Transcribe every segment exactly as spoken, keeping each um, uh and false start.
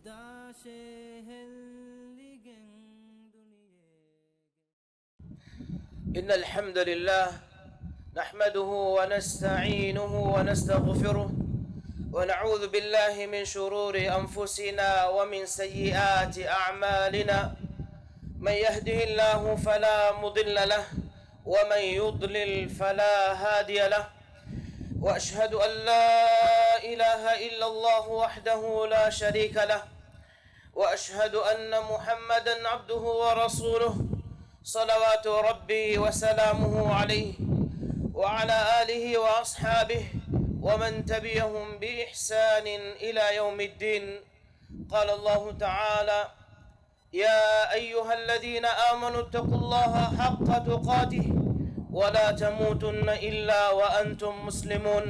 ދާށޭ ހެއްލިގެން ދުނިޔޭގެ. إن الحمد لله نحمده ونستعينه ونستغفره ونعوذ بالله من شرور أنفسنا ومن سيئات أعمالنا. من يهده الله فلا مضل له ومن يضلل فلا هادي له. وأشهد أن لا إله إلا الله وحده لا شريك له. وأشهد أن محمدا عبده ورسوله، صلوات ربي وسلامه عليه وعلى آله وأصحابه ومن تبعهم بإحسان إلى يوم الدين. قال الله تعالى: يا أيها الذين آمنوا اتقوا الله حق تقاته ولا تموتن إلا وأنتم مسلمون.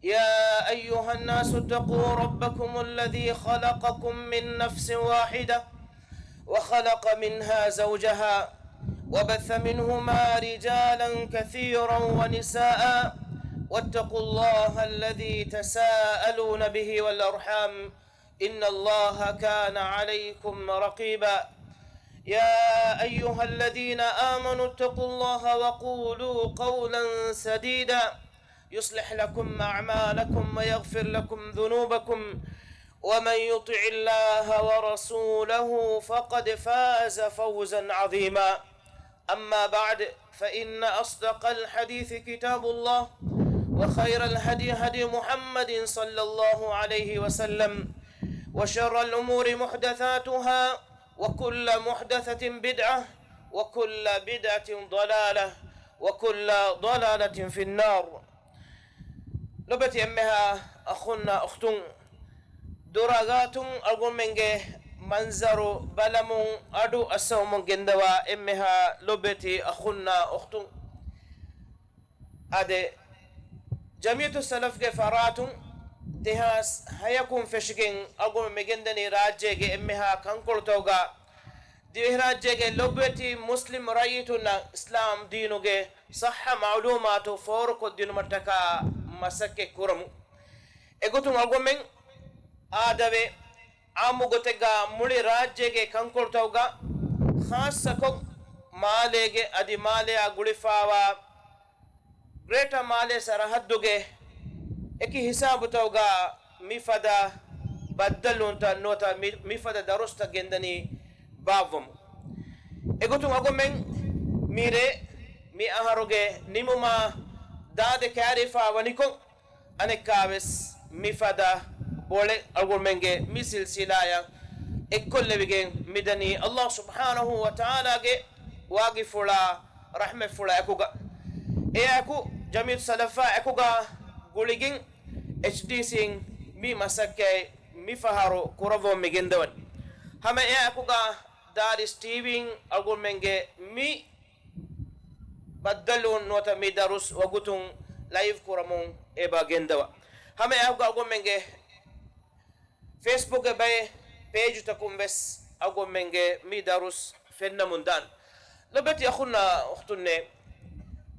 يا أيها الناس اتقوا ربكم الذي خلقكم من نفس واحدة وخلق منها زوجها وبث منهما رجالا كثيرا ونساء واتقوا الله الذي تساءلون به والأرحام إن الله كان عليكم رقيبا. يا أيها الذين آمنوا اتقوا الله وقولوا قولا سديدا يصلح لكم أعمالكم ويغفر لكم ذنوبكم ومن يطع الله ورسوله فقد فاز فوزا عظيما. أما بعد، فإن أصدق الحديث كتاب الله، وخير الهدي هدي محمد صلى الله عليه وسلم، وشر الأمور محدثاتها، وكل محدثة بدعة، وكل بدعة ضلالة، وكل ضلالة في النار. ލޮބެތި އެންމެހާ އަޚުންނާ އުޚްތުން، ދުރާގާތުން އަޅުގަނޑުމެންގެ މަންޒަރު ބަލަމުން އަޑު އައްސަވަމުން ގެންދަވާ އެންމެހާ ލޮބެތި އަޚުންނާ އުޚްތުން. އާދެ، ޖަމިއްޔަތު ސަލަފްގެ ފަރާތުން ދެހާސް ހަޔަކުން ފެށިގެން އަޅުގަނޑު މިގެންދަނީ ރާއްޖޭގެ އެންމެހާ ކަންކޮޅުތަކުގަ ދިވެހިރާއްޖޭގެ ލޮބުވެތި މުސްލިމް ރައްޔިތުންނަށް އިސްލާމް ދީނުގެ ޞައްޙަ މަޢުލޫމާތު ފޯރުކޮށްދިނުމަށްޓަކާ މަސައްކަތް ކުރަމުން. އެގޮތުން އަޅުގަނޑުމެން އާދަވެ، އާއްމު ގޮތެއްގަ މުޅި ރާއްޖޭގެ ކަންކޮޅުތަކުގަ، ޚާއްޞަކޮށް މާލޭގެ އަދި މާލެއާ ގުޅިފާވާ ގްރޭޓަ މާލޭ ސަރަހައްދުގެ އެކި ހިސާބުތަކުގަ މިފަދަ ބައްދަލުވުންތައް ނުވަތަ މި، މިފަދަ ދަރުސްތައް ގެންދަނީ ބާއްވަމުން. އެގޮތުން އަޅުގަނޑުމެން މިރޭ މި އަހަރުގެ ނިމުމާ ދާދެ ކައިރިފާ ވަނިކޮށް، އަނެއްކާވެސް މިފަދަ ބޮޅެއް އަޅުގަނޑުމެންގެ މި ސިލްސިލާއަށް އެއްކޮށްލެވިގެން މިދަނީ ﷲ ސުބްޙާނަހޫ ވަތަޢާލާގެ ވާގިފުޅާ ރަޙްމަތްފުޅާ އެކުގަ. އެއާއެކު ޖަމިއްޔަތު ސަލަފާ އެކުގަ ގުޅިގެން އެޗްޑީސީން މި މަސައްކަތް މިފަހަރު ކުރައްވަމުން މިގެންދަވަނީ. ހަމަ އެއާއެކުގަ ދާރިސް ޓީވީން އަޅުގަނޑުމެންގެ މި ބައްދަލުވުން ނުވަތަ މި ދަރުސް ވަގުތުން ލައިވް ކުރަމުން އެބަ ގެންދަވާ. ހަމަ އެއާއެކުގަ އަޅުގަނޑުމެންގެ ފޭސްބުކްގެ ބައެއް ޕޭޖުތަކުން ވެސް އަޅުގަނޑުމެންގެ މި ދަރުސް ފެންނަމުން ދާން. ލޮބެތި އަޚުންނާ އުޚްތުންނޭ،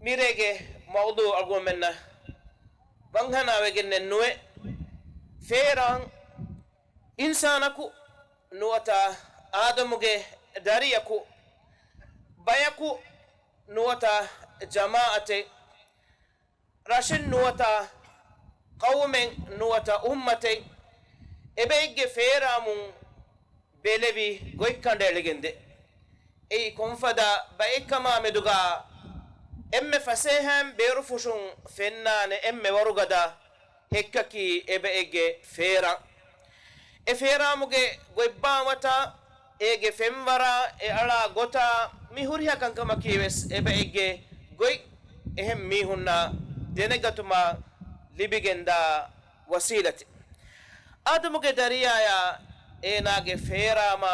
މިރޭގެ މައުޟޫޢު އަޅުގަނޑުމެންނަށް ވަންހަނާވެގެންނެއް ނުވެ، ފޭރާން އިންސާނަކު ނުވަތަ އާދަމުގެ ދަރިޔަކު، ބަޔަކު ނުވަތަ ޖަމާޢަތެއް، ރަށެއް ނުވަތަ ޤައުމެއް ނުވަތަ އުއްމަތެއް އެބައެއްގެ ފޭރާމުން ބެލެވި ގޮތްކަނޑައެޅިގެންދޭ. އެއީ ކޮންފަދަ ބައެއްކަމާ މެދުގަ އެންމެ ފަސޭހައިން ބޭރުފުށުން ފެންނާނެ އެންމެ ވަރުގަދަ ހެއްކަކީ އެބައެއްގެ ފޭރާ. އެ ފޭރާމުގެ ގޮތްބާވަތާ، އޭގެ ފެންވަރާ، އެ އަޅާ ގޮތާ، މި ހުރިހާ ކަންކަމަކީ ވެސް އެބައެއްގެ ގޮތް އެހެން މީހުންނަށް ދެނެގަތުމަށް ލިބިގެންދާ ވަސީލަތެއް. އާދަމުގެ ދަރިޔާޔާ އޭނާގެ ފޭރާމާ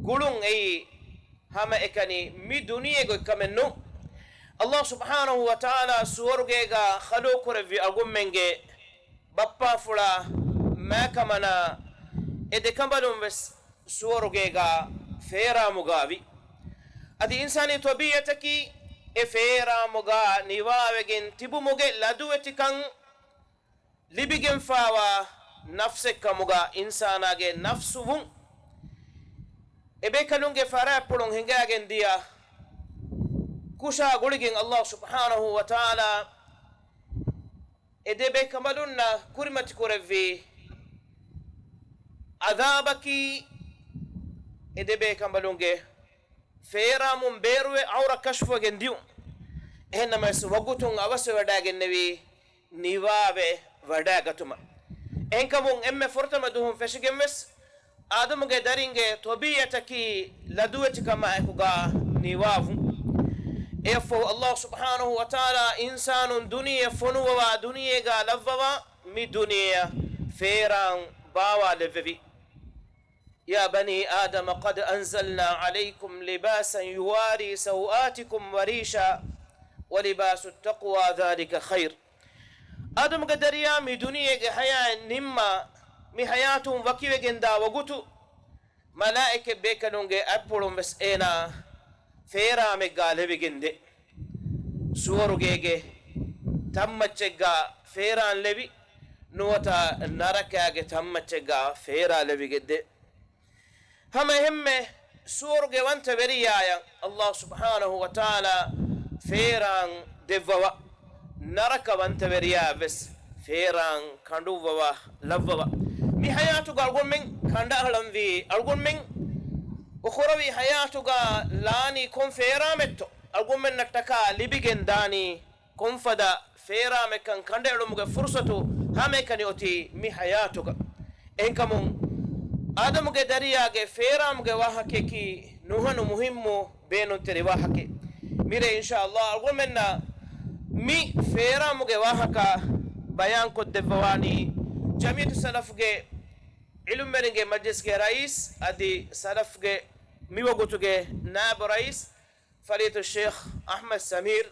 ގުޅުން އެއީ ހަމައެކަނި މި ދުނިޔޭގެ ގޮތްކަމެއް ނޫން. ﷲ ސުބްޙާނަހޫ ވަތަޢާލާ ސުވަރުގޭގަ ޚަލުޤުކުރެއްވި އަޅުގަނޑުމެންގެ ބައްޕާފުޅާ މާކަމަނާ އެ ދެކަނބަލުން ވެސް ސުވަރުގޭގަ ފޭރާމުގަ ވި. އަދި އިންސާނީ ޠަބީޢަތަކީ އެ ފޭރާމުގަ ނިވާވެގެން ތިބުމުގެ ލަދުވެތިކަން ލިބިގެންފާވާ ނަފްސެއްކަމުގަ އިންސާނާގެ ނަފްސު ވުން. އެބޭކަލުންގެ ފަރާތްޕުޅުން ހިނގާގެން ދިޔަ ކުށާ ގުޅިގެން ﷲ ސުބްޙާނަހޫ ވަތަޢާލާ އެ ދެބޭކަނބަލުންނަށް ކުރިމަތިކުރެއްވި ޢަޛާބަކީ، އެ ދެބޭކަނބަލުންގެ ފޭރާމުން ބޭރުވެ ޢައުރަ ކަޝްފުވެގެން ދިޔުން. އެހެންނަމަވެސް ވަގުތުން އަވަސްވެވަޑައިގެންނެވީ ނިވާވެ ވަޑައިގަތުމަށް. އެހެންކަމުން އެންމެ ފުރަތަމަ ދުވަހުން ފެށިގެންވެސް އާދަމުގެ ދަރިންގެ ޠަބީޢަތަކީ ލަދުވެތިކަމާއެކުގަ ނިވާވުން. އެއަށްފަހު ﷲ ސުބްޙާނަހޫ ވަތަޢާލާ އިންސާނުން ދުނިޔެ ފޮނުވަވާ، ދުނިޔޭގަ ލައްވަވާ، މި ދުނިޔެއަށް ފޭރާން ބާވާލެއްވެވި. يا بني آدم قد أنزلنا عليكم لباسا يواري سوآتكم وريشا ولباس التقوى ذلك خير. އާދަމުގެ ދަރިޔާ، މި ދުނިޔޭގެ ޙަޔާތް ނިންމާ، މި ޙަޔާތުން ވަކިވެގެންދާ ވަގުތު، މަލާއިކަތް ބޭކަލުންގެ އަތްޕުޅުން ވެސް އޭނާ ފޭރާމެއްގާ ލެވިގެންދޭ. ސުވަރުގޭގެ ތަންމައްޗެއްގާ ފޭރާން ލެވި، ނުވަތަ ނަރަކާގެ ތަންމައްޗެއްގާ ފޭރާ ލެވިގެންދޭ. ހަމަ އެހެންމެ ސުވަރުގެ ވަންތަވެރިޔާޔަށް ﷲ ސުބްޙާނަހޫ ވަތަޢާލާ ފޭރާން ދެއްވަވާ، ނަރަކަ ވަންތަވެރިޔާ ވެސް ފޭރާން ކަނޑުއްވަވާ ލައްވަވާ. މި ޙަޔާތުގަ އަޅުގަނޑުމެން ކަނޑައަޅަންވީ، އަޅުގަނޑުމެން އުޚުރަވީ ޙަޔާތުގަ ލާނީ ކޮން ފޭރާމެއްތޯ؟ އަޅުގަނޑުމެންނަށްޓަކާ ލިބިގެން ދާނީ ކޮންފަދަ ފޭރާމެއްކަން ކަނޑައެޅުމުގެ ފުރުޞަތު ހަމައެކަނި އޮތީ މި ޙަޔާތުގަ. އެހެންކަމުން އާދަމުގެ ދަރިޔާގެ ފޭރާމުގެ ވާހަކަޔަކީ ނުހަނު މުހިއްމު ބޭނުންތެރި ވާހަކައެއް. މިރޭ އިންޝާﷲ އަޅުގަނޑުމެންނަށް މި ފޭރާމުގެ ވާހަކަ ބަޔާންކޮށްދެއްވަވާނީ ޖަމިއްޔަތު ސަލަފްގެ ޢިލްމުވެރިންގެ މަޖްލިސްގެ ރައީސް އަދި ސަލަފްގެ މިވަގުތުގެ ނާއިބު ރައީސް ފަޟީލަތު ޝޭޚް އަޙްމަދު ސަމީރް.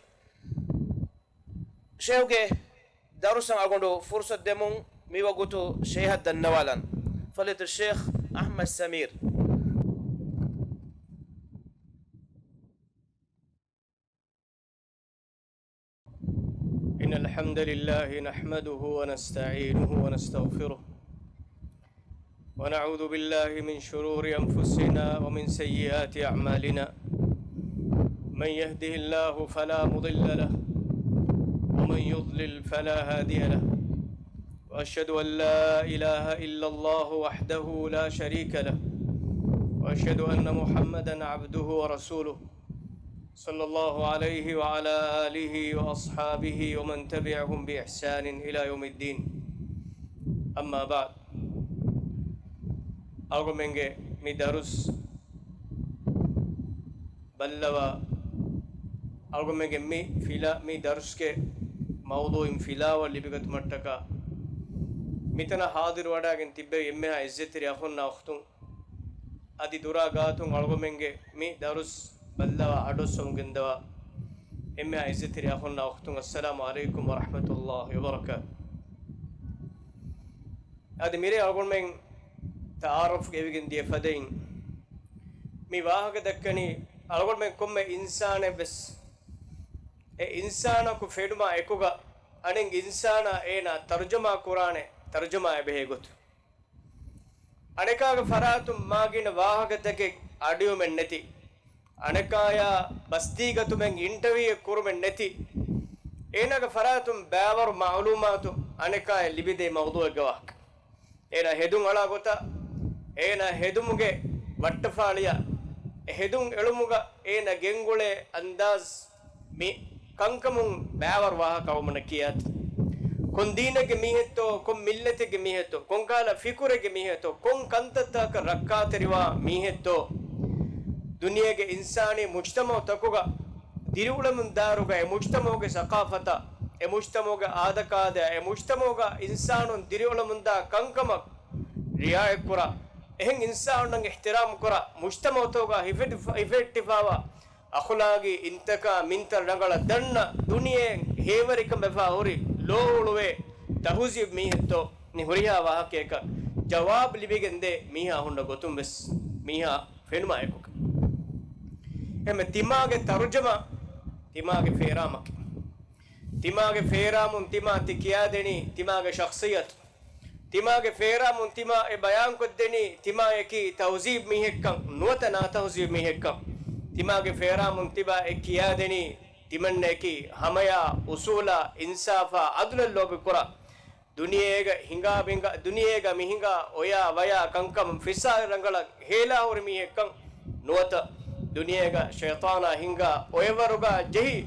ޝޭޚްގެ ދަރުސަށް އަޅުގަނޑު ފުރުޞަތު ދެމުން މިވަގުތު ޝޭޚަށް ދަންނަވާލަން. ފަޟީލަތު ޝޭޚް އަޙްމަދު ސަމީރް. إن الحمد لله نحمده ونستعينه ونستغفره، ونعوذ بالله من شرور أنفسنا ومن سيئات أعمالنا. من يهده الله فلا مضل له، ومن يضلل فلا هادي له. وأشهد أن لا إله إلا الله وحده لا شريك له، وأشهد أن محمدا عبده ورسوله، صلى الله عليه وعلى آله وأصحابه ومن تبعهم بإحسان إلى يوم الدين. أما بعد. އަޅުގަނޑުމެންގެ މި ދަރުސް ބައްލަވާ، އަޅުގަނޑުމެންގެ މި ފިލާ، މި ދަރުސްގެ މައުޟޫޢިން ފިލާވަޅު ލިބިގަތުމަށްޓަކާ، މިތަނަށް ޙާޟިރުވަޑައިގެން ތިއްބެވި އެންމެހާ ޢިއްޒަތްތެރި އަޚުންނާ އުޚްތުން، އަދި ދުރާ ގާތުން އަޅުގަނޑުމެންގެ މި ދަރުސް ބައްލަވާ އަޑުއައްސަވަމުން ގެންދަވާ އެންމެހާ ޢިއްޒަތްތެރި އަޚުންނާ އުޚްތުން، އައްސަލާމު ޢަލައިކުމް ވަރަޙްމަތުﷲ ވަބަރަކާތުހު. އަދި މިރޭ އަޅުގަނޑުމެން ތަޢާރަފް ގެވިގެން ދިޔަ ފަދައިން، މި ވާހަކަ ދައްކަނީ އަޅުގަނޑުމެން ކޮންމެ އިންސާނެއް ވެސް އެ އިންސާނަކު ފެނުމާ އެކުގަ އަނެއް އިންސާނާ އޭނާ ތަރުޖަމާ ކުރާނެ ތަރުޖަމާއެއް ބެހޭ ގޮތު. އަނެކާގެ ފަރާތުން މާގިނަ ވާހަކަތަކެއް އަޑުއިވުމެއް ނެތި، އަނެކާޔާ ބަސްދީގަތުމެއް އިންޓަވިއުއެއް ކުރުމެއް ނެތި، އޭނާގެ ފަރާތުން ބައިވަރު މަޢުލޫމާތު އަނެކާޔަށް ލިބިދޭ މައުޟޫޢެއްގެ ވާހަކަ. އޭނާ ހެދުން އަޅާ ގޮތަށް، އޭނާ ހެދުމުގެ ވައްޓަފާޅިއަށް، އެ ހެދުން އެޅުމުގަ އޭނާ ގެންގުޅޭ އަންދާޒް، މި ކަންކަމުން ބައިވަރު ވާހަކަ އައުމަށް ކިޔާތި. ކޮން ދީނެއްގެ މީހެއްތޯ، ކޮން މިއްލަތެއްގެ މީހެއްތޯ، ކޮންކަހަލަ ފިކުރެއްގެ މީހެއްތޯ، ކޮން ކަންތައްތަކަކަށް ރައްކާތެރިވާ މީހެއްތޯ، ދުނިޔޭގެ އިންސާނީ މުޖްތަމަޢުތަކުގަ ދިރިއުޅެމުންދާއިރުގަ އެ މުޖްތަމަޢުގެ ސަޤާފަތާ، އެ މުޖްތަމަޢުގެ އާދަކާދަޔާ، އެ މުޖްތަމަޢުގަ އިންސާނުން ދިރިއުޅެމުންދާ ކަންކަމަށް ރިޢާޔަތްކުރާ، އެހެން އިންސާނުންނަށް އިޙްތިރާމް ކުރާ، މުޖްތަމަޢުތަކުގަ ހިފެއްޓި-، ހިފެއްޓިފައިވާ އަޚުލާގީ އިންތަކާ މިންތައް ރަނގަޅަށް ދަންނަ، ދުނިޔެ ހޭވެރިކަމެއް ވެފަ ހުރި ލޯ އުޅުވޭ ތަހުޒީބު މީހެއްތޯ، މި ހުރިހާ ވާހަކަޔަކަށް ޖަވާބު ލިބިގެންދޭ މީހާ ހުންނަ ގޮތުން ވެސް މީހާ ފެނުމާ އެކުގަ. އެހެންމެ ތިމާގެ ތަރުޖަމާ ތިމާގެ ފޭރާމަކީ. ތިމާގެ ފޭރާމުން ތިމާ ތި ކިޔާދެނީ ތިމާގެ ޝަޚްޞިއްޔަތު. ތިމާގެ ފޭރާމުން ތިމާ އެ ބަޔާންކޮށްދެނީ ތިމާޔަކީ ތަހުޒީބް މީހެއްކަން ނުވަތަ ނާތަހުޒީބް މީހެއްކަން. ތިމާގެ ފޭރާމުން ތިބާ އެ ކިޔާދެނީ ތިމަންނަޔަކީ ހަމަޔާ، އުސޫލާ، އިންސާފާ، އަދުލަށް ލޯބިކުރާ، ދުނިޔޭގަ ހިނގާ ބިނގާ، ދުނިޔޭގަ މިހިނގާ އޮޔާ ވަޔާ ކަންކަމުން ފިސާރި ރަނގަޅަށް ހޭލާ ހުރި މީހެއްކަން ނުވަތަ، ދުނިޔޭގަ ޝައިޠާނާ ހިނގާ އޮޔަވަރުގަ ޖެހި،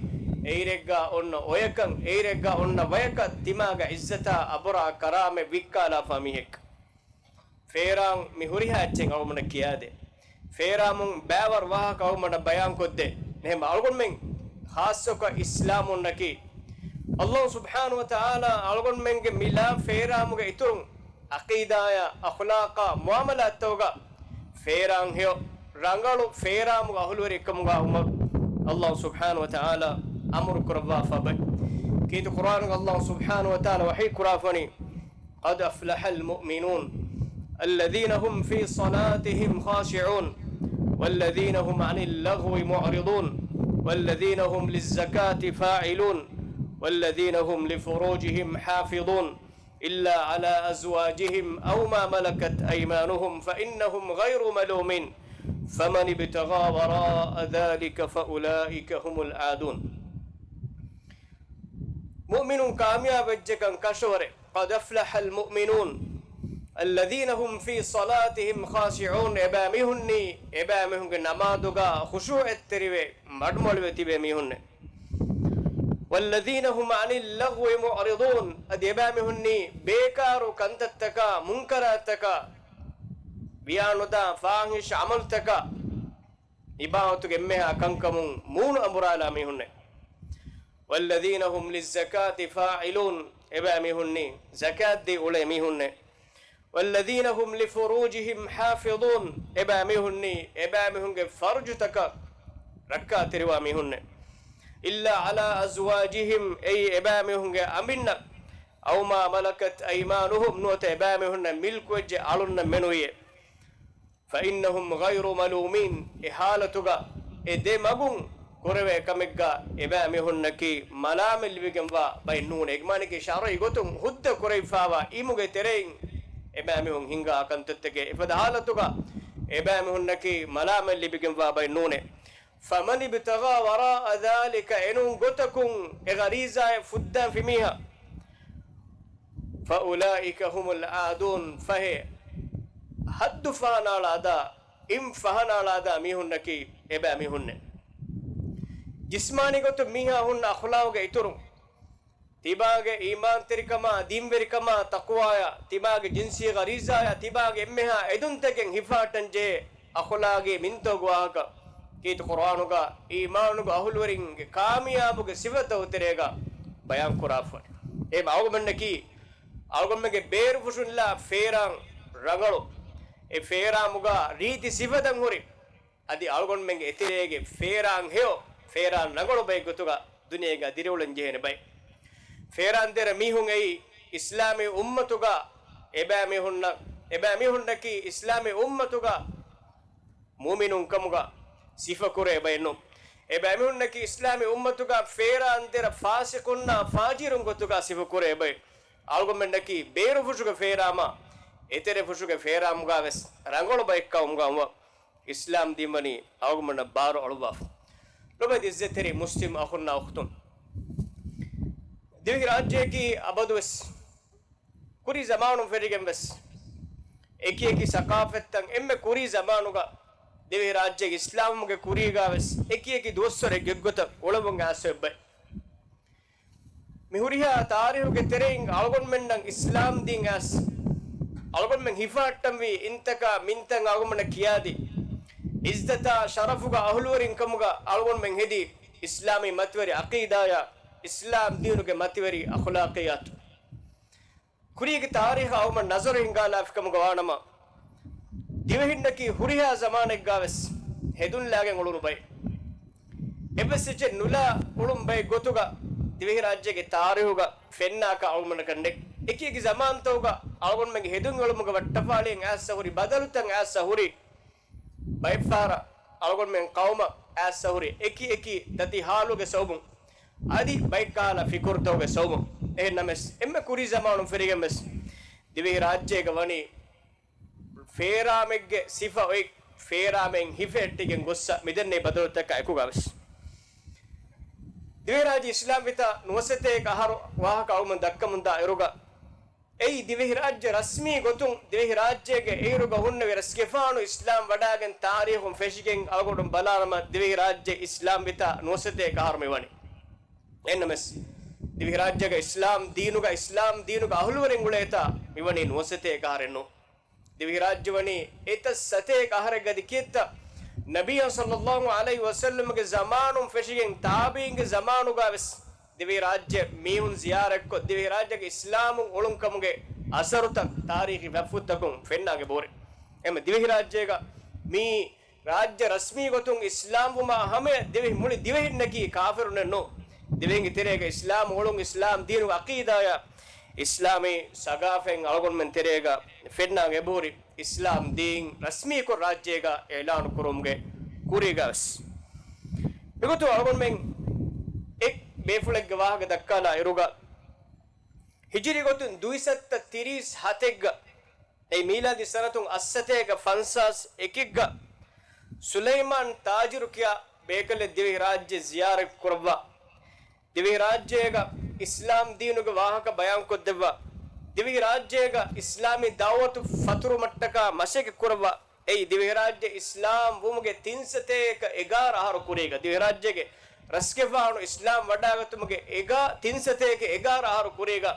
އެއިރެއްގަ އޮންނަ އޮޔަކަށް، އެއިރެއްގަ އޮންނަ ވަޔަކަށް ތިމާގެ އިއްޒަތާ އަބުރާ ކަރާމަތް ވިއްކާލާފާ މީހެއްކަން. ފޭރާން މި ހުރިހާ އެއްޗެއް އަޅުގަނޑަށް ކިޔާދޭ. ފޭރާމުން ބައިވަރު ވާހަކަ އަޅުގަނޑަށް ބަޔާންކޮށްދޭ. އެހެން އަޅުގަނޑުމެން ޚާއްޞަކޮށް އިސްލާމުންނަކީ، އައްލާހު ސުބްޙާނަހު ވަ ތަޢާލާ އަޅުގަނޑުމެންގެ މިލާ ފޭރާމުގެ އިތުރުން ޢަޤީދާޔާ، އަޚްލާޤާ، މުޢާމަލާތްތަކުގަ ފޭރާން ހެޔޮ ރަނގަޅު ފޭރާމުގެ އަހުލުވެރިއެއްކަމުގަ ވުމަށް އައްލާހު ސުބްޙާނަހު ވަ ތަޢާލާ އަމުރު ކުރައްވާފަ ބައި. ކީރިތި ޤުރްއާނުގަ އައްލާހު ސުބްޙާނަހު ވަ ތަޢާލާ ވަޙީ ކުރާފަނީ، قد أفلح المؤمنون الذين هم في صلاتهم خاشعون والذين هم عن اللغو معرضون والذين هم للزكاة فاعلون والذين هم لفروجهم حافظون إلا على أزواجهم أو ما ملكت أيمانهم فإنهم غير ملومين فمن ابتغى وراء ذلك فأولئك هم العادون. މުއުމިނުން ކާމިޔާބު ވެއްޖެކަން ކަށަވަރެއް. قد أفلح المؤمنون الذين هم في صلاتهم خاشعون، އެބައިމީހުންނީ އެބައިމީހުންގެ ނަމާދުގަ ޚުޝޫޢަތްތެރިވެ މަޑުމޮޅިވެ ތިބޭ މީހުންނޭ. والذين هم عن اللغو معرضون، އަދި އެބައިމީހުންނީ ބޭކާރު ކަންތައްތަކާ، މުންކަރާތްތަކާ، ވިޔާނުދާ ފާޙިޝް ޢަމަލުތަކާ، އިބާދަތުގެ އެންމެހާ ކަންކަމުން މޫނު އަނބުރާލާ މީހުންނޭ. والذين هم للزكاة فاعلون، އެބައިމީހުންނީ ޒަކާތްދީ އުޅޭ މީހުންނޭ. والذين هم لفروجهم حافظون، އެބައިމީހުންނީ އެބައިމީހުންގެ ފަރުޖުތަކަށް ރައްކާތެރިވާ މީހުންނޭ. إلا على أزواجهم، އެއީ އެބައިމީހުންގެ އަނބިންނަށް، أو ما ملكت أيمانهم، ނުވަތަ އެބައިމީހުންނަށް މިލްކުވެއްޖެ އަޅުންނަށް މެނުވިއޭ. فإنهم غير ملومين، އެ ޙާލަތުގަ އެ ދެ މަގުން ކުރެވޭ ކަމެއްގަ އެބައިމީހުންނަކީ މަލާމަތް ލިބިގެންވާ ބައެއް ނޫނޭ. އެގެ މާނައަކީ ޝަރުޢީ ގޮތުން ހުއްދަ ކުރެވިފާވާ އިމުގެ ތެރެއިން އެބައިމީހުން ހިންގާ ކަންތައްތަކެއް އެފަދަ ޙާލަތުގަ އެބައިމީހުންނަކީ މަލާމަތް ލިބިގެންވާ ބައެއް ނޫނޭ. فمن ابتغى وراء ذلك، އެނޫން ގޮތަކުން އެ ޣަރީޒާއެއް ފުއްދާން ފިމީހާ، فأولئك هم العادون، ފަހެ ޙައްދު ފަހަނާޅާދާ، އިމް ފަހަނާޅާދާ މީހުންނަކީ އެބައިމީހުންނޭ. ޖިސްމާނީ ގޮތުން މީހާ ހުންނަ އަޚުލާގުގެ އިތުރުން، ތިބާގެ އީމާންތެރިކަމާ، ދީންވެރިކަމާ، ތަޤުވާޔާ، ތިބާގެ ޖިންސީ ޣަރީޒާޔާ، ތިބާގެ އެންމެހާ އެދުންތަކެއް ހިފަހައްޓަން ޖެހޭ އަޚުލާގީ މިންތޯގެ ވާހަކަ ކީރިތި ޤުރްއާނުގަ އީމާނުގެ އަހުލުވެރިންގެ ކާމިޔާބުގެ ސިފަތައް ތެރޭގަ ބަޔާން ކުރާފަ. އެ އަޅުގަނޑަކީ އަޅުގަނޑުމެންގެ ބޭރުފުށުންލާ ފޭރާން ރަނގަޅު، އެ ފޭރާމުގަ ރީތި ސިފަތައް ހުރި، އަދި އަޅުގަނޑުމެންގެ އެތެރޭގެ ފޭރާން ހެޔޮ، ފޭރާން ރަނގަޅު ބައެއް ގޮތުގަ ދުނިޔޭގަ ދިރިއުޅެން ޖެހޭނެ ބައެއް. ފޭރާން ދެރަ މީހުން އެއީ އިސްލާމީ އުއްމަތުގަ އެބައިމީހުންނަށް، އެބައިމީހުންނަކީ އިސްލާމީ އުއްމަތުގަ މުއުމިނުން ކަމުގަ ސިފަކުރޭ ބައެއް ނޫން. އެބައިމީހުންނަކީ އިސްލާމީ އުއްމަތުގަ ފޭރާން ދެރަ ފާސިޤުންނާ ފާޖިރުން ގޮތުގަ ސިފަކުރޭ ބައެއް. އަޅުގަނޑަކީ ބޭރުފުށުގެ ފޭރާމާ އެތެރެފުށުގެ ފޭރާމުގަ ވެސް ރަނގަޅު ބައެއް ކަމުގަ ވަ އިސްލާމް ދީން ވަނީ އަޅުގަނޑަށް ބާރު އަޅުއްވާފަ. ލޮބުވެތި އިއްޒަތްތެރި މުސްލިމް އަޚުންނާ އުޚްތުން، ދިވެހި ރާއްޖެއަކީ އަބަދުވެސް ކުރީ ޒަމާނުން ފެށިގެން ވެސް އެކި އެކި ސަޤާފަތްތައް އެންމެ ކުރީ ޒަމާނުގަ ދިވެހި ރާއްޖޭގެ އިސްލާމްވުމުގެ ކުރީގަ ވެސް އެކި އެކި ދުވަސްވަރެއްގެ ގޮތަށް އުޅެވުން އައިސް އޮތް ބައެއް. މި ހުރިހާ ތާރީހުގެ ތެރެއިން އަޅުގަނޑުމެންނަށް އިސްލާމް ދީން އައިސް އަޅުގަނޑުމެން ހިފަހައްޓަންވީ އިންތަކާ މިންތައް އަޅުގަނޑުމެންނަށް ކިޔާދީ، އިއްޒަތާ ޝަރަފުގަ އަހުލުވެރިން ކަމުގަ އަޅުގަނޑުމެން ހެދީ، އިސްލާމީ މަތިވެރި ޢަޤީދާޔާ، އިސްލާމް ދީނުގެ މަތިވެރި އަޚުލާޤިއްޔާތު. ކުރީގެ ތާރީޚަށް އަޅުގަނޑު ނަޒަރު ހިންގާލާފިކަމުގަ ވާނަމަ، ދިވެހިންނަކީ ހުރިހާ ޒަމާނެއްގަ ވެސް ހެދުން ލާގެން އުޅުނު ބައެއް. އެއްވެސް އެއްޗެއް ނުލާ އުޅުން ބައެއް ގޮތުގަ ދިވެހިރާއްޖޭގެ ތާރީޚުގަ ފެންނާކަށް އަޅުގަނޑަކަށް ނެތް. އެކި އެކި ޒަމާންތަކުގަ އަޅުގަނޑުމެންގެ ހެދުން އެޅުމުގެ ވައްޓަފާޅިއިން އައިސް ހުރި ބަދަލުތައް އައިސް ހުރި. ބައެއްފަހަރަށް އަޅުގަނޑުމެން ޤައުމަށް އައިސް ހުރި އެކި އެކި ދަތި ޙާލުގެ ސަބަބުން، އަދި ބައެއްކަހަލަ ފިކުރުތަކުގެ ސަބަބުން. އެހެން ނަމަވެސް، އެންމެ ކުރީ ޒަމާނުން ފެށިގެން ވެސް ދިވެހިރާއްޖޭގަ ވަނީ ފޭރާމެއްގެ ސިފަ އޮތް، ފޭރާމެއިން ހިފެހެއްޓިގެން ގޮއްސަ މިދެންނެވި ބަދަލުތަކާ އެކުގަވެސް. ދިވެހިރާއްޖެ އިސްލާމްވިތާ ނުވަސަތޭކަ އަހަރު ވާހަކަ އަޅުމެން ދައްކަމުންދާ އިރުގަ، އެއީ ދިވެހިރާއްޖެ ރަސްމީ ގޮތުން ދިވެހިރާއްޖޭގެ އެއިރުގަ ހުންނެވި ރަސްގެފާނު އިސްލާމް ވަޑާގެން ތާރީހުން ފެށިގެން އަޅުގަނޑު ބަލާނަމަ، ދިވެހިރާއްޖެ އިސްލާމްވިތާ ނުވަސަތޭކަ އަހަރު މިވަނީ. އެހެންނަމަސް، ދިވެހިރާއްޖޭގަ އިސްލާމް ދީނުގަ، އިސްލާމް ދީނުގަ އަހުލުވެރިން އުޅޭތާ މިވަނީ ނުވަސަތޭކަ އަހަރެއް ނޫން. ދިވެހިރާއްޖެ ވަނީ އެތައް ސަތޭކަ އަހަރެއްގަ އަދި ކިއެއްތަ؟ ނަބިއްޔާ ޞައްލައްލާހު ޢަލައިހި ވަސައްލަމްގެ ޒަމާނުން ފެށިގެން ތާބިޢީންގެ ޒަމާނުގަވެސް ދިވެހިރާއްޖެ މީހުން ޒިޔާރަތްކޮށް، ދިވެހިރާއްޖޭގެ އިސްލާމުން އުޅުންކަމުގެ އަސަރުތައް ތާރީޚީ ފަތްފުށްތަކުން ފެންނާގެ ބޯރި. އެމަ ދިވެހިރާއްޖޭގަ މީ ރާއްޖެ ރަސްމީ ގޮތުން އިސްލާމްވުމާ ހަމަޔަށް ދިވެހި، މުޅި ދިވެހިންނަކީ ކާފިރުންނެއް ނޫން. ދިވެހިންގެ ތެރޭގަ އިސްލާމް އުޅުން، އިސްލާމް ދީނުގެ ޢަޤީދާޔާ، އިސްލާމީ ސަގާފަތް އަޅުގަނޑުމެން ތެރޭގަ ފެންނާން އެބަހުރި، އިސްލާމް ދީން ރަސްމީކޮށް ރާއްޖޭގަ އިޢުލާނު ކުރުމުގެ ކުރީގަވެސް. މިގޮތުން އަޅުގަނޑުމެން އެއް ބޭފުޅެއްގެ ވާހަކަ ދައްކާލާ އިރުގަ، ހިޖުރީ ގޮތުން ދުއިސައްތަ ތިރީސް ހަތެއްގަ، އެ މީލާދީ ސަނަތުން އަށްސަތޭކަ ފަންސާސް އެކެއްގަ ސުލައިމާން ތާޖިރު ކިޔާ ބޭކަލެއް ދިވެހިރާއްޖެ ޒިޔާރަތް ކުރައްވާ، ދިވެހިރާއްޖޭގަ އިސްލާމް ދީނުގެ ވާހަކަ ބަޔާންކޮށްދެއްވާ، ދިވެހިރާއްޖޭގަ އިސްލާމީ ދަޢުވަތު ފަތުރުމަށްޓަކާ މަސައްކަތް ކުރައްވާ، އެއީ ދިވެހިރާއްޖެ އިސްލާމް ވުމުގެ ތިންސަތޭކަ އެގާރަ އަހަރު ކުރީގަ، ދިވެހިރާއްޖޭގެ ރަސްގެފާނު އިސްލާމް ވަޑާގަތުމުގެ އެގާ، ތިންސަތޭކަ އެގާރަ އަހަރު ކުރީގަ،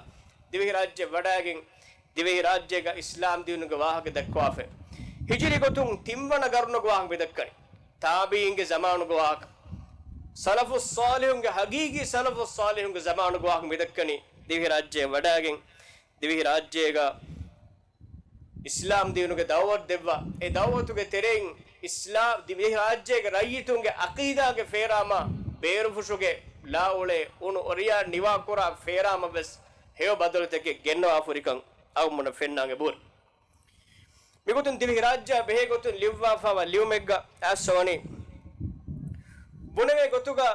ދިވެހިރާއްޖެ ވަޑާގެން، ދިވެހިރާއްޖޭގަ އިސްލާމް ދީނުގެ ވާހަކަ ދައްކަވާފަ. ހިޖުރީ ގޮތުން ތިންވަނަ ގަރުނުގެ ވާހަކަ މިދައްކަނީ. ތާބިޢީންގެ ޒަމާނުގެ ވާހަކަ. ސަލަފުއް ޞާލިޙުންގެ، ޙަޤީޤީ ސަލަފުއް ޞާލިޙުންގެ ޒަމާނުގެ ވާހަކަ މިދައްކަނީ. ދިވެހިރާއްޖެ ވަޑާގެން، ދިވެހިރާއްޖޭގަ އިސްލާމް ދީނުގެ ދަޢުވަތު ދެއްވާ، އެ ދަޢުވަތުގެ ތެރެއިން އިސްލާ-، ދިވެހިރާއްޖޭގެ ރައްޔިތުންގެ ޢަޤީދާގެ ފޭރާމާ ބޭރުފުށުގެ ލާ އުޅޭ އުނު އޮރިޔާ ނިވާކުރާ ފޭރާމަށްވެސް ހެޔޮ ބަދަލުތަކެއް ގެންނަވާފަ ހުރިކަން އަޅުގަނޑުމެންނަށް ފެންނާން އެބަހުރި. މިގޮތުން ދިވެހިރާއްޖެއާ ބެހޭ ގޮތުން ލިޔުއްވާފައިވާ ލިޔުމެއްގަ އައިސް ވަނީ، ބުނެވޭ ގޮތުގަ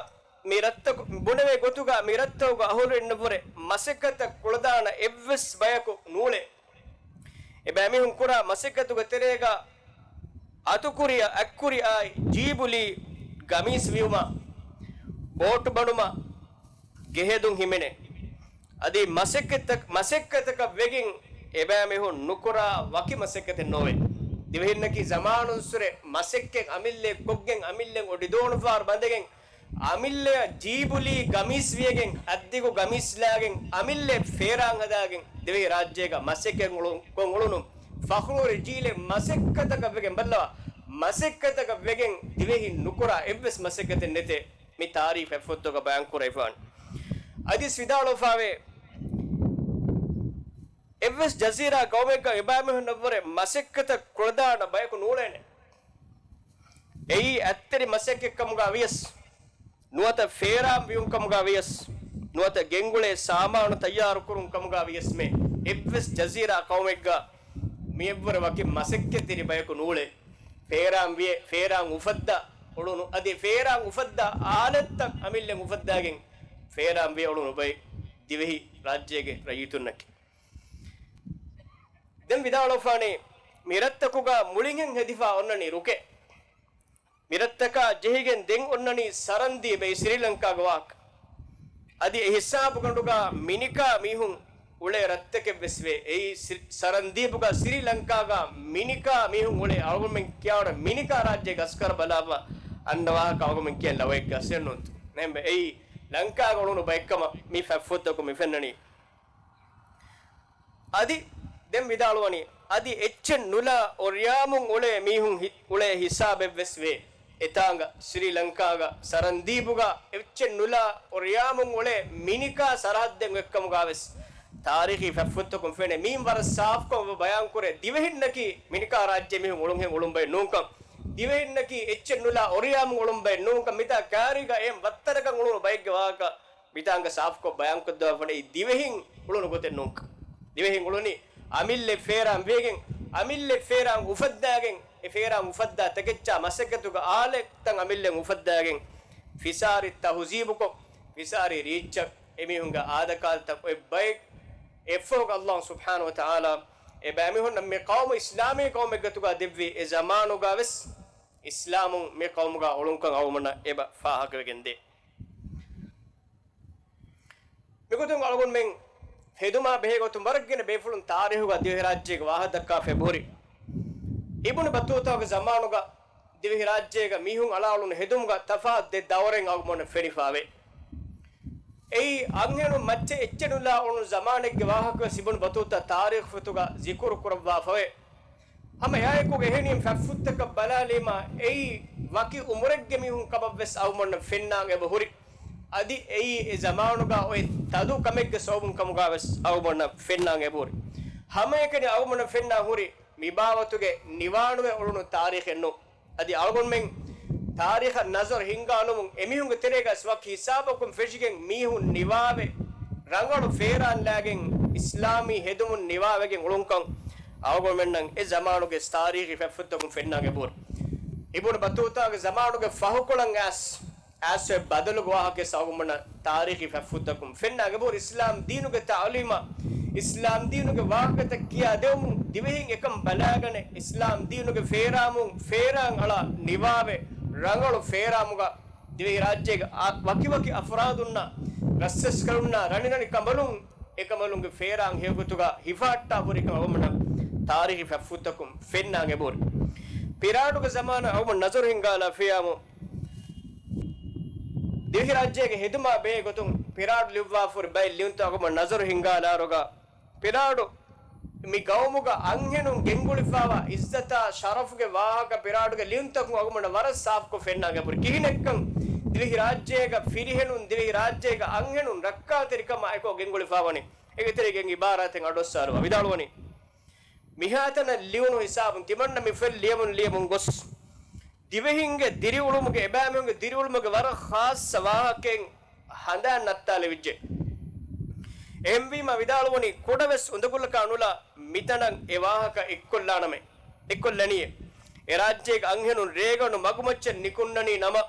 މި ރަށްތަކު-، ބުނެވޭ ގޮތުގަ މި ރަށްތަކުގަ އަހުލުވެރިންނަށްވުރެ މަސައްކަތަށް ކުޅަދާނަ އެއްވެސް ބަޔަކު ނޫޅޭ. އެބައިމީހުން ކުރާ މަސައްކަތުގެ ތެރޭގަ އަތުކުރިއަށް އަތްކުރި އާއި ޖީބުލީ ގަމީސް ވިޔުމަށް، ބޯޓު ބަނުމަށް، ގެހެދުން ހިމެނޭ. އަދި މަސައްކަތްތައް-، މަސައްކަތަކަށް ވެގެން އެބައިމީހުން ނުކުރާ ވަކި މަސައްކަތެއް ނޯވޭ. ދިވެހިންނަކީ ޒަމާނުއްސުރެ މަސައްކަތް އަމިއްލައެއް ކޮށްގެން، އަމިއްލައަށް އޮޑިދޯނުފާރު ބަނދެގެން، އަމިއްލައަށް ޖީބުލީ ގަމީސް ވިޔަގެން، ހައްދިގު ގަމީސް ލާގެން، އަމިއްލައަށް ފޭރާން ހަދާގެން، ދިވެހިރާއްޖޭގަ މަސައްކަތް އުޅު-، ކޮށް އުޅުނު ފަޚުރުވެރި ޖީލެއް މަސައްކަތަކަށް ވެގެން ބައްލަވާ، މަސައްކަތަކަށް ވެގެން ދިވެހިން ނުކުރާ އެއްވެސް މަސައްކަތެއް ނެތޭ. މި ތާރީޚު ފަތްފުށްތަކުގަ ބަޔާންކުރެވިފާނެ. އަދިސް ވިދާޅުވެފާވޭ، އެއްވެސް ޖަޒީރާ ގައުމެއްގަ އެބައިމީހުންނަށްވުރެ މަސައްކަތަށް ކުޅަދާނަ ބަޔަކު ނޫޅޭނެ. އެއީ އަތްތެރި މަސައްކަތްކަމުގަ ވިޔަސް، ނުވަތަ ފޭރާން ވިޔުން ކަމުގަ ވިޔަސް، ނުވަތަ ގެންގުޅޭ ސާމާނު ތައްޔާރު ކުރުން ކަމުގަ ވިޔަސް، މެ އެއްވެސް ޖަޒީރާ ގައުމެއްގަ މިއަށްވުރެ ވަކި މަސައްކަތްތެރި ބަޔަކު ނޫޅޭ. ފޭރާން ވިޔެ، ފޭރާން އުފައްދާ އުޅުނު، އަދި ފޭރާން އުފައްދާ އާލަތްތައް އަމިއްލައަށް އުފައްދާގެން ފޭރާން ވިޔަ އުޅުނު ބައެއް ދިވެހި ރާއްޖޭގެ ރައްޔިތުންނަކީ. ދެން ވިދާޅުވެފާނީ، މި ރަށްތަކުގަ މުޅިންހެން ހެދިފަ އޮންނަނީ ރުކެއް. މި ރަށްތަކާ ޖެހިގެން ދެން އޮންނަނީ ސަރަންދީބެއް ސްރީލަންކާގެ ވާހަކަ. އަދި އެ ހިސާބުގަނޑުގަ މިނިކާ މީހުން އުޅޭ ރަށްތަކެއްވެސް ވޭ. އެއީ ސްރި-، ސަރަންދީބުގަ ސްރީލަންކާގަ މިނިކާ މީހުން އުޅޭ. އަޅުގަނޑުމެން ކިޔާ މިނިކާ ރާއްޖޭގެ އަސްކަރަށް ބަލާފަ އަންނަ ވާހަކަ އަޅުގަނޑުމެން ކިޔަން ލަވައެއްގަ އަސް ނޫންތޯ. އެހެންވެ އެއީ ލަންކާގަ އުޅުނު ބައެއްކަމަށް މި ފަތްފުށްތަކުން މި ފެންނަނީ. އަދި ދެން ވިދާޅުވަނީ، އަދި އެއްޗެއް ނުލާ އޮރިޔާމުން އުޅޭ މީހުން ހި-، އުޅޭ ހިސާބެއްވެސް ވޭ. އެތާނގަ ސްރީލަންކާގަ ސަރަންދީބުގަ އެއްޗެއް ނުލާ އޮރިޔާމުން އުޅޭ މިނިކާ ސަރަހައްދެއް އޮތްކަމުގަވެސް ތާރީޚީ ފަތްފުށްތަކުން ފެނޭ. މީން ވަރަށް ސާފުކޮށް ބަޔާންކުރޭ، ދިވެހިންނަކީ މިނިކާ ރާއްޖެ މީހުން އުޅުންހެން އުޅުން ބައެއް ނޫންކަން. ދިވެހިންނަކީ އެއްޗެއް ނުލާ އޮރިޔާމުން އުޅުން ބައެއް ނޫންކަން. މިތާ ކާރީގަ އެހެން ވައްތަރަކަށް އުޅުނު ބައެއްގެ ވާހަކަ މިތާނގަ ސާފުކޮށް ބަޔާންކޮށްދެއްވާފަ އޮންނަނީ ދިވެހިން އުޅުނު ގޮތެއް ނޫންކަން. ދިވެހިން އުޅުނީ އަމިއްލަ ފޭރާން ވިޔަގެން، އަމިއްލަ ފޭރާން އުފައްދާގެން، އެ ފޭރާން އުފައްދާ ތަކެއްޗާ މަސައްކަތުގެ އާލެއްތައް އަމިއްލައިން އުފައްދާގެން، ފިސާރި ތަހުޒީބުކޮށް، ފިސާރި ރީއްޗަށް އެމީހުންގެ އާދަކާލަތައް އޮތް ބައެއް އެއަށްފަހުގަ ﷲ ސުބްޙާނަހޫ ވަތަޢާލާ އެބައިމީހުންނަށް މި ޤައުމު އިސްލާމީ ޤައުމެއްގަތުގަ ދެއްވި އެ ޒަމާނުގަ ވެސް އިސްލާމުން މި ޤައުމުގަ އުޅުންކަން އަޅުގަނޑުމެންނަށް އެބަ ފާހަގަވެގެންދޭ. މިގޮތުން އަޅުގަނޑުމެން ހެދުމާ ބެހޭ ގޮތުން ވަރަށް ގިނަ ބޭފުޅުން ތާރީހުގަ ދިވެހިރާއްޖޭގެ ވާހަކަ ދައްކާފަ އެބަހުރި. އިބުނު ބަތޫތާގެ ޒަމާނުގަ ދިވެހިރާއްޖޭގަ މީހުން އަޅާ އުޅުނު ހެދުމުގަ ތަފާތު ދެ ދައުރެއް އަޅުގަނޑުމެންނަށް ފެނިފަވޭ. އެއީ އަންހެނުން މައްޗަށް އެއްޗެއް ނުލާ އުޅުނު ޒަމާނެއްގެ ވާހަކަވެސް އިބުނު ބަތޫތާ ތާރީޚު ފޮތުގަ ޒިކުރު ކުރައްވާފަވޭ. ހަމަ އެއާއެކުގަ އެހެނިހެން ފަތްފުށްތަކަށް ބަލާލީމާ، އެއީ ވަކި އުމުރެއްގެ މީހުން ކަމަށްވެސް އަޅުގަނޑުމެންނަށް ފެންނާން އެބަހުރި. އަދި އެއީ އެ ޒަމާނުގަ އޮތް ތަދު ކަމެއްގެ ސަބަބުން ކަމުގަވެސް އަޅުގަނޑުމެންނަށް ފެންނާން އެބަހުރި. ހަމައެކަނި އަޅުގަނޑުމެންނަށް ފެންނާން ހުރި މިބާވަތުގެ ނިވާނުވެ އުޅުނު ތާރީޚެއް ނޫން. އަދި އަޅުގަނޑުމެން ތާރީޚަށް ނަޒަރު ހިންގާލުމުން އެމީހުންގެ ތެރޭގަސް ވަކި ހިސާބަކުން ފެށިގެން މީހުން ނިވާވެ، ރަނގަޅު ފޭރާން ލާގެން އިސްލާމީ ހެދުމުން ނިވާވެގެން އުޅުންކަން އަޅުގަނޑުމެންނަށް އެ ޒަމާނުގެ ތާރީޚީ ފަތްފުށްތަކުން ފެންނާން އެބަހުރި. އިބުނު ބަތޫތާގެ ޒަމާނުގެ ފަހުކޮޅަށް އައިސް، އައިސް އޮތް ބަދަލުގެ ވާހަކަވެސް އަޅުގަނޑުމެންނަށް ތާރީޚީ ފަތްފުށްތަކުން ފެންނާން އެބަހުރި. އިސްލާމް ދީނުގެ ތަޢުލީމަށް، އިސްލާމް ދީނުގެ ވާހަކަތައް ކިޔާ ދެވުމުން ދިވެހިން އެކަން ބަލާގަނެ، އިސްލާމް ދީނުގެ ފޭރާމުން ފޭރާން އަޅާ ނިވާވެ، ރަނގަޅު ފޭރާމުގަ ދިވެހިރާއްޖޭގެ އާ ވަކިވަކި އަފްރާދުންނާ، ރަސްރަސްކަލުންނާ، ރަނިރަނި ކަނބަލުން އެކަނބަލުންގެ ފޭރާން ހެޔޮގޮތުގަ ހިފަހައްޓާ ހުރިކަން އަޅުގަނޑުމެންނަށް ތާރީޚީ ފަތްފުށްތަކުން ފެންނާން އެބަހުރި. ޕިރާޑުގެ ޒަމާނަށް އަޅުގަނޑު ނަޒަރު ހިންގާލާފިޔާމު، ދިވެހިރާއްޖޭގެ ހެދުމާ ބެހޭ ގޮތުން ޕިރާޑު ލިޔުއްވާފަ ހުރި ބައެއް ލިޔުންތައް އަޅުގަނޑު ނަޒަރު ހިންގާލާއިރުގަ، ޕިރާޑު މި ގައުމުގަ އަންހެނުން ގެންގުޅިފަވާ އިއްޒަތާ ޝަރަފުގެ ވާހަކަ ޕިރާޑުގެ ލިޔުންތަކުން އަޅުގަނޑަށް ވަރަށް ސާފުކޮށް ފެންނާން އެބަހުރި. ކިހިނެއްކަން ދިވެހިރާއްޖޭގަ ފިރިހެނުން، ދިވެހިރާއްޖޭގަ އަންހެނުން ރައްކާތެރިކަމާ އެކު ގެންގުޅިފަވަނީ. އޭގެ ތެރޭގަ އިބާރާތެއް އަޑުއައްސާލަވާ ވިދާޅުވަނީ، މިހާތަނަށް ލިޔުނު ހިސާބުން ތިމަންނަ މި ފޮތް ލިޔަމުން ލިޔަމުން ގޮސް، ދިވެހިންގެ ދިރިއުޅުމުގެ، އެބައިމީހުންގެ ދިރިއުޅުމުގެ ވަރަށް ޚާއްޞަ ވާހަކައެއް ހަނދާން ނައްތާލެވިއްޖެ. އެހެންވީމަ ވިދާޅުވަނީ، ކުޑަވެސް އުނދަގުލަކާ ނުލާ މިތަނަށް އެ ވާހަކަ އެއްކޮށްލާނަމޭ، އެއްކޮށްލަނީއޭ. އެ ރާއްޖޭގެ އަންހެނުން ރޭގަނޑު މަގުމައްޗަށް ނިކުންނަނީ ނަމަ،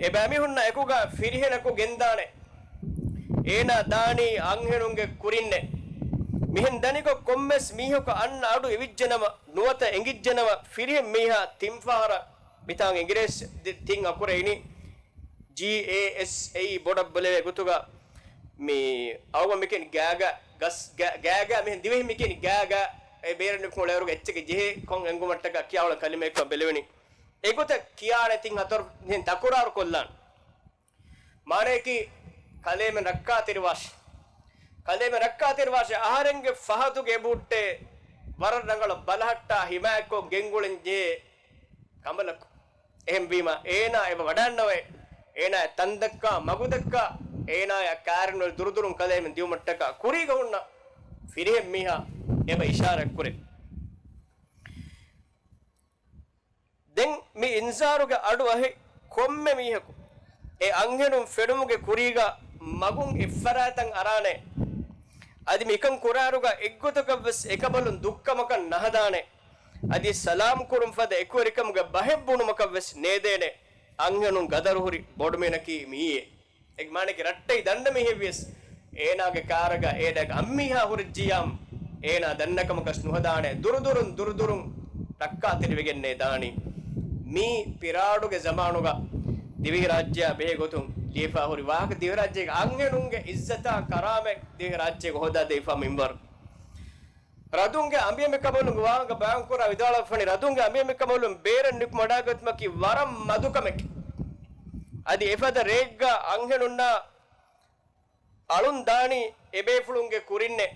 އެބައިމީހުންނާ އެކުގަ ފިރިހެނަކު ގެންދާނެ. އޭނާ ދާނީ އަންހެނުންގެ ކުރިންނޭ. މިހެން ދަނިކޮށް ކޮންމެސް މީހަކު އަންނަ އަޑު އިވިއްޖެނަމަ، ނުވަތަ އެނގިއްޖެނަމަ، ފިރިހެން މީހާ ތިން ފަހަރަށް މިތާނގަ އިނގިރޭސި ތިން އަކުރެއް އިނީ ޖީ އޭ އެސް އޭ ބޮޑަށް ބެލެވޭ ގޮތުގަ މި އަޅުގަނޑު މިކިޔަނީ ގާގާ، ގަސް ގާ، ގާގާ މިހެން ދިވެހި މިކިޔަނީ ގާގާ. އެ ބޭރަށް ނިކުމެ އުޅޭއިރުގަ އެއްޗެއްގެ ޖެހޭ ކޮން އެނގުމަށްޓަކާ ކިޔާ އުޅޭ ކަލިމައެއްކަން ބެލެވެނީ. އެގޮތަށް ކިޔާނެ ތިން ހަތަރު މިހެން ތަކުރާރު ކޮށްލާނެ. މާނަޔަކީ ކަލޭމެން ރައްކާތެރިވާށޭ. ކަލޭމެން ރައްކާތެރިވާށޭ. އަހަރެންގެ ފަހަތުގެ އެބަހުއްޓޭ ވަރަށް ރަނގަޅަށް ބަލަހައްޓާ ހިމާޔަތްކޮށް ގެންގުޅެން ޖެހޭ ކަނބަލަކު. އެހެންވީމަ، އޭނާ އެބަ ވަޑާންނަވައި، އޭނާ ތަންދައްކާ، މަގުދައްކާ، އޭނާޔާ ކާރިން އޮތް ދުރުދުރުން ކަލޭމެން ދިއުމަށްޓަކާ، ކުރީގަ ހުންނަ ފިރިހެން މީހާ އެބަ އިޝާރާތްކުރޭ. ދެން މި އިންޒާރުގެ އަޑު އަހި ކޮންމެ މީހަކު އެ އަންހެނުން ފެނުމުގެ ކުރީގަ މަގުން އެއްފަރާތަށް އަރާނެ. އަދި މިކަން ކުރާއިރުގަ އެއްގޮތަކަށްވެސް އެކަނބަލުން ދުއްކަމަކަށް ނަހަދާނެ. އަދި ސަލާމް ކުރުން ފަދަ އެކުވެރިކަމުގެ ބަހެއް ބުނުމަކަށްވެސް ނޭދޭނެ. އަންހެނުން ގަދަރުހުރި ބޮޑުމީހަކީ މިއީ. އޭގެ މާނައަކީ ރައްޓެހި ދަންނަ މީހެއްވިޔަސް، އޭނާގެ ކާރަގަ އޭނާގެ އަންމީހާ ހުރެއްޖިއްޔާމު، އޭނާ ދަންނަ ކަމަކަށް ނުހަދާނެ. ދުރުދުރުން ދުރުދުރުން ރައްކާތެރިވެގެންނޭ ދާނީ. މީ ޕިރާޑުގެ ޒަމާނުގަ ދިވެހިރާއްޖެއާ ބެހޭ ގޮތުން ލިޔެފަ ހުރި ވާހަކަ. ދިވެހިރާއްޖޭގެ އަންހެނުންގެ އިއްޒަތާ ކަރާމަތް ދިވެހިރާއްޖޭގަ ހޯދާދެވިފަ މިންވަރު. ރަދުންގެ އަނބިއަނބިކަނބަލުންގެ ވާހަކަ ބަޔާންކުރާ ވިދާޅުވެފަނި، ރަދުންގެ އަނބިއަނބިކަނބަލުން ބޭރަށް ނިކުމެ ވަޑާގަތުމަކީ ވަރަށް މަދު ކަމެކޭ. އަދި އެފަދަ ރެއެއްގަ އަންހެނުންނާ އަޅުން ދާނީ އެބޭފުޅުންގެ ކުރިންނޭ.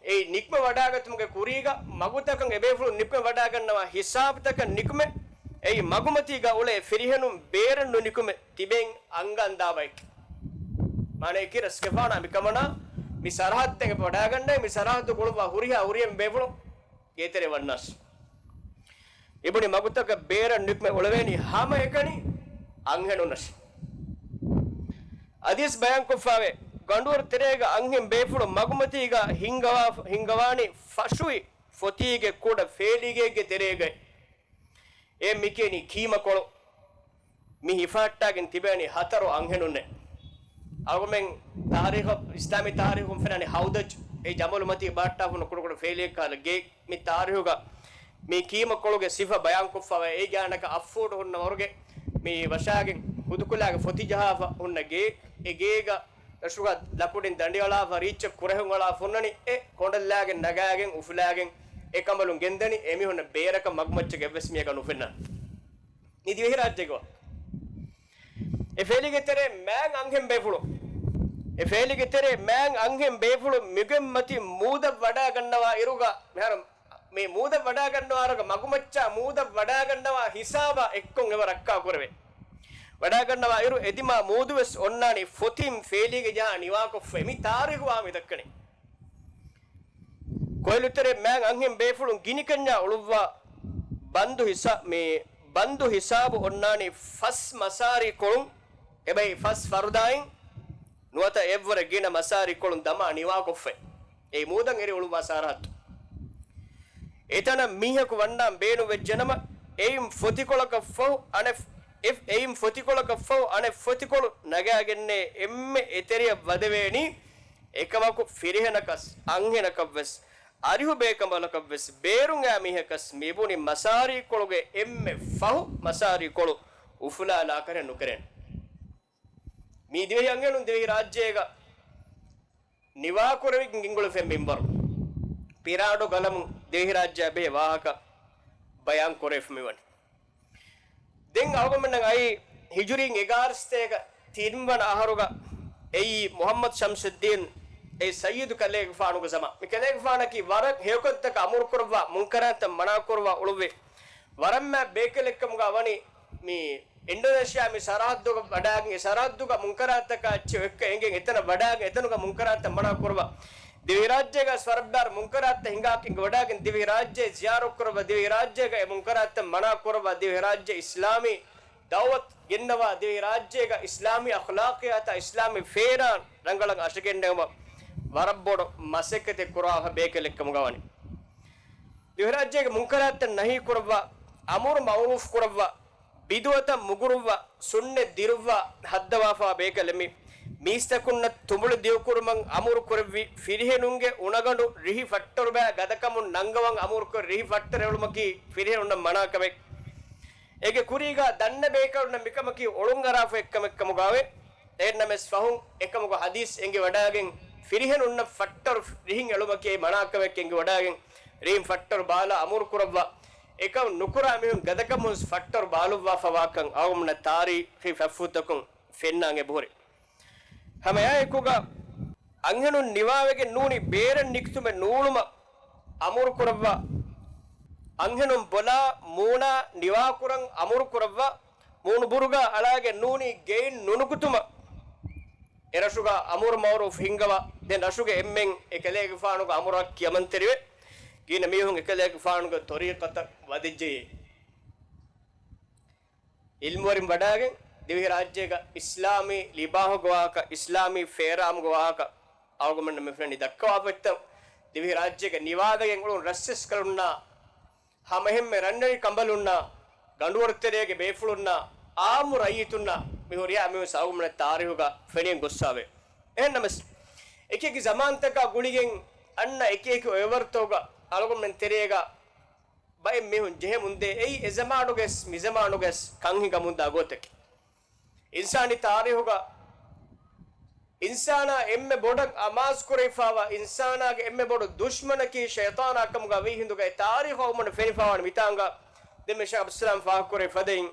އެއީ ނިކުމެ ވަޑާގަތުމުގެ ކުރީގަ މަގުތަކަށް އެބޭފުޅުން ނިކުމެ ވަޑާގަންނަވާ ހިސާބުތަކަށް ނިކުމެ، އެއީ މަގުމަތީގަ އުޅޭ ފިރިހެނުން ބޭރަށް ނުނިކުމެ ތިބެން އަންގަންދާ ބައެކޭ. މާނައަކީ ރަސްގެފާނާ މިކަމަނާ މި ސަރަހައްދެއް އެބަ ވަޑާގަންނައި، މި ސަރަހައްދު ގުޅުއްވާ ހުރިހާ ހުރިހެން ބޭފުޅުން ގޭތެރެ ވަންނާށި. އިބުނި މަގުތަކަށް ބޭރަށް ނިކުމެ އުޅެވޭނީ ހަމައެކަނި އަންހެނުންނަށި. އަދިވެސް ބަޔާންކޮށްފަވޭ، ގަނޑުވަރު ތެރޭގަ އަންހެން ބޭފުޅުން މަގުމަތީގަ ހިންގަވާ، ހިންގަވާނީ ފަށުވި ފޮތީގެ ކުޑަ ފޭލިގެއެއްގެ ތެރޭގައި. އެ މިކިޔަނީ ކީމަކޮޅު. މި ހިފަހައްޓާގެން ތިބޭނީ ހަތަރު އަންހެނުންނޭ. އަޅުގަނޑުމެން ތާރީޚަށް، އިސްލާމީ ތާރީޚުން ފެންނަނީ ހައުދަޖް، އެ ޖަމަލު މަތީ ބަހައްޓާފަ ނުކުޑަކުޑަ ފޭލިއެއްކަހަލަ ގެ މި ތާރީހުގަ މި ކީމަ ކޮޅުގެ ސިފަ ބަޔާންކޮށްފަވާ އެ ގާނަކަށް އަށް ފޫޓު ހުންނަ ވަރުގެ މި ވަށާގެން ހުދުކުލާގެ ފޮތި ޖަހާފަ ހުންނަ ގެ، އެ ގޭގަ ރަށުގަ ލަކުޑިން ދަނޑިއަޅާފަ ރީއްޗަށް ކުރެހުން އަޅާފަ ހުންނަނީ އެ ކޮނޑަށްލާގެން ނަގާގެން އުފުލާގެން އެ ކަނބަލުން ގެންދަނީ އެމީހުންނަށް ބޭރަކަށް މަގުމައްޗަކަށް އެއްވެސް މީހަކަށް ނުފެންނާނެ. މި ދިވެހިރާއްޖޭގަ ވާ. އެ ފޭލީގެ ތެރޭ މާތް އަންހެން ބޭފުޅުން، އެ ފޭލީގެ ތެރޭ މާތް އަންހެން ބޭފުޅުން މިގެންމަތި މޫދަށް ވަޑާގަންނަވާ އިރުގަ، މިހާރު މި މޫދަށް ވަޑާގަންނަވާ އިރުގަ މަގުމައްޗާ މޫދަށް ވަޑާގަންނަވާ ހިސާބަށް އެއްކޮށް އެބަ ރައްކާ ކުރެވޭ. ވަޑާގަންނަވާ އިރު އެދިމާ މޫދުވެސް އޮންނާނީ ފޮތިން ފޭލީގެ ޖަހާ ނިވާކޮށްފަ މި ތާރީހު ވާހަކަ މި ދައްކަނީ. ކޮއިލުތެރޭ މާތް އަންހެން ބޭފުޅުން ގިނިކަންޏާ އުޅުއްވާ ބަންދު ހިސާ-، މި ބަންދު ހިސާބު އޮންނާނީ ފަސް މަސާރީ ކޮޅުން، އެބައި ފަސް ފަރުދާއިން ނުވަތަ އެއްވަރަށް ގިނަ މަސާރީ ކޮޅުން ދަމާ ނިވާކޮށްފަ އެ މޫދަށް އެރި އުޅުއްވާ ސަރަހައްދު. އެތަނަށް މީހަކު ވަންނާން ބޭނުން ވެއްޖެނަމަ، އެއިން ފޮތިކޮޅަކަށްފަހު އަނެއް، އެ، އެއިން ފޮތިކޮޅަކަށްފަހު އަނެއް ފޮތިކޮޅު ނަގާގެންނޭ އެންމެ އެތެރެއަށް ވަދެވޭނީ. އެކަމަކު ފިރިހެނަކަސް، އަންހެނަކަށްވެސް، އަރިހު ބޭކަނބަލަކަށްވެސް، ބޭރުން އައި މީހަކަސް މިބުނި މަސާރީކޮޅުގެ އެންމެ ފަހު މަސާރީކޮޅު އުފުލާލާކަށް ނުކެރޭނެ. މީ ދިވެހި އަންހެނުން ދިވެހި ރާއްޖޭގަ ނިވާކުރެވިގެން ގެންގުޅެފަ މިންވަރު. ޕިރާޑު ގަލަމުން ދިވެހިރާއްޖެއާ ބެހޭ ވާހަކަ ބަޔާން ކުރެވިފަ މިވަނީ. ދެން އަޅުގަނޑުމެންނަށް އައީ ހިޖުރީން އެގާރަސަތޭކަ ތިންވަނަ އަހަރުގަ އެއީ މުޙައްމަދު ޝަމްސުއްދީން އެ ސައްޔިދު ކަލޭގެފާނުގެ ޒަމާން. މި ކަލޭގެފާނަކީ ވަރަށް ހެޔޮކަންތަކަށް އަމުރު ކުރައްވާ، މުންކަރާތައް މަނާ ކުރައްވާ އުޅުއްވި ވަރަށް މާތް ބޭކަލެއްކަމުގަ ވަނީ މި އިންޑޮނޭޝިއާ މި ސަރަހައްދުގަ ވަޑާގެން، އެ ސަރަހައްދުގަ މުންކަރާތަކާ އެއްޗެއް އެއްކަ އެނގެން، އެތަނަށް ވަޑާގެން އެތަނުގަ މުންކަރާތައް މަނާ ކުރައްވާ. ދިވެހިރާއްޖޭގަ ވަރަށް ބާރު މުންކަރާތައް ހިނގާކިން ވަޑާގެން ދިވެހިރާއްޖެ ޒިޔާރަތް ކުރައްވާ، ދިވެހިރާއްޖޭގަ އެ މުންކަރާތައް މަނާ ކުރައްވާ، ދިވެހިރާއްޖެ އިސްލާމީ ދައުވަތު ގެންނަވާ، ދިވެހިރާއްޖޭގަ އިސްލާމީ އަޚްލާޤިއްޔާތާ އިސްލާމީ ފޭރާން ރަނގަޅަށް އަށަގެންނެވުމަށް ވަރަށް ބޮޑު މަސައްކަތެއް ކުރާފަ ބޭކަލެއްކަމުގަ ވަނީ. ދިވެހިރާއްޖޭގެ މުންކަރާތައް ނަހީ ކުރައްވާ، އަމުރު މަޢުރޫފު ކުރައްވާ، ބިދުޢަތަށް މުގުރުއްވާ، ސުންނަތް ދިރުއްވާ ހައްދަވާފަ ބޭކަލެއް މި. މީސްތަކުންނަށް ތުނބުޅި ދިގުކުރުމަށް އަމުރު ކުރެއްވި، ފިރިހެނުންގެ އުނަގަނޑު ރިހި ފައްޓަރުބައި ގަދަކަމުން ނަންގަވަން އަމުރުކުރި، ރިހި ފައްޓަރު އެޅުމަކީ ފިރިހެނުންނަށް މަނާކަމެއް. އޭގެ ކުރީގަ ދަންނަ ބޭކަލުންނަށް މިކަމަކީ އޮޅުންއަރާފަ އެއްކަމެއްކަމުގައެ. އެހެންނަމެސް ފަހުން އެކަމުގަ ހަދީސް އެނގިވަޑާގެން، ފިރިހެނުންނަށް ފައްޓަރު ރިހިން އެޅުމަކީ މަނާކަމެއް އެނގިވަޑާގެން، ރިހިން ފައްޓަރު ބާލާ އަމުރު ކުރައްވާ، އެކަން ނުކުރާ މީހުން ގަދަކަމުން ފައްޓަރު ބާލުއްވާފަވާކަން އަޅުގަނޑުމެންނަށް ތާރީޚީ ފަތްފުށްތަކުން ފެންނާން އެބަހުރި. ހަމައެއާއެކުގަ އަންހެނުން ނިވާވެގެން ނޫނީ ބޭރަށް ނިކުތުމެއް ނޫޅުމަށް އަމުރު ކުރައްވާ، އަންހެނުން ބޮލާ މޫނާ ނިވާކުރަން އަމުރު ކުރައްވާ، މޫނު ބުރުގާ އަޅާގެން ނޫނީ ގެއިން ނުނުކުތުމަށް އެރަށުގަ އަމުރު މަޢުރޫފު ހިންގަވާ، ދެން ރަށުގެ އެންމެން އެކަލޭގެފާނުގެ އަމުރަށް ކިޔަމަންތެރިވެ، ގިނަ މީހުން އެކަލޭގެފާނުގެ ތޮރީޤަތަށް ވަދެއްޖެޔޭ. އިލްމުވެރިން ވަޑާގެން ދިވެހިރާއްޖޭގަ އިސްލާމީ ލިބާހުގެ ވާހަކަ، އިސްލާމީ ފޭރާމުގެ ވާހަކަ އަޅުގަނޑުމެންނަށް މި ފެނި ދައްކަވާފައިތަން، ދިވެހިރާއްޖޭގަ ނިވާވެގެން އުޅުނު ރަސްރަސްކަލުންނާ، ހަމައެހެންމެ ރަންރަނި ކަނބަލުންނާ، ގަނޑުވަރުތެރޭގެ ބޭފުޅުންނާ، އާއްމު ރައްޔިތުންނާ މި ހުރިހާ މީހުން އަޅުގަނޑުމެން ތާރީހުގަ ފެނިގެން ގޮއްސާވޭ. އެހެންނަމަސް، އެކިއެކި ޒަމާންތަކާ ގުޅިގެން އަންނަ އެކިއެކި އޮއެވަރުތަކުގަ އަޅުގަނޑުމެން ތެރޭގަ ބައެއް މީހުން ޖެހެމުންދޭ. އެއީ އެޒަމާނުގަސް މިޒަމާނުގަސް ކަންހިނގަމުންދާ ގޮތަކީ. އިންސާނީ ތާރީހުގަ އިންސާނާ އެންމެ ބޮޑަށް އަމާޒުކުރެވިފާވާ، އިންސާނާގެ އެންމެ ބޮޑު ދުޝްމަނަކީ ޝައިޠާނާ ކަމުގަ ވީ ހިނދުގައި ތާރީހު އަޅުގަނޑުމެންނަށް ފެނިފާވާނެ މިތާނގަ. ދެންމެ ޝޭޚް އަބްދުއްސަލާމް ފާހަގަކުރެވި ފަދައިން،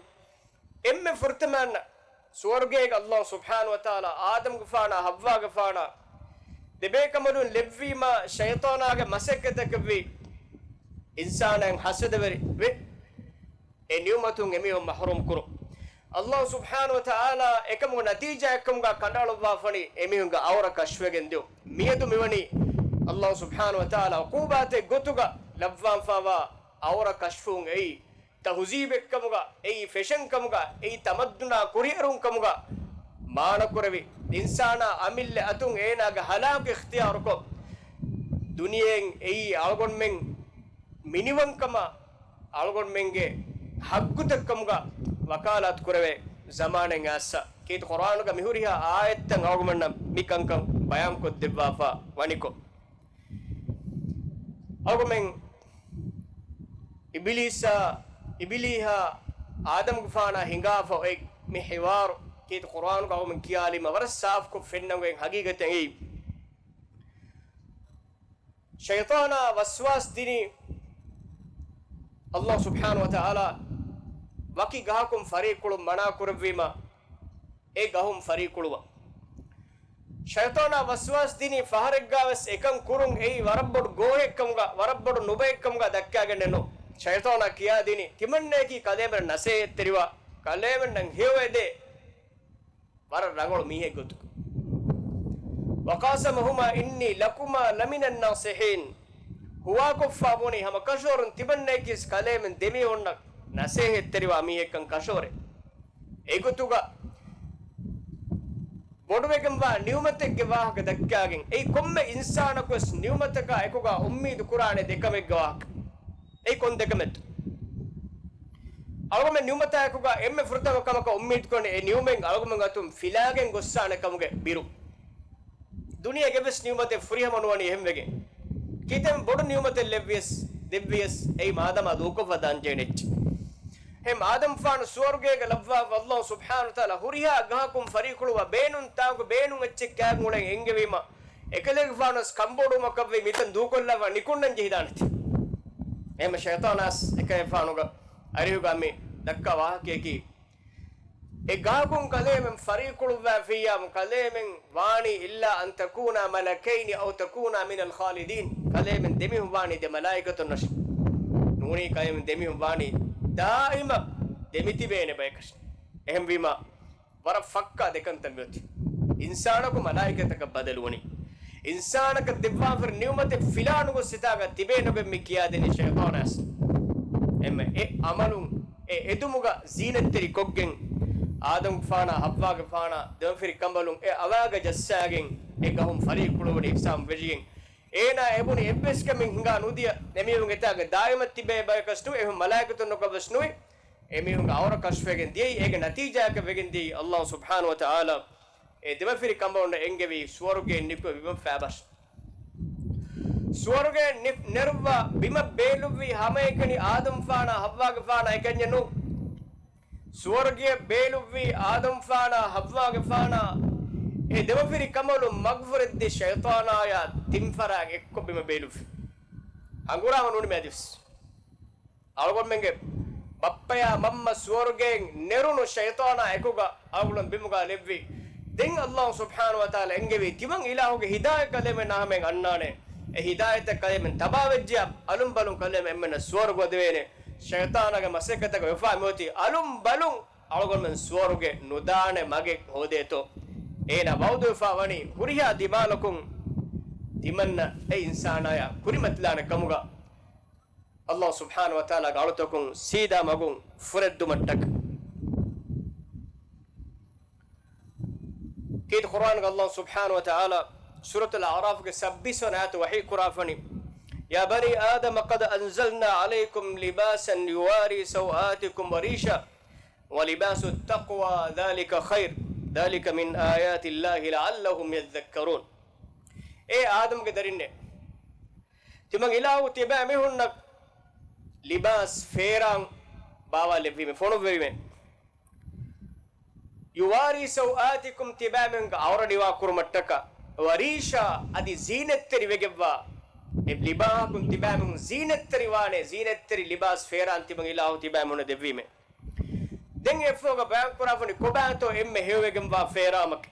އެންމެ ފުރަތަމަ އަންނަ ސުވަރުގޭގަ ﷲ ސުބްޙާނަހޫ ވަތަޢާލާ އާދަމްގެފާނާ ޙައްވާގެފާނާ ދެބޭކަނބަލުން ލެއްވީމާ ޝައިޠާނާގެ މަސައްކަތަކަށްވީ އިންސާނާއިން ޙަސަދަވެރި ވެ، އެ ނިޢުމަތުން އެމީހުން މަޙްރޫމް ކުރުން. ﷲ ސުބްޙާނަހޫ ވަތަޢާލާ އެކަމުގެ ނަތީޖާއެއްކަމުގަ ކަނޑައަޅުއްވާފަނީ އެމީހުންގެ އައުރަ ކަޝްފުވެގެން ދިޔުން. މިއަދު މިވަނީ ﷲ ސުބްޙާނަހޫ ވަތަޢާލާ ޢުޤޫބާތެއް ގޮތުގަ ލައްވާފާވާ އައުރަ ކަޝްފުވުން އެއީ. ތަހުޒީބެއްކަމުގަ، އެއީ ފެޝަންކަމުގަ، އެއީ ތަމައްދުނާ ކުރިއެރުންކަމުގަ މާނަކުރެވި، އިންސާނާ އަމިއްލަ އަތުން އޭނާގެ ހަލާކު އިޚްތިޔާރުކޮށް، ދުނިޔެއިން އެއީ އަޅުގަނޑުމެން މިނިވަންކަމަށް އަޅުގަނޑުމެންގެ ޙައްޤުތައްކަމުގަ ވަކާލާތު ކުރެވޭ ޒަމާނެއް އައިއްސަ. ކީރިތި ޤުރްއާނުގަ މިހުރިހާ އާޔަތްތައް އަޅުގަނޑުމެންނަށް މި ކަންކަން ބަޔާންކޮށްދެއްވާފަ ވަނިކޮށް، އަޅުގަމެން އިބިލީސާ، އިބިލީހާ އާދަމްގެފާނާ ހިނގާފަ އޮތް މި ހިވާރު ކީރިތި ޤުރްއާނުގަ އަޅުގަމެން ކިޔާލީމަ ވަރަށް ސާފުކޮށް ފެންނަން އޮތް ހަގީގަތެއް އެއީ. ޝައިޠާނާ ވަސްވާސް ދިނީ ﷲ ސުބްޙާނަހޫ ވަތަޢާލާ ވަކި ގަހަކުން ފަރީއްކުޅުން މަނާ ކުރެއްވީމަ، އެ ގަހުން ފަރީއްކުޅުވަން. ޝައިޠާނާ ވަސްވާސް ދިނީ ފަހަރެއްގާވެސް އެކަން ކުރުން އެއީ ވަރަށް ބޮޑު ގޯހެއްކަމުގަ، ވަރަށް ބޮޑު ނުބައެއްކަމުގަ ދައްކާގެންނެއް ނޫން. ޝައިޠާނާ ކިޔާދިނީ ތިމަންނަޔަކީ ކަލޭމެން ނަސޭހަތްތެރިވާ، ކަލޭމެންނަށް ހެޔޮއެދޭ ވަރަށް ރަނގަޅު މީހެއް ގޮތުގަ. وقاسمهما إني لكما لمن الناصحين. ހުވާކޮށްފާ ބުނީ ހަމަ ކަށަވަރުން ތިމަންނަޔަކީވެސް ކަލޭމެން ދެމީހުންނަށް ނަސޭހަތްތެރިވާ މީހެއްކަން ކަށަވަރެއް. އެގޮތުގަ ބޮޑުވެގެންވާ ނިޢުމަތެއްގެ ވާހަކަ ދައްކާގެން، އެއީ ކޮންމެ އިންސާނަކުވެސް ނިޢުމަތަކާ އެކުގަ އުއްމީދު ކުރާނެ ދެކަމެއްގެ ވާހަކަ. އެއީ ކޮން ދެކަމެއްތޯ؟ އަޅުގަމެން ނިޢުމަތާ އެކުގަ އެންމެ ފުރަތަމަ ކަމަކަށް އުއްމީދު ކުރަނީ އެ ނިޢުމަތް އަޅުގަމެން އަތުން ފިލާގެން ގޮއްސާނެ ކަމުގެ ބިރު. ދުނިޔޭގެ އެއްވެސް ނިޢުމަތެއް ފުރިހަމަ ނުވަނީ އެހެންވެގެން. ކިތަންމެ ބޮޑު ނިޢުމަތެއް ލެއްވިޔަސް، ދެއްވިޔަސް، އެއީ މާދަމާ ދޫކޮށްފަ ދާން ޖެހޭނެ އެއްޗެއް. އެހެން އާދަމްފާނު ސުވަރުގޭގަ ލައްވާފަ ﷲ ސުބްޙާނަހޫ ވަތަޢާލާ ހުރިހާ ގަހަކުން ފަރީއްކުޅުވާ ބޭނުން ތާކު ބޭނުން އެއްޗެއް ކާގެން އުޅެން އެންގެވީމަ، އެކަލޭގެފާނުވެސް ކަންބޮޑުވުމަކަށްވެ މިތަން ދޫކޮށްލާފަ ނިކުންނަން ޖެހިދާނެތީ. އެހެންމެ ޝައިޠާނާސް އެކަލޭފާނުގެ އަރިހުގަ މި ދައްކާ ވާހަކަޔަކީ، އެ ގަހަކުން ކަލޭމެން ފަރީއްކުޅުއްވާފިއްޔާމު ކަލޭމެން ވާނީ إلا أن تكونا ملكين أو تكونا من الخالدين. ކަލޭމެން ދެމީހުން ވާނީ ދެ މަލާއިކަތުންނަށް ނޫނީ، ކަލޭމެން ދެމީހުން ވާނީ ދާއިމަށް ދެމިތިބޭނެ ބަޔަކަށް. އެހެންވީމަ، ވަރަށް ފައްކާ ދެކަންތައް މިއޮތީ. އިންސާނަކު މަލާއިކަތަކަށް ބަދަލުވަނީ. އިންސާނަކަށް ދެއްވާފަ ނިޢުމަތެއް ފިލާނުގޮސް ހިތާގަ ތިބޭނެ ގޮތް މި ކިޔާދިނީ ޝައިޠާނާސް. އެންމެ އެ އަމަލުން އެ އެދުމުގަ ޒީނަތްތެރި ކޮށްގެން، އާދަމްގެފާނާ ޙައްވާގެފާނާ ދެމަފިރި ކަނބަލުން އެ އަވާގަ ޖައްސާގެން، އެ ގަހުން ފަރީއްކުޅުވަނީ އިޤްސާމް ވެށިގެން. އޭނާ އެބުނި އެއްވެސް ކަމެއް ހިނގާ ނުދިޔަ، އެމީހުން އެތާގަ ދާއިމަށް ތިބޭ ބަޔަކަސް ނުވެ، އެހެން މަލާއިކަތުންނަކަށްވެސް ނުވެ، އެމީހުންގެ އައުރަ ކަޝްފުވެގެން ދިޔައީ. އޭގެ ނަތީޖާއަކަށް ވެގެން ދިޔައީ ﷲ ސުބްޙާނަހޫ ވަތަޢާލާ އެ ދެމަފިރި ކަނބަލުންނަށް އެންގެވީ ސުވަރުގެއިން ނިކުމެ ބިމަށް ފައިބަސް. ސުވަރުގެއިން ނި-، ނެރުއްވާ ބިމަށް ބޭލުއްވީ ހަމައެކަނި އާދަމްފާނާ ޙައްވާގެފާނާ އެކަންޏެއް ނޫން. ސުވަރުގެއަށް ބޭލުއްވީ އާދަމްފާނާ ޙައްވާގެފާނާ އެ ދެމަފިރި ކަނބަލުން މަގުފުރެއްދީ ޝައިޠާނާޔާ ތިން ފަރާތް އެއްކޮށް ބިމަށް ބޭލުއްވި. ހަނގުރާމަ ނޫނީމަ އަދިވެސް. އަޅުގަނޑުމެންގެ ބައްޕަޔާ މަންމަ ސުވަރުގެއިން ނެރުނު ޝައިޠާނާ އެކުގަ އަޅުގަނޑު ބިމުގަ ލެއްވި. ދެން ﷲ ސުބްޙާނަހޫ ވަތަޢާލާ އެންގެވީ ތިމަން އިލާހުގެ ހިދާޔަތް ކަލޭމެން ނަހަމެން އަންނާނެ. އެ ހިދާޔަތަށް ކަލޭމެން ތަބާވެއްޖެޔާ، އަލުން ބަލުން ކަލޭމެން އެންމެންނަށް ސުވަރުގެ އުދެވޭނެ. ޝައިޠާނާގެ މަސައްކަތަކަށް ވެފާ މިއޮތީ އަލުން ބަލުން އަޅުގަނޑުމެން ސުވަރުގެ ނުދާނެ މަގެއް ހޯދޭތޯ. އޭނާ ވަޢުދުވެފާ ވަނީ ހުރިހާ ދިމާލަކުން ތިމަންނަ އެ އިންސާނާޔާ ކުރިމަތިލާނެ ކަމުގަ. ﷲ ސުބްޙާނަހޫ ވަތަޢާލާގެ އަޅުތަކުން ސީދާ މަގުން ފުރެއްދުމަށްޓަކަ. ކީރިތި ޤުރްއާނުގަ ﷲ ސުބްޙާނަހޫ ވަތަޢާލާ ސޫރަތުލް އަޢުރާފްގެ ސައްބީސް ވަނަ އާޔަތު ވަޙީ ކުރާފަނި، يا بني آدم قد أنزلنا عليكم لباسا يواري سوآتكم وريشا ولباس التقوى ذلك خير ذلك من آيات الله لعلهم يذكرون. އޭ އާދަމްގެ ދަރިންނޭ! ތިމަން އިލާހު ތިބާ މީހުންނަށް ލިބާސް ފޭރާން ބާވާލެއްވީމެ، ފޮނުއްވެވީމެ. يواري سوآتكم، ތިބާމެންގެ އައުރަ ނިވާ ކުރުމަށްޓަކާ، ވަރީޝާ، އަދި ޒީނަތްތެރި ވެގެންވާ، އެ ލިބާހަކުން ތިބާމެން ޒީނަތްތެރި ވާނެ، ޒީނަތްތެރި ލިބާސް ފޭރާން ތިމަން އިލާހު ތިބާމެންނަށް ދެއްވީމެ. ދެން އެއަށްފަހުގަ ބަޔާން ކުރާފަނި ކޮބާތޯ އެންމެ ހެޔޮވެގެންވާ ފޭރާމަކީ؟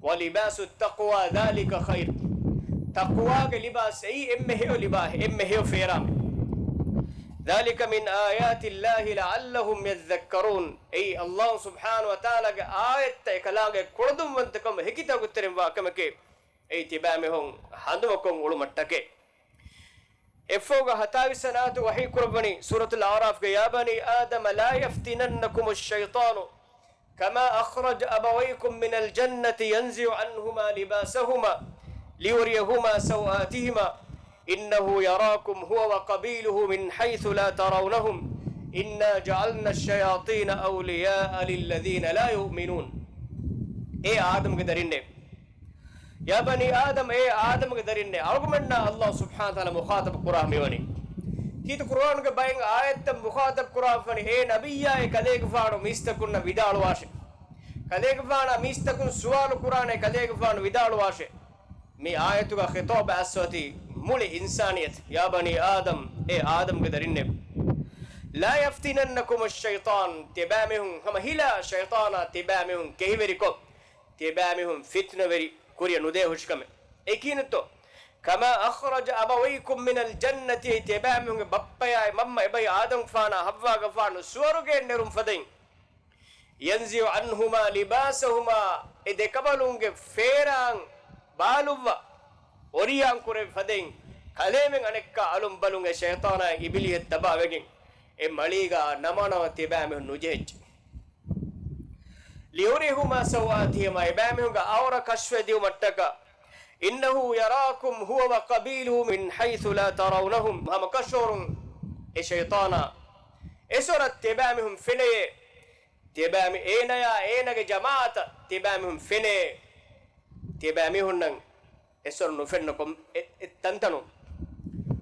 ولباس التقوى ذلك خير. ތަޤްވާގެ ލިބާސް އެއީ އެންމެ ހެޔޮ ލިބާ، އެންމެ ހެޔޮ ފޭރާމެއް. ذلك من آيات الله لعلهم يذكرون. އެއީ ﷲ ސުބްޙާނަހޫ ވަތަޢާލާގެ އާޔަތްތައް އެކަލާނގެ ކުޅަދުންވަންތަކަމުން ހެކިތަކުތެރިންވާ ކަމެކޭ. އެއީ ތިބާމީހުން ހަނދުމަކޮށް އުޅުމަށްޓަކައި. އެއަށްފަހުގަ ހަތާވީސް ވަނަ އާޔަތު ވަޙީ ކުރައްވަނީ ސޫރަތުލް އަޢުރާފްގެ، يا بني آدم لا يفتننكم الشيطان كما أخرج أبويكم من الجنة ينزع عنهما لباسهما ليريهما سوآتهما إنه يراكم هو وقبيله من حيث لا ترونهم إنا جعلنا الشياطين أولياء للذين لا يؤمنون. އޭ އާދަމްގެ ދަރިންނޭ! يا بني آدم، އޭ އާދަމުގެ ދަރިންނޭ. އަޅުގަނޑުމެންނާ އައްލާހު ސުބްޙާނަހު ވަތަޢާލާ މުޚާޠަބު ކުރާ މިވަނީ. ކީރިތި ޤުރުއާނުގެ ބައެއް އާޔަތްތައް މުޚާޠަބު ކުރާފަނި، އޭ ނަބިއްޔާ، އޭ ކަލޭގެފާނު މީސްތަކުންނަށް ވިދާޅުވާށޭ. ކަލޭގެފާނާ މީސްތަކުން ސުވާލު ކުރާނެ، ކަލޭގެފާނު ވިދާޅުވާށޭ. މި އާޔަތުގަ ޚިޠާބަށް އައްސަވަތީ މުޅި އިންސާނިއްޔަތު. يا بني آدم، އޭ އާދަމުގެ ދަރިންނޭ. لا يفتننكم الشيطان، ތިޔަބައިމީހުން ހަމަ ހިލާ ޝައިޠާނާ ތިޔަބައިމީހުން ކެހިވެރިކޮށް، ތިޔަބައިމީހުން ފިތުނަވެރި ކުރިއަށް ނުދޭ ހުށިކަމެއް. އެކީނެއްތޯ؟ كما أخرج أبويكم من الجنة، ތިޔަބައިމީހުންގެ ބައްޕަޔާއި މަންމަ އެބައި އާދަމްފާނާ ހައްވާގެފާނު ސުވަރުގެއިން ނެރުން ފަދައިން. ينزع عنهما لباسهما، އެ ދެކަމަލުންގެ ފޭރާން ބާލުއްވާ، އޮރިޔާން ކުރެވި ފަދައިން، ކަލޭމެން އަނެއްކާ އަލުން ބަލުން އެ ޝައިޠާނާއި އިބިލީހެއް ތަބާވެގެން، އެ މަޅީގަ ނަމާނަމާ ތިޔަބައިމީހުން ނުޖެހެއްޖެ. ليريهما سوآتهما، އެބައިމީހުންގެ އައުރަ ކަޝްފެދިއުމަށްޓަކާ. إنه يراكم هو وقبيله من حيث لا ترونهم، ހަމަކަށަވަރުން އެ ޝައިޠާނާ އެސޮރަށް ތިޔަބައިމީހުން ފެނެޔޭ. ތިޔަބައިމީ އޭނަޔާ އޭނަގެ ޖަމާޢަތަށް ތިޔަބައިމީހުން ފެނޭ. ތިޔަބައިމީހުންނަށް އެސޮރު ނުފެންނަ ކޮން އެ، އެ ތަންތަނުން.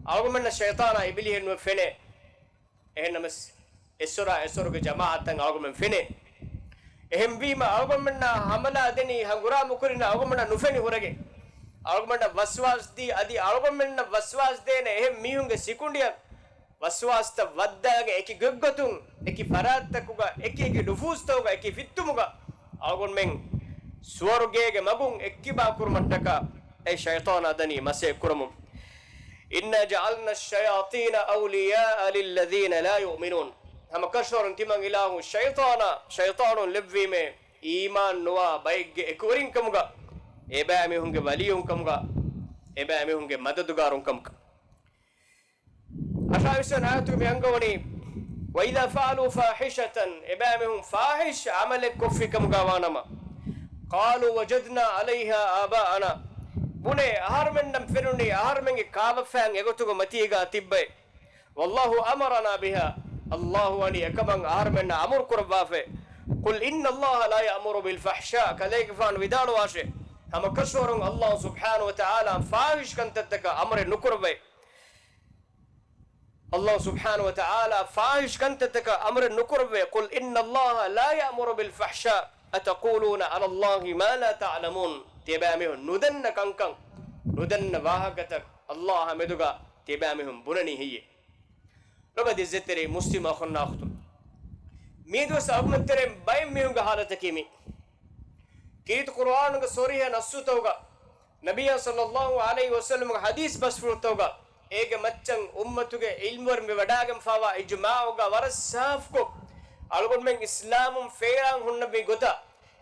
އަޅުގަނޑުމެންނަށް ޝައިޠާނާ އިބިލީހެއް ނުވެ ފެނޭ. އެހެންނަމަސް އެސޮރާ އެސޮރުގެ ޖަމާޢަތަށް އަޅުގަނޑުމެން ފެނޭ. އެހެންވީމަ އަޅުގަނޑުމެންނާ ހަމަލާ ދެނީ ހަނގުރާމަ ކުރިން އަޅުގަނޑުމެންނަށް ނުފެނި ހުރެގެން. އަޅުގަނޑުމެންނަށް ވަސްވާސް ދީ އަދި އަޅުގަނޑުމެންނަށް ވަސްވާސް ދޭނެ އެހެން މީހުންގެ ސިކުނޑިއަށް ވަސްވާސްތައް ވައްދާގެ އެކި ގޮތްގޮތުން، އެކި ފަރާތްތަކުގަ، އެކި އެކި ނުފޫސްތަކުގަ، އެކި ފިއްތުމުގަ އަޅުގަނޑުމެން ސުވަރުގޭގެ މަގުން އެއްކިބާ ކުރުމަށްޓަކާ އެ ޝައިޠާނާ ދަނީ މަސައްކަތް ކުރަމުން. إنا جعلنا الشياطين أولياء للذين لا يؤمنون. ހަމަކަށަވަރުން ތިމަން އިލާހު ޝައިޠާނާ، ޝައިޠާނުން ލެއްވީމޭ އީމާން ނުވާ ބައެއްގެ އެކުވެރިންކަމުގަ، އެބައިމީހުންގެ ވަލިއްޔުންކަމުގަ، އެބައިމީހުންގެ މަދަދުގާރުންކަމުގަ. އަށާވީސް ވަނަ އާޔަތުގަ މި އަންގަވަނީ، وإذا فعلوا فاحشة، އެބައިމީހުން ފާޙިޝް ޢަމަލެއް ކޮށްފިކަމުގަ ވާނަމަ، قالوا وجدنا عليها آباءنا، ބުނޭ އަހަރުމެންނަށް ފެނުނީ އަހަރުމެންގެ ކާބަފައިން އެގޮތުގަ މަތީގަ ތިއްބައި. والله أمرنا بها، އައްލާހު ވަނީ އެކަމަށް އަހަރުމެންނަށް އަމުރު ކުރައްވާފައި. قل إن الله لا يأمر بالفحشاء، ކަލޭގެފާނު ވިދާޅުވާށޭ، ހަމަކަށަވަރުން އައްލާހު ސުބްޙާނަހު ވަތަޢާލާ ފާޙިޝް ކަންތައްތަކަށް އަމުރެއް ނުކުރައްވައި. އައްލާހު ސުބްޙާނަހު ވަތަޢާލާ ފާޙިޝް ކަންތައްތަކަށް އަމުރެއް ނުކުރައްވައި. قل إن الله لا يأمر بالفحشاء أتقولون على الله ما لا تعلمون. ތިޔަބައިމީހުން ނުދަންނަ ކަންކަން، ނުދަންނަ ވާހަކަތައް އައްލާހާ މެދުގަ ތިޔަބައިމީހުން ބުނަނީ ހެއްޔޭ؟ ލޮބުވެތި އިއްޒަތްތެރި މުސްލިމް އަޚުންނާ އުޚްތުން، މިއަދުވެސް އަޅުގަނޑުމެން ތެރޭ ބައެއް މީހުންގެ ޙާލަތަކީ މީ. ކީރިތި ޤުރުއާނުގެ ޞަރީޙަ ނައްޞުތަކުގަ، ނަބިއްޔާ ޞައްލައްލާހު ޢަލައިހި ވަސައްލަމްގެ ޙަދީޘް ބަސްފުޅުތަކުގަ، އޭގެ މައްޗަށް އުއްމަތުގެ ޢިލްމުވެރިން ވެވަޑާގެންފާވާ އިޖުމާޢުގަ ވަރަށް ސާފުކޮށް، އަޅުގަނޑުމެން އިސްލާމުން ފޭރާން ހުންނަވި ގޮތާ،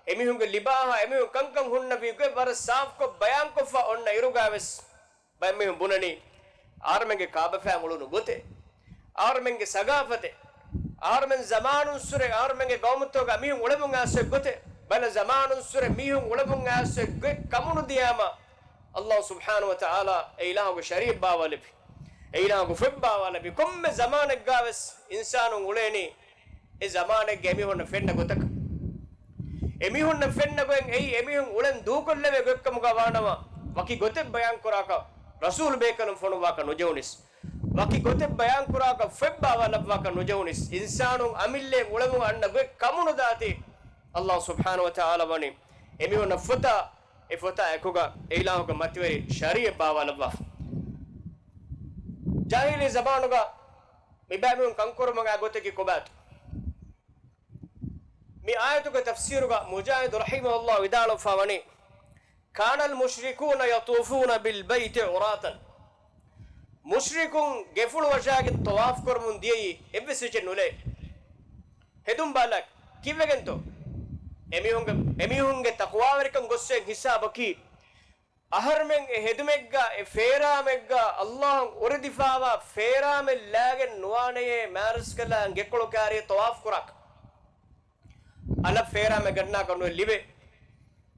އެމީހުންގެ ލިބާހާ، އެމީހުން ކަންކަން ހުންނަވި ގޮތް ވަރަށް ސާފުކޮށް ބަޔާންކޮށްފަ އޮންނަ އިރުގަވެސް، ބައެއް މީހުން ބުނަނީ، އަހަރުމެންގެ ކާބަފައިން އުޅުނު ގޮތެއް، އަހަރުމެންގެ ސަގާފަތެއް، އަހަރުމެން ޒަމާނުންސުރެ އަހަރުމެންގެ ޤައުމުތަކުގަ މީހުން އުޅެމުން އައިސް އޮތް ގޮތެއް، ބަލަ ޒަމާނުންސުރެ މީހުން އުޅެމުން އައިސް އޮތް ގޮތް ކަމުނު ދިޔާމަ، އައްލާހު ސުބްޙާނަހު ވަތަޢާލާ އެ އިލާހުގެ ޝަރީޢަތް ބާވާލެއްވި، އެ އިލާހުގެ ފޮތް ބާވާލެއްވި، ކޮންމެ ޒަމާނެއްގަވެސް އިންސާނުން އުޅޭނީ، އެ ޒަމާނެއްގެ އެމީހުންނަށް ފެންނަ ގޮތަކަށް. އެމީހުންނަށް ފެންނަ ގޮތް އެއީ އެމީހުން އުޅެން ދޫކޮށްލެވޭ ގޮތްކަމުގަ ވާނަމަ، ވަކި ގޮތެއް ބަޔާންކުރާކަށް ރަސޫލު ބޭކަލުން ފޮނުއްވާކަށް ނުޖެހުނީސް. ވަކި ގޮތެއް ބަޔާންކުރާކަށް ފޮތް ބާވާލައްވާކަށް ނުޖެހުނީސް. އިންސާނުން އަމިއްލައިން އުޅެމުން އަންނަ ގޮތް ކަމުނުދާތީ، އައްލާހު ސުބްޙާނަހު ވަތަޢާލާ ވަނީ އެމީހުންނަށް ފޮތާ، އެ ފޮތާ އެކުގަ އެ އިލާހުގެ މަތިވެރި ޝަރީޢަތް ބާވާލައްވާފަ. ޖާހިލީ ޒަމާނުގަ މިބައިމީހުން ކަންކުރުމުގެ ގޮތަކީ ކޮބާތޯ؟ މި އާޔަތުގެ ތަފްސީރުގަ މުޖާހިދު ރަޙިމަހުﷲ ވިދާޅުވެފަ ވަނީ، كان المشركون يطوفون بالبيت عراة. މުޝްރިކުން ގެފުޅު ވަށާގެން ޠަވާފު ކުރަމުން ދިޔައީ އެއްވެސް އެއްޗެއް ނުލައި. ހެދުން ބާލާ، ކިއްވެގެންތޯ؟ އެމީހުންގެ، އެމީހުންގެ ތަޤްވާވެރިކަން ގޮއްސޭން ހިސާބަކީ، އަހަރުމެން އެ ހެދުމެއްގަ، އެ ފޭރާމެއްގަ، އައްލާހަށް އުރެދިފާވާ ފޭރާމެއް ލާގެން ނުވާނެޔޭ މާރަސްކަލާނގެ ގެކޮޅު ކާރި ޠަވާފު ކުރާކަށް. އަލަށް ފޭރާމެއް ގަންނާކަށް ނުވެ ލިބޭ.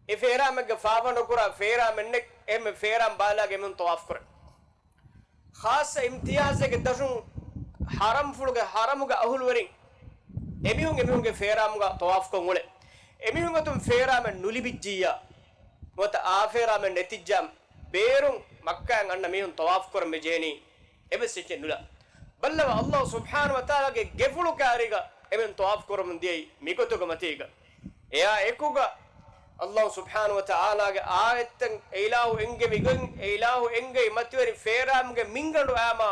އެ ފޭރާމެއްގަ ފާފަ ނުކުރާ ފޭރާމެއް ނެތް. އެހެން ފޭރާމް ބާލާގެ އެމީހުން ޠަވާފު ކުރޭ. ޚާއްޞަ އިމްތިޔާޒެއްގެ ދަށުން ޙަރަމްފުޅުގެ، ޙަރަމުގެ އަހުލުވެރިން އެމީހުން، އެމީހުންގެ ފޭރާމުގަ ޠަވާފުކޮށް އުޅޭ. އެމީހުން އަތުން ފޭރާމެއް ނުލިބިއްޖިއްޔާ، ނުވަތަ އާ ފޭރާމެއް ނެތިއްޖާ ބޭރުން މައްކާއިން އަންނަ މީހުން ޠަވާފު ކުރަން ވެޖެހެނީ އެއްވެސް އެއްޗެއް ނުލާ. ބައްލަވާ، ﷲ ސުބްޙާނަހޫ ވަތަޢާލާގެ ގެފުޅު ކާރިގަ އެމެން ޠަވާފު ކުރަމުން ދިޔައީ މިގޮތުގަ މަތީގަ. އެއާ އެކުގަ ﷲ ސުބްޙާނަހޫ ވަތަޢާލާގެ އާޔަތްތައް އެ އިލާހު އެންގެވި ގޮތް، އެ އިލާހު އެންގެވި މަތިވެރި ފޭރާމުގެ މިންގަނޑު އާމާ،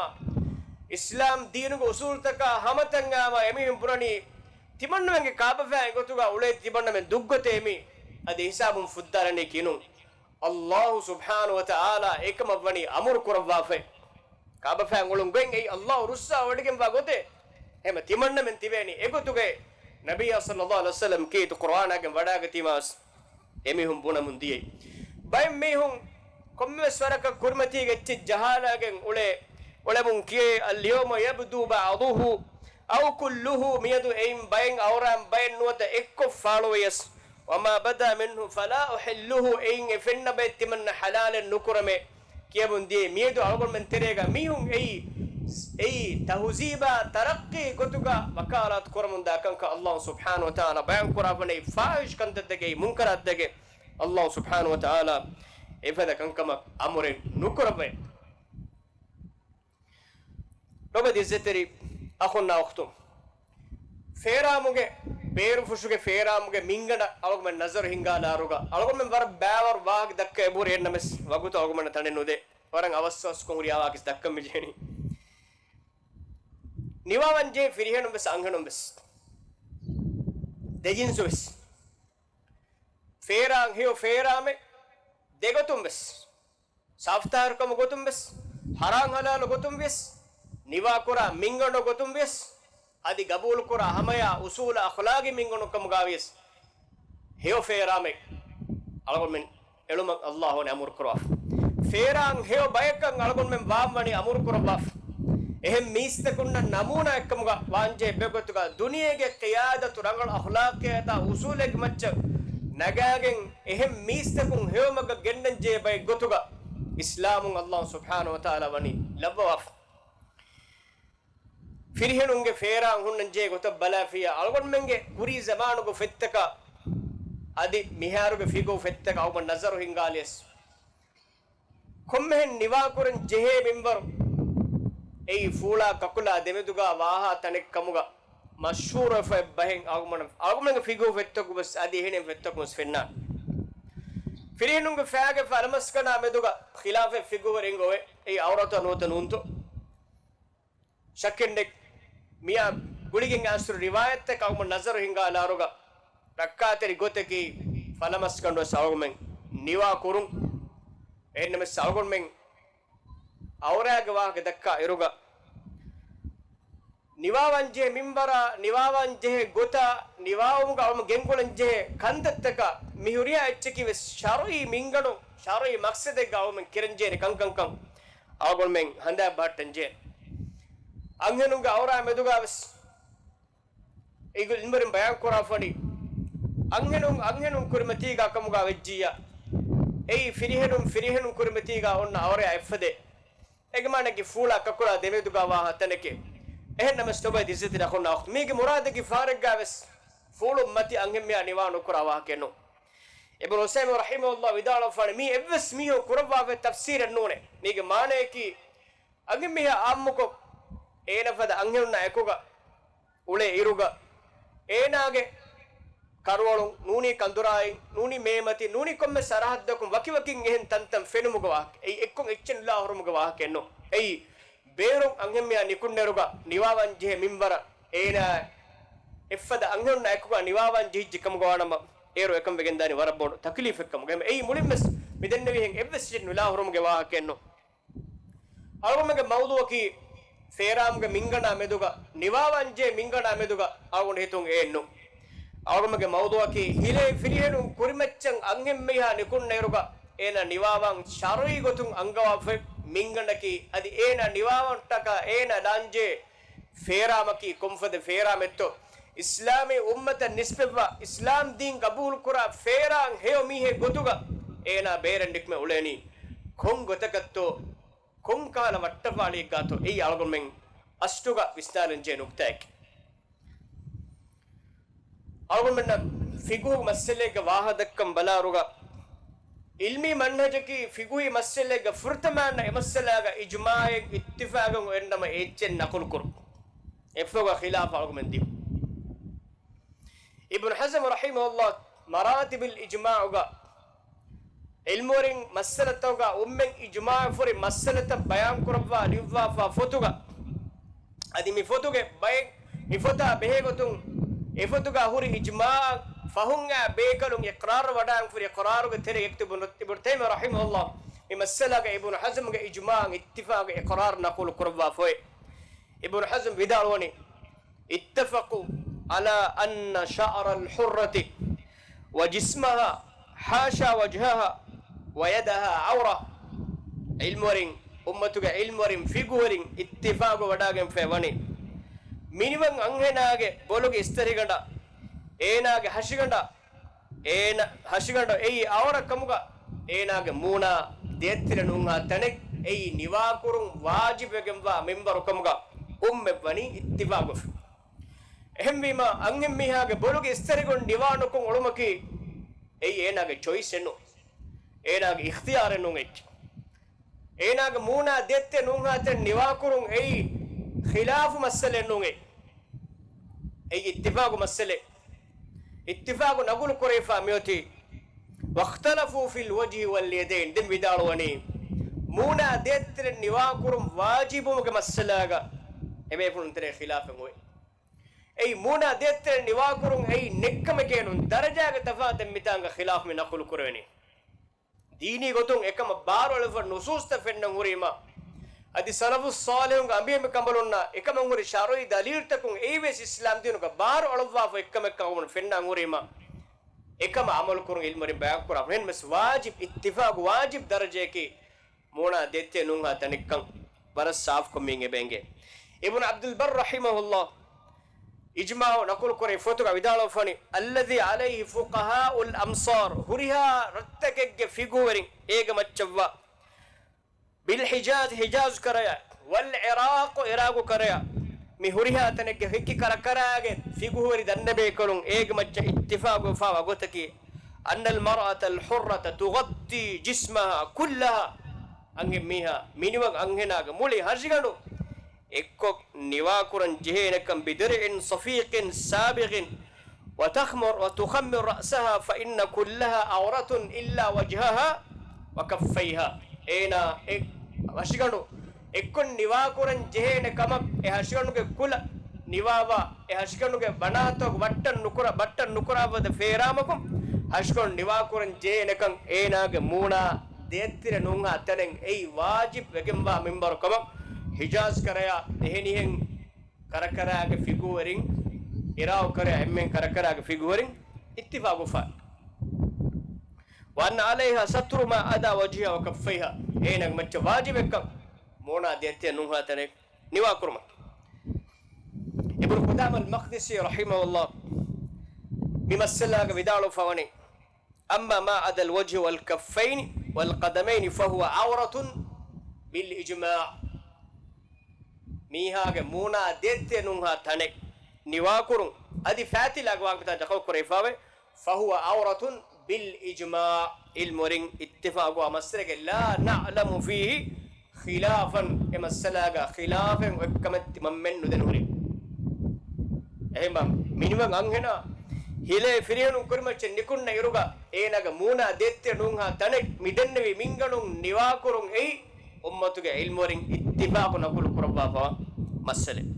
އިސްލާމް ދީނުގެ އުސޫލުތަކާ ހަމަތައް އާމާ އެމީހުން ބުނަނީ، ތިމަންނަމެންގެ ކާބަފައިން ގޮތުގަ އުޅޭ ތިމަންނަމެން ދުށްގޮތޭ މީ، އަދި ހިސާބުން ފުއްދާނަނީ ކިނުން. ﷲ ސުބްޙާނަހޫ ވަތަޢާލާ އެކަމަށް ވަނީ އަމުރު ކުރައްވާފައި. ކާބަފައިން އުޅުން ގޮތް އެއީ ﷲ ރުއްސާވޮޑިގެންވާ ގޮތެއް. އެހެމަ ތިމަންނަމެން ތިބޭނީ އެގޮތުގައި. ނަބިއްޔާ ޞައްލައްލާހު ޢަލައިހި ވަސައްލަމް ކީރިތި ޤުރްއާނާގެން ވަޑާގަތީމާސް އެމީހުން ބުނަމުން ދިޔައީ. ބައެއް މީހުން ކޮންމެވެސް ވަރަކަށް ކުރިމަތީގެ އެއްޗެއް ޖަހާލާގެން އުޅޭ، އުޅެމުން ކިޔޭ، اليوم يبدو بعضه أو كله، މިއަދު އެއިން ބައެއް އައުރާން ބައެއް ނުވަތަ އެއްކޮށް ފާޅުވެޔަސް، وما بدا منه فلا أحله، އެއިން އެ ފެންނަ ބައެއް ތިމަންނަ ޙަލާލެއް ނުކުރަމޭ. ކިޔަމުން ދިޔައީ މިއަދު އަޅުގަނޑުމެން ތެރޭގަ މީހުން އެއީ، އެއީ ތަހުޒީބާ ތަރައްޤީ ގޮތުގަ ވަކާލާތު ކުރަމުންދާ ކަންކަން ﷲ ސުބްޙާނަހޫ ވަތަޢާލާ ބަޔާން ކުރާފަނޭ. ފާޙިޝް ކަންތައްތަކެއް، މުންކަރާތްތަކެއް ﷲ ސުބްޙާނަހޫ ވަތަޢާލާ އެފަދަ ކަންކަމަށް އަމުރެއް ނުކުރައްވައޭ. ލޮބުވެތި އިއްޒަތްތެރި އަޚުންނާ އުޚްތުން، ފޭރާމުގެ، ބޭރުފުށުގެ ފޭރާމުގެ މިންގަނޑަށް އަޅުގަނޑުމެން ނަޒަރު ހިންގާލާއިރުގަ، އަޅުގަނޑުމެން ވަރަށް ބައިވަރު ވާހަކަ ދައްކަ އެބަހުރި އެންނަމެސް ވަގުތު އަޅުގަނޑަށް ތަނެއް ނުދޭ. ވަރަށް އަވަސްއަވަސްކޮށް ހުރިހާ ވާހަކަ ދައްކަން މިޖެހެނީ. ނިވާވަންޖެހޭ ފިރިހެނުން ވެސް އަންހެނުން ވެސް ދެޖިންސު ވެސް ފޭރާން ހެޔޮ ފޭރާމެއް ދެގޮތުން ވެސް، ސާފުތާހިރުކަމު ގޮތުން ވެސް، ހަރާން ހަލާލު ގޮތުން ވިޔަސް، ނިވާކުރާ މިންގަނޑު ގޮތުން ވިޔަސް، އަދި ގަބޫލުކުރާ ހަމަޔާ އުސޫލާ އަޚްލާގީ މިންގަނޑު ކަމުގަ ވިޔަސް، ހެޔޮ ފޭރާމެއް އަޅުގަނޑުމެން އެޅުމަށް ﷲ އަމުރު ކުރަވާފަ. ފޭރާން ހެޔޮ ބަޔަކަށް އަޅުގަނޑުމެން ވާން ވަނީ އަމުރު ކުރައްވާފަ. އެހެން މީސްތަކުންނަށް ނަމޫނާއެއްކަމުގަ ވާންޖެހޭ ބެގޮތުގަ ދުނިޔޭގެ ޤިޔާދަތު ރަނގަޅު އަޚްލާޤިއްޔާތާ އުސޫލެއްގެ މައްޗަށް ނަގާގެން އެހެން މީސްތަކުން ހެޔޮމަގަށް ގެންނަންޖެހޭ ބައެއް ގޮތުގަ އިސްލާމުން ﷲ ސުބްޙާނަހޫ ވަތަޢާލާ ވަނީ ލައްވަވާފަ. ފިރިހެނުންގެ ފޭރާން ހުންނަން ޖެހޭ ގޮތަށް ބަލާފިޔާ، އަޅުގަނޑުމެންގެ ކުރީ ޒަމާނުގެ ފޮތްތަކަށް އަދި މިހާރުގެ ފިޤުހު ފޮތްތަކަށް އަޅުގަނޑު ނަޒަރު ހިންގާލިޔަސް، ކޮންމެހެން ނިވާކުރަން ޖެހޭ މިންވަރު އެއީ ފޫޅާ ކަކުލާ ދެމެދުގާ ވާހާ ތަނެއް ކަމުގަ މަޝްހޫރުވެފަ އެއްބަހެއް އަޅުގަނޑު، އަޅުގަނޑުގެ ފިޤުހު ފޮތްތަކުގަ ވެސް އަދި އެހެނެއް ފޮތްތަކުން ވެސް ފެންނާނެ. ފިރިހެނުންގެ ފައިގެ ފަލަމަސްގަނޑާ މެދުގަ ޚިލާފެއް ފިޤުހުވެރިން އޮވޭ. އެއީ އައުރަތާ ނުވަތަ ނޫންތޯ؟ ޝައްކެއް ނެތް. މިއާ ގުޅިގެން އައިސްފަ ރިވާޔަތްތަކަށް އަޅުގަނޑު ނަޒަރު ހިންގާލާއިރުގަ، ރައްކާތެރި ގޮތަކީ ފަލަމަސްގަނޑުވެސް އަޅުގަނޑުމެން ނިވާ ކުރުން. އެހެންނަމަވެސް އަޅުގަނޑުމެން އައުރާގެ ވާހަކަ ދައްކާ އިރުގަ، ނިވާވާންޖެހޭ މިންވަރާ، ނިވާވާންޖެހޭ ގޮތާ، ނިވާވުމުގަ އަޅުގަނޑުމެން ގެންގުޅަންޖެހޭ ކަންތައްތަކާ، މިހުރިހާ އެއްޗަކީ ވެސް ޝަރުޢީ މިންގަނޑު، ޝަރުޢީ މަޤްޞަދެއްގަ އަޅުގަނޑުމެން ކިރަންޖެހޭނެ ކަންކަންކަން އަޅުގަނޑުމެން ހަނދާން ބަހައްޓަންޖެހޭ. އަންހެނުންގެ އައުރާ މެދުގަ ވެސް އިލްމުވެރިން ބަޔާން ކުރާފަނީ، އަންހެނުން، އަންހެނުން ކުރިމަތީގާ ކަމުގާ ވެއްޖިއްޔާ، އެއީ ފިރިހެނުން، ފިރިހެނުން ކުރިމަތީގާ އޮންނަ އައުރަޔާ އެއްފަދައިން. އޭގެ މާނައަކީ ފޫޅާ ކަކުޅާ ދެމެދުގާ ވާހާ ތަނެކޭ. އެހެންނަމަވެސް ލޮބުވެތި އިއްޒަތްތެރި އަޚުންނާ އުޚްތުން، މީގެ މުރާދަކީ ފާރެއްގާ ވެސް ފޫޅުން މަތި އަންހެންމީހާ ނިވާ ނުކުރާ ވާހަކައެއް ނޫން. އިބްނު ޢުސައިމީން ރަޙިމަހުﷲ ވިދާޅުވެފާނެ، މީ އެއްވެސް މީހަކު ކުރައްވާފައި ތަފްސީރެއް ނޫނޭ. މީގެ މާނައަކީ، އަންހެންމީހާ އާއްމުކޮށް، އޭނަ ފަދަ އަންހެނުންނާ އެކުގަ އުޅޭ އިރުގަ، އޭނާގެ ކަރުވަޅުން ނޫނީ ކަނދުރާއިން، ނޫނީ މޭމަތި، ނޫނީ ކޮންމެ ސަރަހައްދަކުން ވަކިވަކިން އެހެން ތަންތަން ފެނުމުގެ ވާހަކަ. އެއީ އެއްކޮށް އެއްޗެއް ނުލާ ހުރުމުގެ ވާހަކައެއް ނޫން. އެއީ ބޭރުން އަންހެންމީހާ ނިކުންނައިރުގަ ނިވާވާންޖެހޭ މިންވަރަށް އޭނާ އެއްފަދަ އަންހެނުންނާ އެކުގަ ނިވާވާން ޖެހިއްޖެ ކަމުގަ ވާނަމަ، އޭރު އެކަން ވެގެންދާނީ ވަރަށް ބޮޑު ތަކްލީފެއް ކަމުގަ. އެހެން އެއީ މުޅިންވެސް މި ދެންނެވިހެން އެއްވެސް އެއްޗެއް ނުލާ ހުރުމުގެ ވާހަކައެއް ނޫން. އަޅުގަނޑުމެންގެ މައުޟޫއަކީ ފޭރާމުގެ މިންގަނޑާ މެދުގަ، ނިވާވާންޖެހޭ މިންގަނޑާ މެދުގަ އަޅުގަނޑު ހިތުން އެއެއްނު. އަޅުގަނޑުމެންގެ މައުޟޫއަކީ ހިލޭ ފިރިހެނުން ކުރިމައްޗަށް އަންހެންމީހާ ނިކުންނައިރުގަ އޭނާ ނިވާވާން ޝަރުޢީ ގޮތުން އަންގަވާފައި މިންގަނޑަކީ، އަދި އޭނާ ނިވާވާންޓަކާ އޭނާ ލާންޖެހޭ ފޭރާމަކީ ކޮންފަދަ ފޭރާމެއްތޯ؟ އިސްލާމީ އުއްމަތަށް ނިސްބަތްވާ، އިސްލާމް ދީން ގަބޫލުކުރާ ފޭރާން ހެޔޮ މީހެއް ގޮތުގަ އޭނާ ބޭރަށް ނިކުމެ އުޅޭނީ ކޮން ގޮތަކަށްތޯ؟ ކޮންކަހަލަ ވައްޓަފާޅިއެއްގާތޯ؟ އެއީ އަޅުގަނޑުމެން އަސްލުގަ ވިސްނާލަންޖެހޭ ނުކްތާއެކޭ. އަޅުގަނޑުމެންނަށް ފިޤުހު މައްސަލައެއްގެ ވާހަކަ ދައްކަން ބަލާއިރުގަ، ޢިލްމީ މަންހަޖަކީ ފިޤުހީ މައްސަލައެއްގަ ފުރަތަމަ އަންނަ އެ މައްސަލާގަ އިޖްމާޢެއް އިއްތިފާޤެއް އޮތްނަމަ އެއްޗެއް ނަޤުލު ކުރުން. އެއަށްފަހުގަ ޚިލާފު އަޅުގަނޑުމެން ދިނުން. އިބްނު ޙަޒްމް ރަޙިމަހުﷲ މަރާތިބުލް އިޖްމާޢުގަ ޢިލްމުވެރިން މައްސަލަތަކުގަ އުންމެން އިޖްމާޢު ފުރި މައްސަލަތައް ބަޔާން ކުރައްވާ ލިޔުއްވާފާ ފޮތުގަ، އަދި މި ފޮތުގެ ބައެއް މި ފޮތާ ބެހޭގޮތުން އެ ފޮތުގަ ހުރި އިޖްމާޢަށް ފަހުން އައި ބޭކަލުން އިޤްރާރު ވަޑާން ފުރި އިޤްރާރުގެ ތެރެ އެކްތުބު ނު-، އިބްނު ތައިމިއްޔާ ރަޙިމަހުﷲ މި މައްސަލާގަ އިބްނު ޙަޒްމްގެ އިޖްމާޢަށް އިއްތިފާޤު އިޤްރާރު ނަޤުލު ކުރައްވާފައި. އިބްނު ޙަޒްމް ވިދާޅުވަނީ، اتفقوا على أن شعر الحرة وجسمها حاشا وجهها ويدها عورة. ޢިލްމުވެރިން، އުއްމަތުގެ ޢިލްމުވެރިން، ފިޤުހުވެރިން އިއްތިފާޤު ވަޑާގެންފައި ވަނީ، މިނިވަން އަންހެނާގެ ބޮލުގެ އިސްތަށިގަނޑާ، އޭނާގެ ހަށިގަނޑާ، އޭނަ ހަށިގަނޑު އެއީ ޢައުރަ ކަމުގަ، އޭނާގެ މޫނާ ދޭތެރެ ނުންހާ ތަނެއް އެއީ ނިވާކުރުން ވާޖިބުވެގެންވާ މިންވަރު ކަމުގަ އުއްމަތްވަނީ އިއްތިފާޤުވެފަ. އެހެންވީމަ، އަންހެންމީހާގެ ބޮލުގެ އިސްތަށިގަނޑު ނިވާ ނުކޮށް އުޅުމަކީ އެއީ އޭނާގެ ޗޮއިސްއެއް ނޫން. އޭނާގެ އިޚްތިޔާރެއް ނޫން އެއްޗެއް. އޭނާގެ މޫނާ ދޭތެރެ ނުންހާ ތަން ނިވާކުރުން އެއީ ޚިލާފު މައްސަލައެއް ނޫން އެއީ. އެއީ އިއްތިފާޤު މައްސަލައެއް. އިއްތިފާޤު ނަޤުލު ކުރެވިފާ މިއޮތީ، واختلفوا في الوجه واليدين. ދެން ވިދާޅުވަނީ، މޫނާ ދޭތެރެ ނިވާކުރުން ވާޖިބުވުމުގެ މައްސަލާގަ އެބޭފުޅުން ތެރޭ ޚިލާފެއް އޮތް. އެއީ މޫނާ ދޭތެރެ ނިވާކުރުން އެއީ ނެއްކަމެކޭ ނޫން، ދަރަޖާގެ ތަފާތެއް މިތާނގަ ޚިލާފު މި ނަޤުލު ކުރެވެނީ. ދީނީ ގޮތުން އެކަމަށް ބާރުއަޅުވާ ނުޞޫޞްތައް ފެންނަން ހުރީމަ، އަދި ސަލަފުއް ޞާލިޙުންގެ އަނބިޔަމި ކަނބަލުންނާ އެކަމަށް ހުރި ޝަރުޢީ ދަލީލްތަކުން އެއީވެސް އިސްލާމް ދީނުގަ ބާރު އަޅުއްވާފަ އެއްކަމެއްކަން އަޅުގަނޑު ފެންނަން ހުރީމަ، އެކަމަށް ޢަމަލު ކުރުން ޢިލްމުވެރިން ބަޔާން ކުރާ އެހެންވެސް ވާޖިބް، އިއްތިފާޤު ވާޖިބް ދަރަޖަޔަކީ މޫނާ ދޭތެރެ ނުންހާ ތަނެއްކަން ވަރަށް ސާފުކޮށް މިއިން އެބަ އެނގޭ. އިބްނު ޢަބްދުލް ބައްރު ރަޙިމަހުﷲ އިޖްމާޢު ނަޤުލު ކުރެވި ފޮތުގަ ވިދާޅުވެފަނީ، الذي عليه فقهاء الأمصار، ހުރިހާ ރަށްތަކެއްގެ ފިޤުހުވެރިން އޭގެ މައްޗަށްވާ، بالحجاز، ޙިޖާޒު ކަރަޔާ، والعراق، ޢިރާޤު ކަރަޔާ، މި ހުރިހާ ތަނެއްގެ ހެކި ކަރަކަރާގެ ފިޤުހުވެރި ދަންނަބޭކަލުން އޭގެ މައްޗަށް އިއްތިފާޤުވެފާވާ ގޮތަކީ، أن المرأة الحرة تغطي جسمها كلها، އަންހެންމީހާ މިނިވަން އަންހެނާގެ މުޅި ހަށިގަނޑު އެއްކޮށް ނިވާކުރަން ޖެހޭނެކަން، بدرع صفيق سابغ وتخمر، وتخمر رأسها فإن كلها عورة إلا وجهها وكفيها. އޭނާ އެ ހަށިގަނޑު އެއްކޮށް ނިވާކުރަން ޖެހޭނެ ކަމަށް، އެ ހަށިގަނޑުގެ ކުލަ ނިވާވާ، އެ ހަށިގަނޑުގެ ބަނާތަކު ވައްޓަން ނުކުރާ، ބައްޓަން ނުކުރާ ފަދަ ފޭރާމަކުން ހަށިގަނޑު ނިވާކުރަން ޖެހޭނެކަން އޭނާގެ މޫނާ ދޭތެރެ ނުންހާ ތަނެއް އެއީ ވާޖިބް ވެގެންވާ މިންވަރު ކަމަށް ޙިޖާޒް ކަރަޔާ އެހެނިހެން ކަރަކަރާގެ ފިޤުހުވެރިން، ޢިރާޤު ކަރަޔާ އެންމެން ކަރަކަރާގެ ފިޤުހުވެރިން އިއްތިފާޤުވެފަ. وأن عليها ستر ما عدا وجهها وكفيها، އޭނާގެ މައްޗަށް ވާޖިބެއްކަން މޫނާ ދޭތެރެ ނުންހާ ތަނެއް ނިވާކުރުމަކީ. އިބްނު ޤުދާމަ އަލް މަޤްދިސީ ރަޙިމަހުﷲ މި މައްސަލާގަ ވިދާޅުވެފަވަނީ، أما ما عدا الوجه والكفين والقدمين فهو عورة بالإجماع. މީހާގެ މޫނާ ދޭތެރެ ނުންހާ ތަނެއް ނިވާކުރުން އަދި ފައިތިލާގެ ވާހަކަތައް ނަޤުލު ކުރެވިފައިވޭ، فهو عورة بالإجماع، ޢިލްމުވެރިން އިއްތިފާޤުވާ މައްސަލައެއް، لا نعلم فيه خلافا، އެ މައްސަލާގަ ޚިލާފެއް އޮތްކަމެއް ތިމަންމެން ނުދެން ހުރި. އެހެންވީމަ މިނިވަން އަންހެނާ ހިލޭ ފިރިހެނުން ކުރިމައްޗަށް ނިކުންނަ އިރުގަ އޭނާގެ މޫނާ ދޭތެރެ ނުންހާ ތަނެއް މިދެންނެވި މިންގަނޑުން ނިވާކުރުން އެއީ އުއްމަތުގެ ޢިލްމުވެރިން އިއްތިފާޤު ނަޤުލު ކުރައްވާފަވާ މައްސަލައެއް.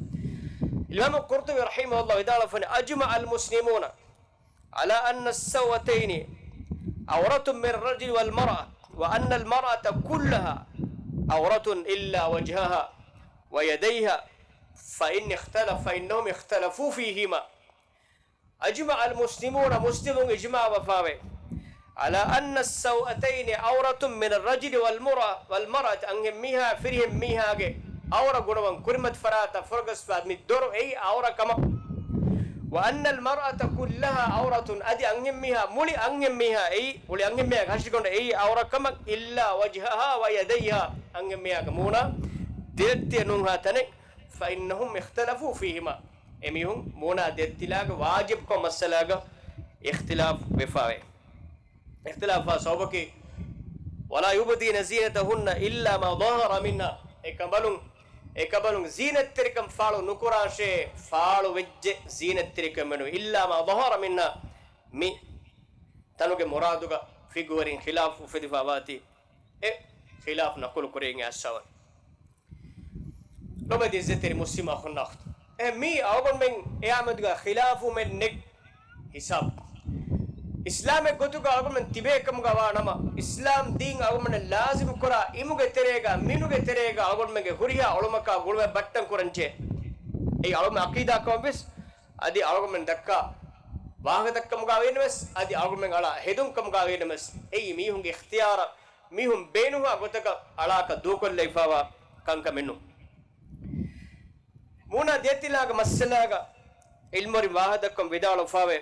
އިމާމު ޤުރްޠުބީ ރަޙިމަހުﷲ ވިދާޅުވެފަނީ، أجمع المسلمون على أن السوأتين عورة من الرجل والمرأة، وأن المرأة كلها عورة إلا وجهها ويديها، فإن اختلف، فإنهم اختلفوا فيهما. أجمع المسلمون، މުސްލިމުން އިޖްމާޢުވެފައިވޭ، على أن السوأتين عورة من الرجل والمرأة، والمرأة، އަންހެންމީހާ ފިރިހެންމީހާގެ ޢައުރަ ގުނަވަން، ކުރިމަތި ފަރާތަށް ފުރަގަސްފަ މި ދޮރު އެއީ ޢައުރަ ކަމަށް. وأن المرأة كلها عورة، އަދި އަންހެންމީހާ، މުޅި އަންހެންމީހާ އެއީ، މުޅި އަންހެންމީހާގެ ހަށިގަނޑު އެއީ ޢައުރަ ކަމަށް، إلا وجهها ويديها، އަންހެންމީހާގެ މޫނާ ދޭތެރެ ނުންހާ ތަނެއް، فإنهم اختلفوا فيهما، އެމީހުން މޫނާ ދޭތެރެ ވާޖިބުކަން މައްސަލާގަ އިޚްތިލާފު ވެފައިވޭ. އިޚްތިލާފާ ސަބަބަކީ، ولا يبدين زينتهن إلا ما ظهر منها. އެކަމަލުން، އެކަމަލުން ޒީނަތްތެރިކަން ފާޅު ނުކުރާށޭ، ފާޅު ވެއްޖެ ޒީނަތްތެރިކަން މެނު. إلا ما ظهر منها. މި ތަނުގެ މުރާދުގަ ފިގުވެރިން ޚިލާފު އުފެދިފަ ވާތީ، އެ ޚިލާފު ނަޤުލު ކުރެއްވި އައްސަވަން. ލޮބެދި އިއްޒަތްތެރި މުސްލިމް އަޚުންނާ އުޚްތުން. އެ މީ އަޅުގަނޑުމެން އެއާމެދުގަ ޚިލާފުމެއް ނެތް ހިސާބު. އިސްލާމެއް ގޮތުގަ އަޅުގަނޑުމެން ތިބޭ ކަމުގަ ވާ ނަމަ، އިސްލާމް ދީން އަޅުގަނޑުމެން ލާޒިމު ކުރާ އިމުގެ ތެރޭގަ، މިނުގެ ތެރޭގަ އަޅުގަނޑުމެންގެ ހުރިހާ އަޅުމަކާ ގުޅުމެއް ބައްޓަން ކުރަންޖެހޭ. އެއީ އަޅުމެ އަޤީދާ ކަމަށްވެސް، އަދި އަޅުގަނޑުމެން ދައްކާ ވާހަކަ ދައްކަމުގަ ވީނަމަވެސް، އަދި އަޅުގަނޑުމެން އަޅާ ހެދުން ކަމުގަ ވީނަމަވެސް، އެއީ މީހުންގެ އިޚްތިޔާރަށް މީހުން ބޭނުންވާ ގޮތަކަށް އަޅާކަށް ދޫކޮށްލައިފައިވާ ކަންކަމެއް ނޫން. މޫނާ ދޭތިލާގެ މައްސަލާގަ ޢިލްމުވެރިން ވާހަކަދައްކަން ވިދާޅުވެފައިވޭ،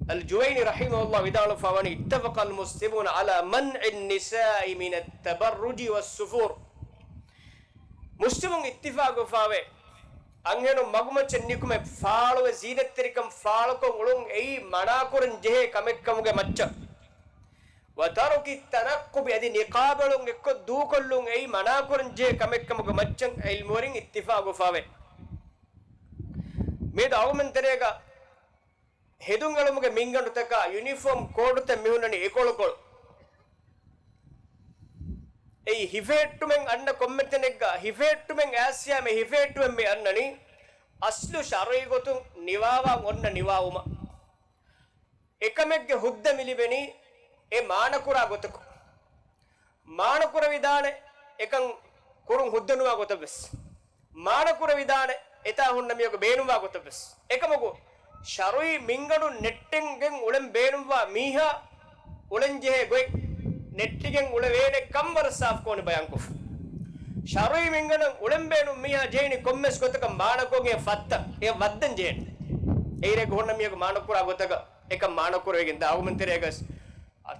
އަލްޖުވައިނީ ރަޙިމަހުﷲ ވިދާޅުވެފައިވަނީ، اتفق المسلمون على منع النساء من التبرج والسفور. މުސްލިމުން އިއްތިފާޤުވެފައިވޭ، އަންހެނުން މަގުމައްޗަށް ނިކުމެ ފާޅުވެ ޒީނަތްތެރިކަން ފާޅުކޮށް އުޅުން އެއީ މަނާކުރަން ޖެހޭ ކަމެއްކަމުގެ މައްޗަށް. وترك التنقب، އަދި ނިޤާބު އެޅުން އެއްކޮށް ދޫކޮށްލުން އެއީ މަނާކުރަން ޖެހޭ ކަމެއްކަމުގެ މައްޗަށް ޢިލްމުވެރިން އިއްތިފާޤުވެފައިވޭ. މިއަދު އަޅުގަނޑުމެން ތެރޭގަ ހެދުން އެޅުމުގެ މިންގަނޑުތަކާ ޔުނީފޯމް ކޯޑުތައް މިހުންނަނީ އެކޮޅުކޮޅު. އެއީ ހިފެހެއްޓުމެއް އަންނަ ކޮންމެ ތަނެއްގަ ހިފެހެއްޓުމެއް އައިސްޔާމެ ހިފެހެއްޓުމެއް މި އަންނަނީ އަސްލު ޝަރުޢީ ގޮތުން ނިވާވާން އޮންނަ ނިވާވުމަށް. އެކަމެއްގެ ހުއްދަ މި ލިބެނީ އެ މާނަކުރާ ގޮތަކުން. މާނަކުރެވިދާނެ އެކަން ކުރުން ހުއްދަނުވާ ގޮތަށްވެސް. މާނަކުރެވިދާނެ އެތާ ހުންނަ މީހަކު ބޭނުންވާ ގޮތަށްވެސް. އެކަމަކު، ޝަރުޢީ މިންގަނޑު ނެއްޓެންގެން އުޅެން ބޭނުންވާ މީހާ އުޅެންޖެހޭ ގޮތް ނެއްޓިގެން އުޅެވޭނެ ކަން ވަރަށް ސާފުކޮށް ބަޔާންކޮށްފަ. ޝަރުޢީ މިންގަނޑަށް އުޅެން ބޭނުން މީހާ ޖެހެނީ ކޮންމެސް ގޮތަކަށް މާނަކޮށް އެ ފައްތަ، އެ ވައްދަން ޖެހޭނެ. އެއިރޭގަ ހުންނަ މީހަކު މާނަކުރާ ގޮތަކަށް އެކަން މާނަކުރެވިގެން ދާ އަޅުގަނޑުމެން ތެރޭގަސް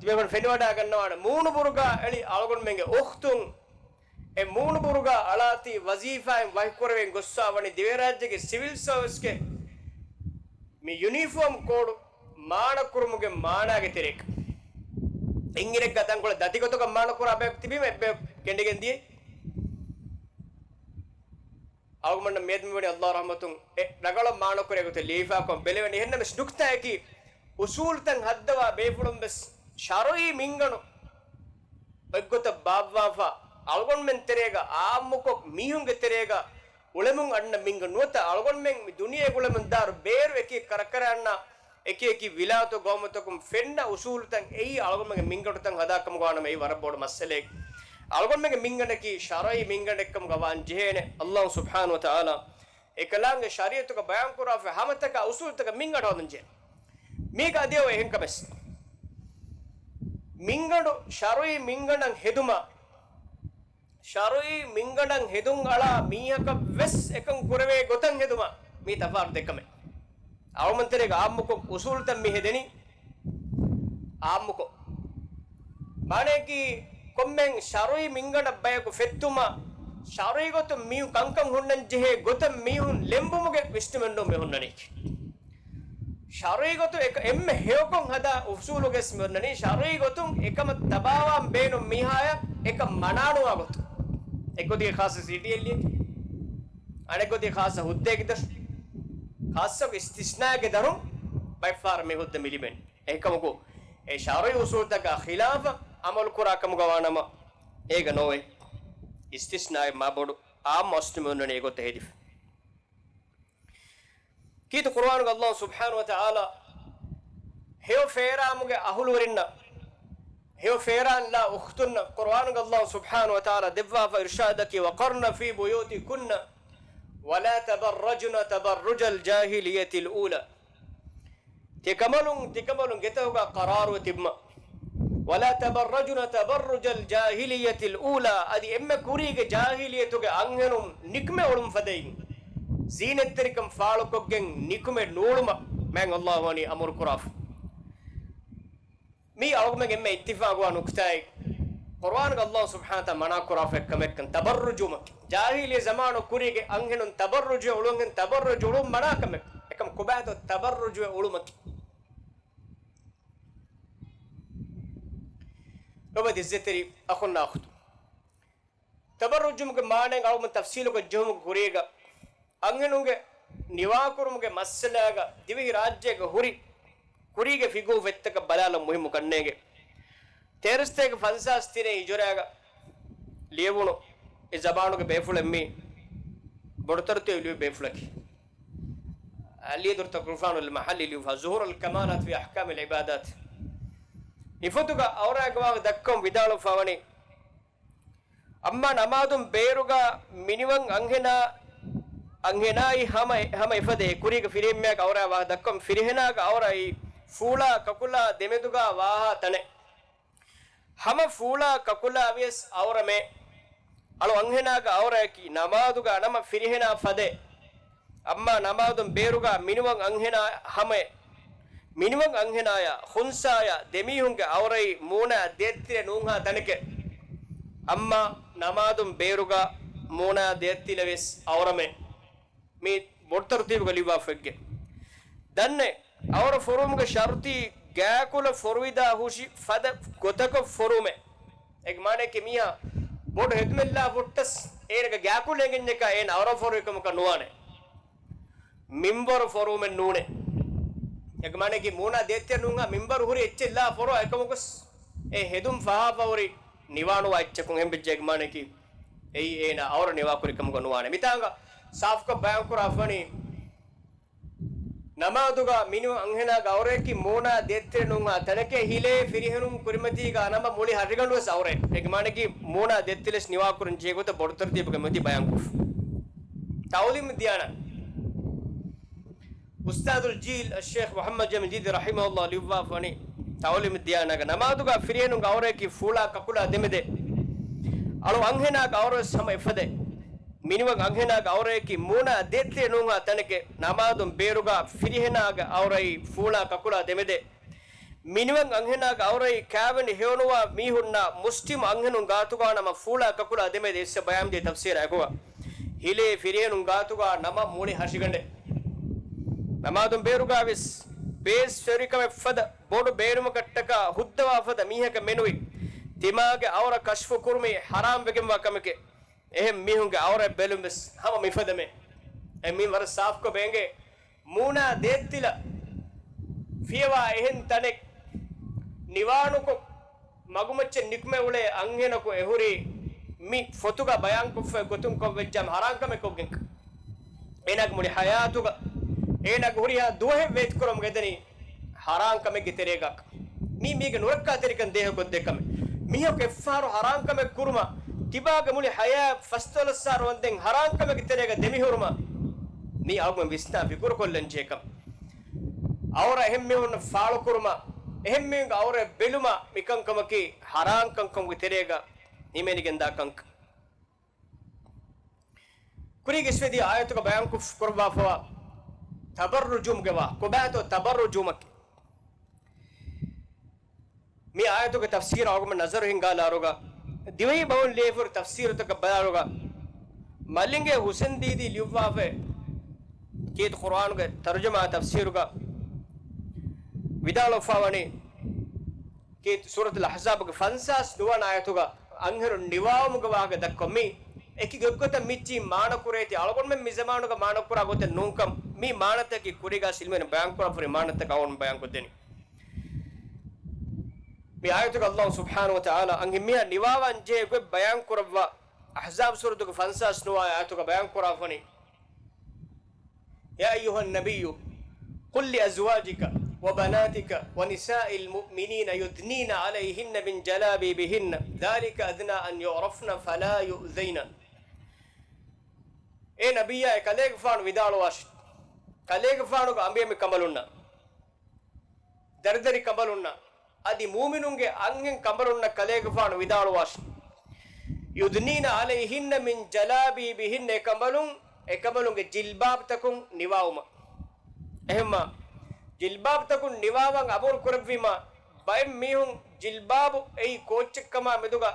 ތިބޭފުޅުން ފެނިވަޑައިގަންނަވާނެ މޫނުބުރުގާ އެޅި އަޅުގަނޑުމެންގެ އުޚްތުން އެ މޫނުބުރުގާ އަޅާތީ ވަޒީފާއިން ވަކިކުރެވެން ގޮއްސާވަނީ ދިވެހިރާއްޖޭގެ ސިވިލް ސަރވިސްގެ މި ޔުނީފޯމް ކޯޑު މާނަކުރުމުގެ މާނާގެ ތެރޭގަ. އިނގިރެއްގަ ތަންކޮޅެއް ދަތިގޮތަކަށް މާނަކުރާ ބަޔަކު ތިބީމަ އެއްބަޔަކު ގެންޑިގެން ދިޔައީ. އަޅުގަނޑަށް މިއަދު މިވަނީ އައްލާހު ރަޙްމަތުން އެ ރަނގަޅަށް މާނަކުރޭ ގޮތެއް ލިޔެފާކޮށް ބެލެވެނީ. އެހެންނަމަވެސް ނުކްތާއަކީ އުސޫލުތައް ހައްދަވާ ބޭފުޅުން ވެސް ޝަރުޢީ މިންގަނޑު އޮތްގޮތަށް ބާއްވާފަ، އަޅުގަނޑުމެން ތެރޭގަ އާއްމުކޮށް މީހުންގެ ތެރޭގަ އުޅެމުން އަންނަ މިންގަނޑު ނުވަތަ އަޅުގަނޑުމެން މި ދުނިޔޭ އުޅެމުން ދާއިރު ބޭރު އެކި ކަރަކަރައަންނަ އެކި އެކި ވިލާތު ގައުމުތަކުން ފެންނަ އުސޫލުތައް އެއީ އަޅުގަނޑުމެންގެ މިންގަނޑުތައް ހަދާކަމުގަ ވާނަމަ އެއީ ވަރަށް ބޮޑު މައްސަލައެއް. އަޅުގަނޑުމެންގެ މިންގަނޑަކީ ޝަރުޢީ މިންގަނޑެއްކަމުގަ ވާން ޖެހޭނެ. އައްލާހު ސުބްޙާނަހު ވަތަޢާލާ އެކަލާނގެ ޝަރީޢަތުގަ ބަޔާންކުރާފަ ހަމަތަކާ އުސޫލުތަކަށް މިންގަނޑު ހޯދަން ޖެހޭ. މީގަ އަދިއައި އެހެންކަމެސް މިންގަނޑު ޝަރުޢީ މިންގަނޑަށް ހެދުމަށް، ޝަރުޢީ މިންގަނޑަށް ހެދުން އަޅާ މީހަކަށް ވެސް އެކަން ކުރެވޭ ގޮތަށް ހެދުމަށް މީ ތަފާތު ދެ ކަމެއް. އަޅުގަނޑުމެން ތެރޭގަ އާއްމުކޮށް އުސޫލުތައް މި ހެދެނީ އާއްމުކޮށް. މާނައަކީ ކޮންމެ ޝަރުޢީ މިންގަނޑަށް ބަޔަކު ފެއްތުމަށް ޝަރުޢީ ގޮތުން މީހުން ކަންކަން ހުންނަން ޖެހޭ ގޮތަށް މީހުން ލެނބުމުގެ ވިސްނުމެއް ނޫން މި ހުންނަނީކީ. ޝަރުޢީ ގޮތުން އެކަ އެންމެ ހެޔޮކޮށް ހަދާ އުސޫލުގަސް މި ހުންނަނީ ޝަރުޢީ ގޮތުން އެކަމަށް ތަބާވާން ބޭނުން މީހާޔަށް އެކަން މަނާނުވާ ގޮތުން. އެއްގޮތީ ޚާއްޞަ ސީޓީއެއް ލިޔެކި. އަނެއްގޮތީ ޚާއްޞަ ހުއްދައެއްގެ ދަށު. ޚާއްޞަ އިސްތިސްނާއެއްގެ ދަށުން ބައެއްފަހަރަށް މި ހުއްދަ މި ލިބެން. އެހެންކަމަކު، އެ ޝަރުޢީ އުސޫލުތަކާ ޚިލާފަށް ޢަމަލު ކުރާ ކަމުގަ ވާނަމަ، އޭގަ ނޯވޭ. އިސްތިސްނާއެއް މާ ބޮޑު، ޢާއްމު އަސްލު މި އޮންނަނީ އެގޮތަށް ހެދިފަ. ކީރިތި ޤުރުއާނުގަ އައްލާހު ސުބްޙާނަހު ވަތަޢާލާ ހެޔޮ ފޭރާމުގެ އަހުލުވެރިންނަށް، ހެޔޮ ފޭރާންލާ އުޚްތުންނަށް ޤުރުއާނުގަ އައްލާހު ސުބްޙާނަހު ވަތަޢާލާ ދެއްވާފަ އިރުޝާދަކީ، وقرن في بيوتكن ولا تبرجن تبرج الجاهلية الأولى. ތިކަނބަލުން، ތިކަނބަލުން ގެތަކުގަ ޤަރާރުވެ ތިބުމަށް. ولا تبرجن تبرج الجاهلية الأولى، އަދި އެންމެ ކުރީގެ ޖާހިލިއްޔަތުގެ އަންހެނުން ނިކުމެ އުޅުން ފަދައިން، ޒީނަތްތެރިކަން ފާޅުކޮށްގެން ނިކުމެ ނޫޅުމަށް މާތް އައްލާހު ވަނީ އަމުރު ކުރާފަ. މީ އަޅުގަނޑުމެން އެންމެ އިއްތިފާގުވާ ނުކުތާއެއް. ޤުރުއާނުގަ އައްލާހު ސުބްޙާނަހު ވަތަޢާލާ މަނާ ކުރާފަ އެއްކަމެއްކަން ތަބައްރުޖު ވުމަކީ. ޖާހިލިއްޔަ ޒަމާނު ކުރީގެ އަންހެނުން ތަބައްރުޖުވެ އުޅުން، ތަބައްރުޖު އުޅުން މަނާ ކަމެއް. އެކަމަ ކޮބާތޯ ތަބައްރުޖުވެ އުޅުމަކީ؟ ލޯބިވެތި އިއްޒަތްތެރި އަޚުންނާ އުޚްތުން، ތަބައްރުޖުމުގެ މާނައިން އަޅުގަނޑު ތަފްސީލުކޮށް ޖެހުމުގެ ކުރީގަ، އަންހެނުންގެ ނިވާކުރުމުގެ މައްސަލާގަ ދިވެހި ރާއްޖޭގަ ހުރި ކުރީގެ ފިގުހު ފޮތްތަކަށް ބަލާލަން މުހިއްމު ކަންނޭނގެ. ތޭރަ ސަތޭކަ ފަންސާސް ތިނެއް ހިޖުރާގަ ލިޔެވުނު އެ ޒަމާނުގެ ބޭފުޅެއް މީ ބޮޑުތަރުތީބު ލިޔު ބޭފުޅަކީ. ޢަލީ ދޮރުތަ ޣުފްރާނުލް މަޙައްލީ ލިޔުއްވާ ޒުހޫރުލް ކަމާލާތް ފީ އަޙްކާމިލް ޢިބާދާތް. މި ފޮތުގަ އައުރާގެ ވާހަކަ ދައްކަމުން ވިދާޅުވާ ވަނީ، އައްމާ ނަމާދުން ބޭރުގަ މިނިވަން އަންހެނާ، އަންހެނާއި ހަމަ، ހަމަ އެފަދަ އެ ކުރީގެ ފިރިހެންމެއާގެ އައުރާ ވާހަކަ ދައްކަމުން ފިރިހެނާގެ އައުރާއި ފޫޅާ ކަކުލާ ދެމެދުގަ ވާހާ ތަނެއް. ހަމަ ފޫޅާ ކަކުލާ ވިޔަސް އައުރަމެ. އަޅު އަންހެނާގެ އައުރަޔަކީ ނަމާދުގަ ނަމަ ފިރިހެނާ ފަދަ. އައްމާ ނަމާދުން ބޭރުގަ މިނިވަން އަންހެނާ ހަމަ، މިނިވަން އަންހެނާޔާ ޚުންސާޔާ ދެމީހުންގެ އައުރައި މޫނާ ދޭތިލެއް ނޫންހާ ތަނެކެ. އައްމާ ނަމާދުން ބޭރުގަ މޫނާ ދޭތިލެއް ވިޔަސް އައުރަމެ. މި ބޮޑު ތަރުތީބުގަ ލިޔުއްވާފައެއްގެ. ދަންނެ، އައުރަ ފޮރުވުމުގެ ޝަރުތީ ގާކުލަ ފޮރުވިދާ ހުށި ފަދަ ގޮތަކަށް ފޮރުވުމެ. އޭގެ މާނައަކީ މީހާ ބޮޑު ހެދުމެއްލާ ހުއްޓަސް އޭނަގެ ގާކުލަ އެނގެންޏަކާ އޭނަ އައުރަ ފޮރުވި ކަމަކަށް ނުވާނެ. މިންވަރު ފޮރުވުމެއް ނޫނޭ. އޭގެ މާނައަކީ މޫނާ ދޭތިލެއް ނޫންހާ މިންވަރު ހުރި އެއްޗެއް ލާ ފޮރުވާ އެކަމަކުސް އެ ހެދުން ފަހާފަ ހުރި ނިވާނުވާ އެއްޗަކުން އެހެން ވެއްޖެ. އޭގެ މާނައަކީ އެއީ އޭނަ އައުރަ ނިވާކުރި ކަމަކަށް ނުވާނެ. މިތާނގަ ސާފުކޮށް ބަޔާންކުރާފަނީ، ނަމާދުގަ މިނިވަން އަންހެނާގެ އައުރައަކީ މޫނާ ދޭތިލެއް ނޫންހާ ތަނެކޭ ހިލޭ ފިރިހެނުން ކުރިމަތީގަ ނަމަ މުޅި ހަށިގަނޑުވެސް އައުރައެއް. އޭގެ މާނައަކީ މޫނާ ދޭތިލެއް ނިވާކުރަން ޖެހޭ ގޮތަށް ބޮޑު ތަރުތީބުގަ މިއޮތީ ބަޔާންކޮށްފަ. ތަޢުލީމު ދިޔާނަ. އުސްތާޛުލް ޖީލް އައްޝައިޚް މުޙައްމަދު ޖަމީލް ޖީދީ ރަޙިމަހުﷲ ލިޔުއްވާފަ ވަނީ، ތަޢުލީމު ދިޔާނާގަ ނަމާދުގަ ފިރިހެނުންގެ އައުރައަކީ ފޫޅާ ކަކުލާ ދެމެދެ. އަޅު އަންހެނާގެ އައުރަވެސް ހަމަ އެފަދަ. މިނިވަން އަންހެނާގެ އައުރައަކީ މޫނާ ދޭތިލެއް ނޫންހާ ތަނެކެ. ނަމާދުން ބޭރުގަ ފިރިހެނާގެ އައުރައި ފޫޅާ ކަކުލާ ދެމެދެ. މިނިވަން އަންހެނާގެ އައުރައި ކާވެނި ހެޔޮނުވާ މީހުންނާ މުސްލިމް އަންހެނުން ގާތުގަ ނަމަ ފޫޅާ ކަކުލާ ދެމެދެ އިއްސަ ބަޔާންދިޔަ ތަފްސީރާ އެކުގަ. ހިލޭ ފިރިހެނުން ގާތުގަ ނަމަ މުޅި ހަށިގަނޑެއް. ނަމާދުން ބޭރުގަ ވެސް ބޭސްފެރިކަމެއް ފަދަ ބޮޑު ބޭނުމަކަށްޓަކާ ހުއްދަވާ ފަދަ މީހަކަށް މެނުވި. ތިމާގެ އައުރަ ކަޝްފު ކުރުމީ ޙަރާމް ވެގެންވާ ކަމެކޭ. އެހެން މީހުންގެ އައުރައަށް ބެލުން ވެސް ހަމަ މިފަދަމޭ. އެ މީ ވަރަށް ސާފުކޮށް ބޭނގޭ. މޫނާ ދޭތިލަ ފިޔަވާ އެހެން ތަނެއް ނިވާނުކޮށް، މަގުމައްޗަށް ނިކުމެ އުޅޭ އަންހެނަކު އެހުރީ މި ފޮތުގަ ބަޔާންކޮށްފައި ގޮތުން ކޮށްވެއްޖާމަ ޙަރާން ކަމެއް ކޮށްގެން. އޭނާގެ މުޅި ޙަޔާތުގަ އޭނާގެ ހުރިހާ ދުވަހެއް ވޭތުކުރަމުގެ ދެނީ ޙަރާން ކަމެއްގެ ތެރޭގަ. މީ މީގެ ނުރައްކާތެރިކަން ދޭހަކޮށްދޭ ކަމެއް. މީހަކު އެއްފަހަރު ޙަރާން ކަމެއް ކުރުމަށް ތިބާގެ މުޅި ޙަޔާތް ފަސްދޮޅަސް އަހަރު ވަންދެން ޙަރާން ކަމެއްގެ ތެރޭގަ ދެމިހުރުމަށް މީ އަޅުގަނޑު ވިސްނާ ފިކުރުކޮށްލަން ޖެހޭ ކަމެއް. އައުރަ އެހެންމީހުންނަށް ފާޅުކުރުމަށް، އެހެންމީހުންގެ އައުރައަށް ބެލުމަށް މިކަންކަމަކީ ޙަރާން ކަންކަމުގެ ތެރޭގަ ހިމެނިގެންދާ ކަންކަން. ކުރީގެ އިސްވެދިޔަ އާޔަތުގަ ބަޔާންކޮށް، ކުރައްވާފަވާ ތަބައްރުޖުމުގެ ވާ، ކޮބާތޯ ތަބައްރުޖުމަކީ؟ މި އާޔަތުގެ ތަފްސީރަށް އަޅުގަނޑު ނަޒަރު ހިންގާލާއިރުގަ، ދިވެހި ބަހުން ލިޔެފަހުރި ތަފްސީރުތަކަށް ބަލާއިރުގަ، މަލިނގޭ ހުސެން ދީދީ ލިޔުއްވާފައި ކީރިތި ޤުރުއާނުގެ ތަރުޖަމާ ތަފްސީރުގަ ވިދާޅުވެފަ ވަނީ، ކީރިތި ސޫރަތުލް އަޙްޒާބުގެ ފަންސާސް ނުވަ ވަނަ އާޔަތުގަ އަންހެނުން ނިވާވުމުގެ ވާހަކަ ދައްކަމުން މި އެކި ގޮތްގޮތަށް މިއްޗީ މާނަކުރޭތީ އަޅުގަނޑުމެން މި ޒަމާނުގަ މާނަކުރާ ގޮތެއް ނޫންކަން، މި މާނަތަކީ ކުރީގަ ސިލްމެން ބަޔާންކުރާފަހުރި މާނަތަކަށް އަޅުގަނޑު ބަޔާންކޮށްދެނީ. މި އާޔަތުގަ ﷲ ސުބްޙާނަހޫ ވަތަޢާލާ އަންހެންމީހާ ނިވާވާން ޖެހޭ ގޮތް ބަޔާންކުރައްވާ، އަޙްޒާބް ސޫރަތުގެ ފަންސާސް ނުވަ ވަނަ އާޔަތުގަ ބަޔާންކުރާފަ ވަނީ، يا أيها النبي قل لأزواجك وبناتك ونساء المؤمنين يدنين عليهن من جلابيبهن ذلك أدنى أن يعرفن فلا يؤذين. އޭ ނަބިއްޔާ، އެ ކަލޭގެފާނު ވިދާޅުވާށި، ކަލޭގެފާނުގެ އަނބިއަނބި ކަނބަލުންނަށް، ދަރިދަރި ކަނބަލުންނަށް، އަދި މުއުމިނުންގެ އަންހެން ކަނބަލުންނަށް ކަލޭގެފާނު ވިދާޅުވާށި، يدنين عليهن من جلابيبهن، އެ ކަނބަލުން، އެ ކަނބަލުންގެ ޖިލްބާބްތަކުން ނިވާވުމަށް. އެހެންމާ، ޖިލްބާބްތަކުން ނިވާވަން އަމުރު ކުރެއްވީމާ، ބައެއް މީހުން ޖިލްބާބު އެއީ ކޯއްޗެއްކަމާ މެދުގަ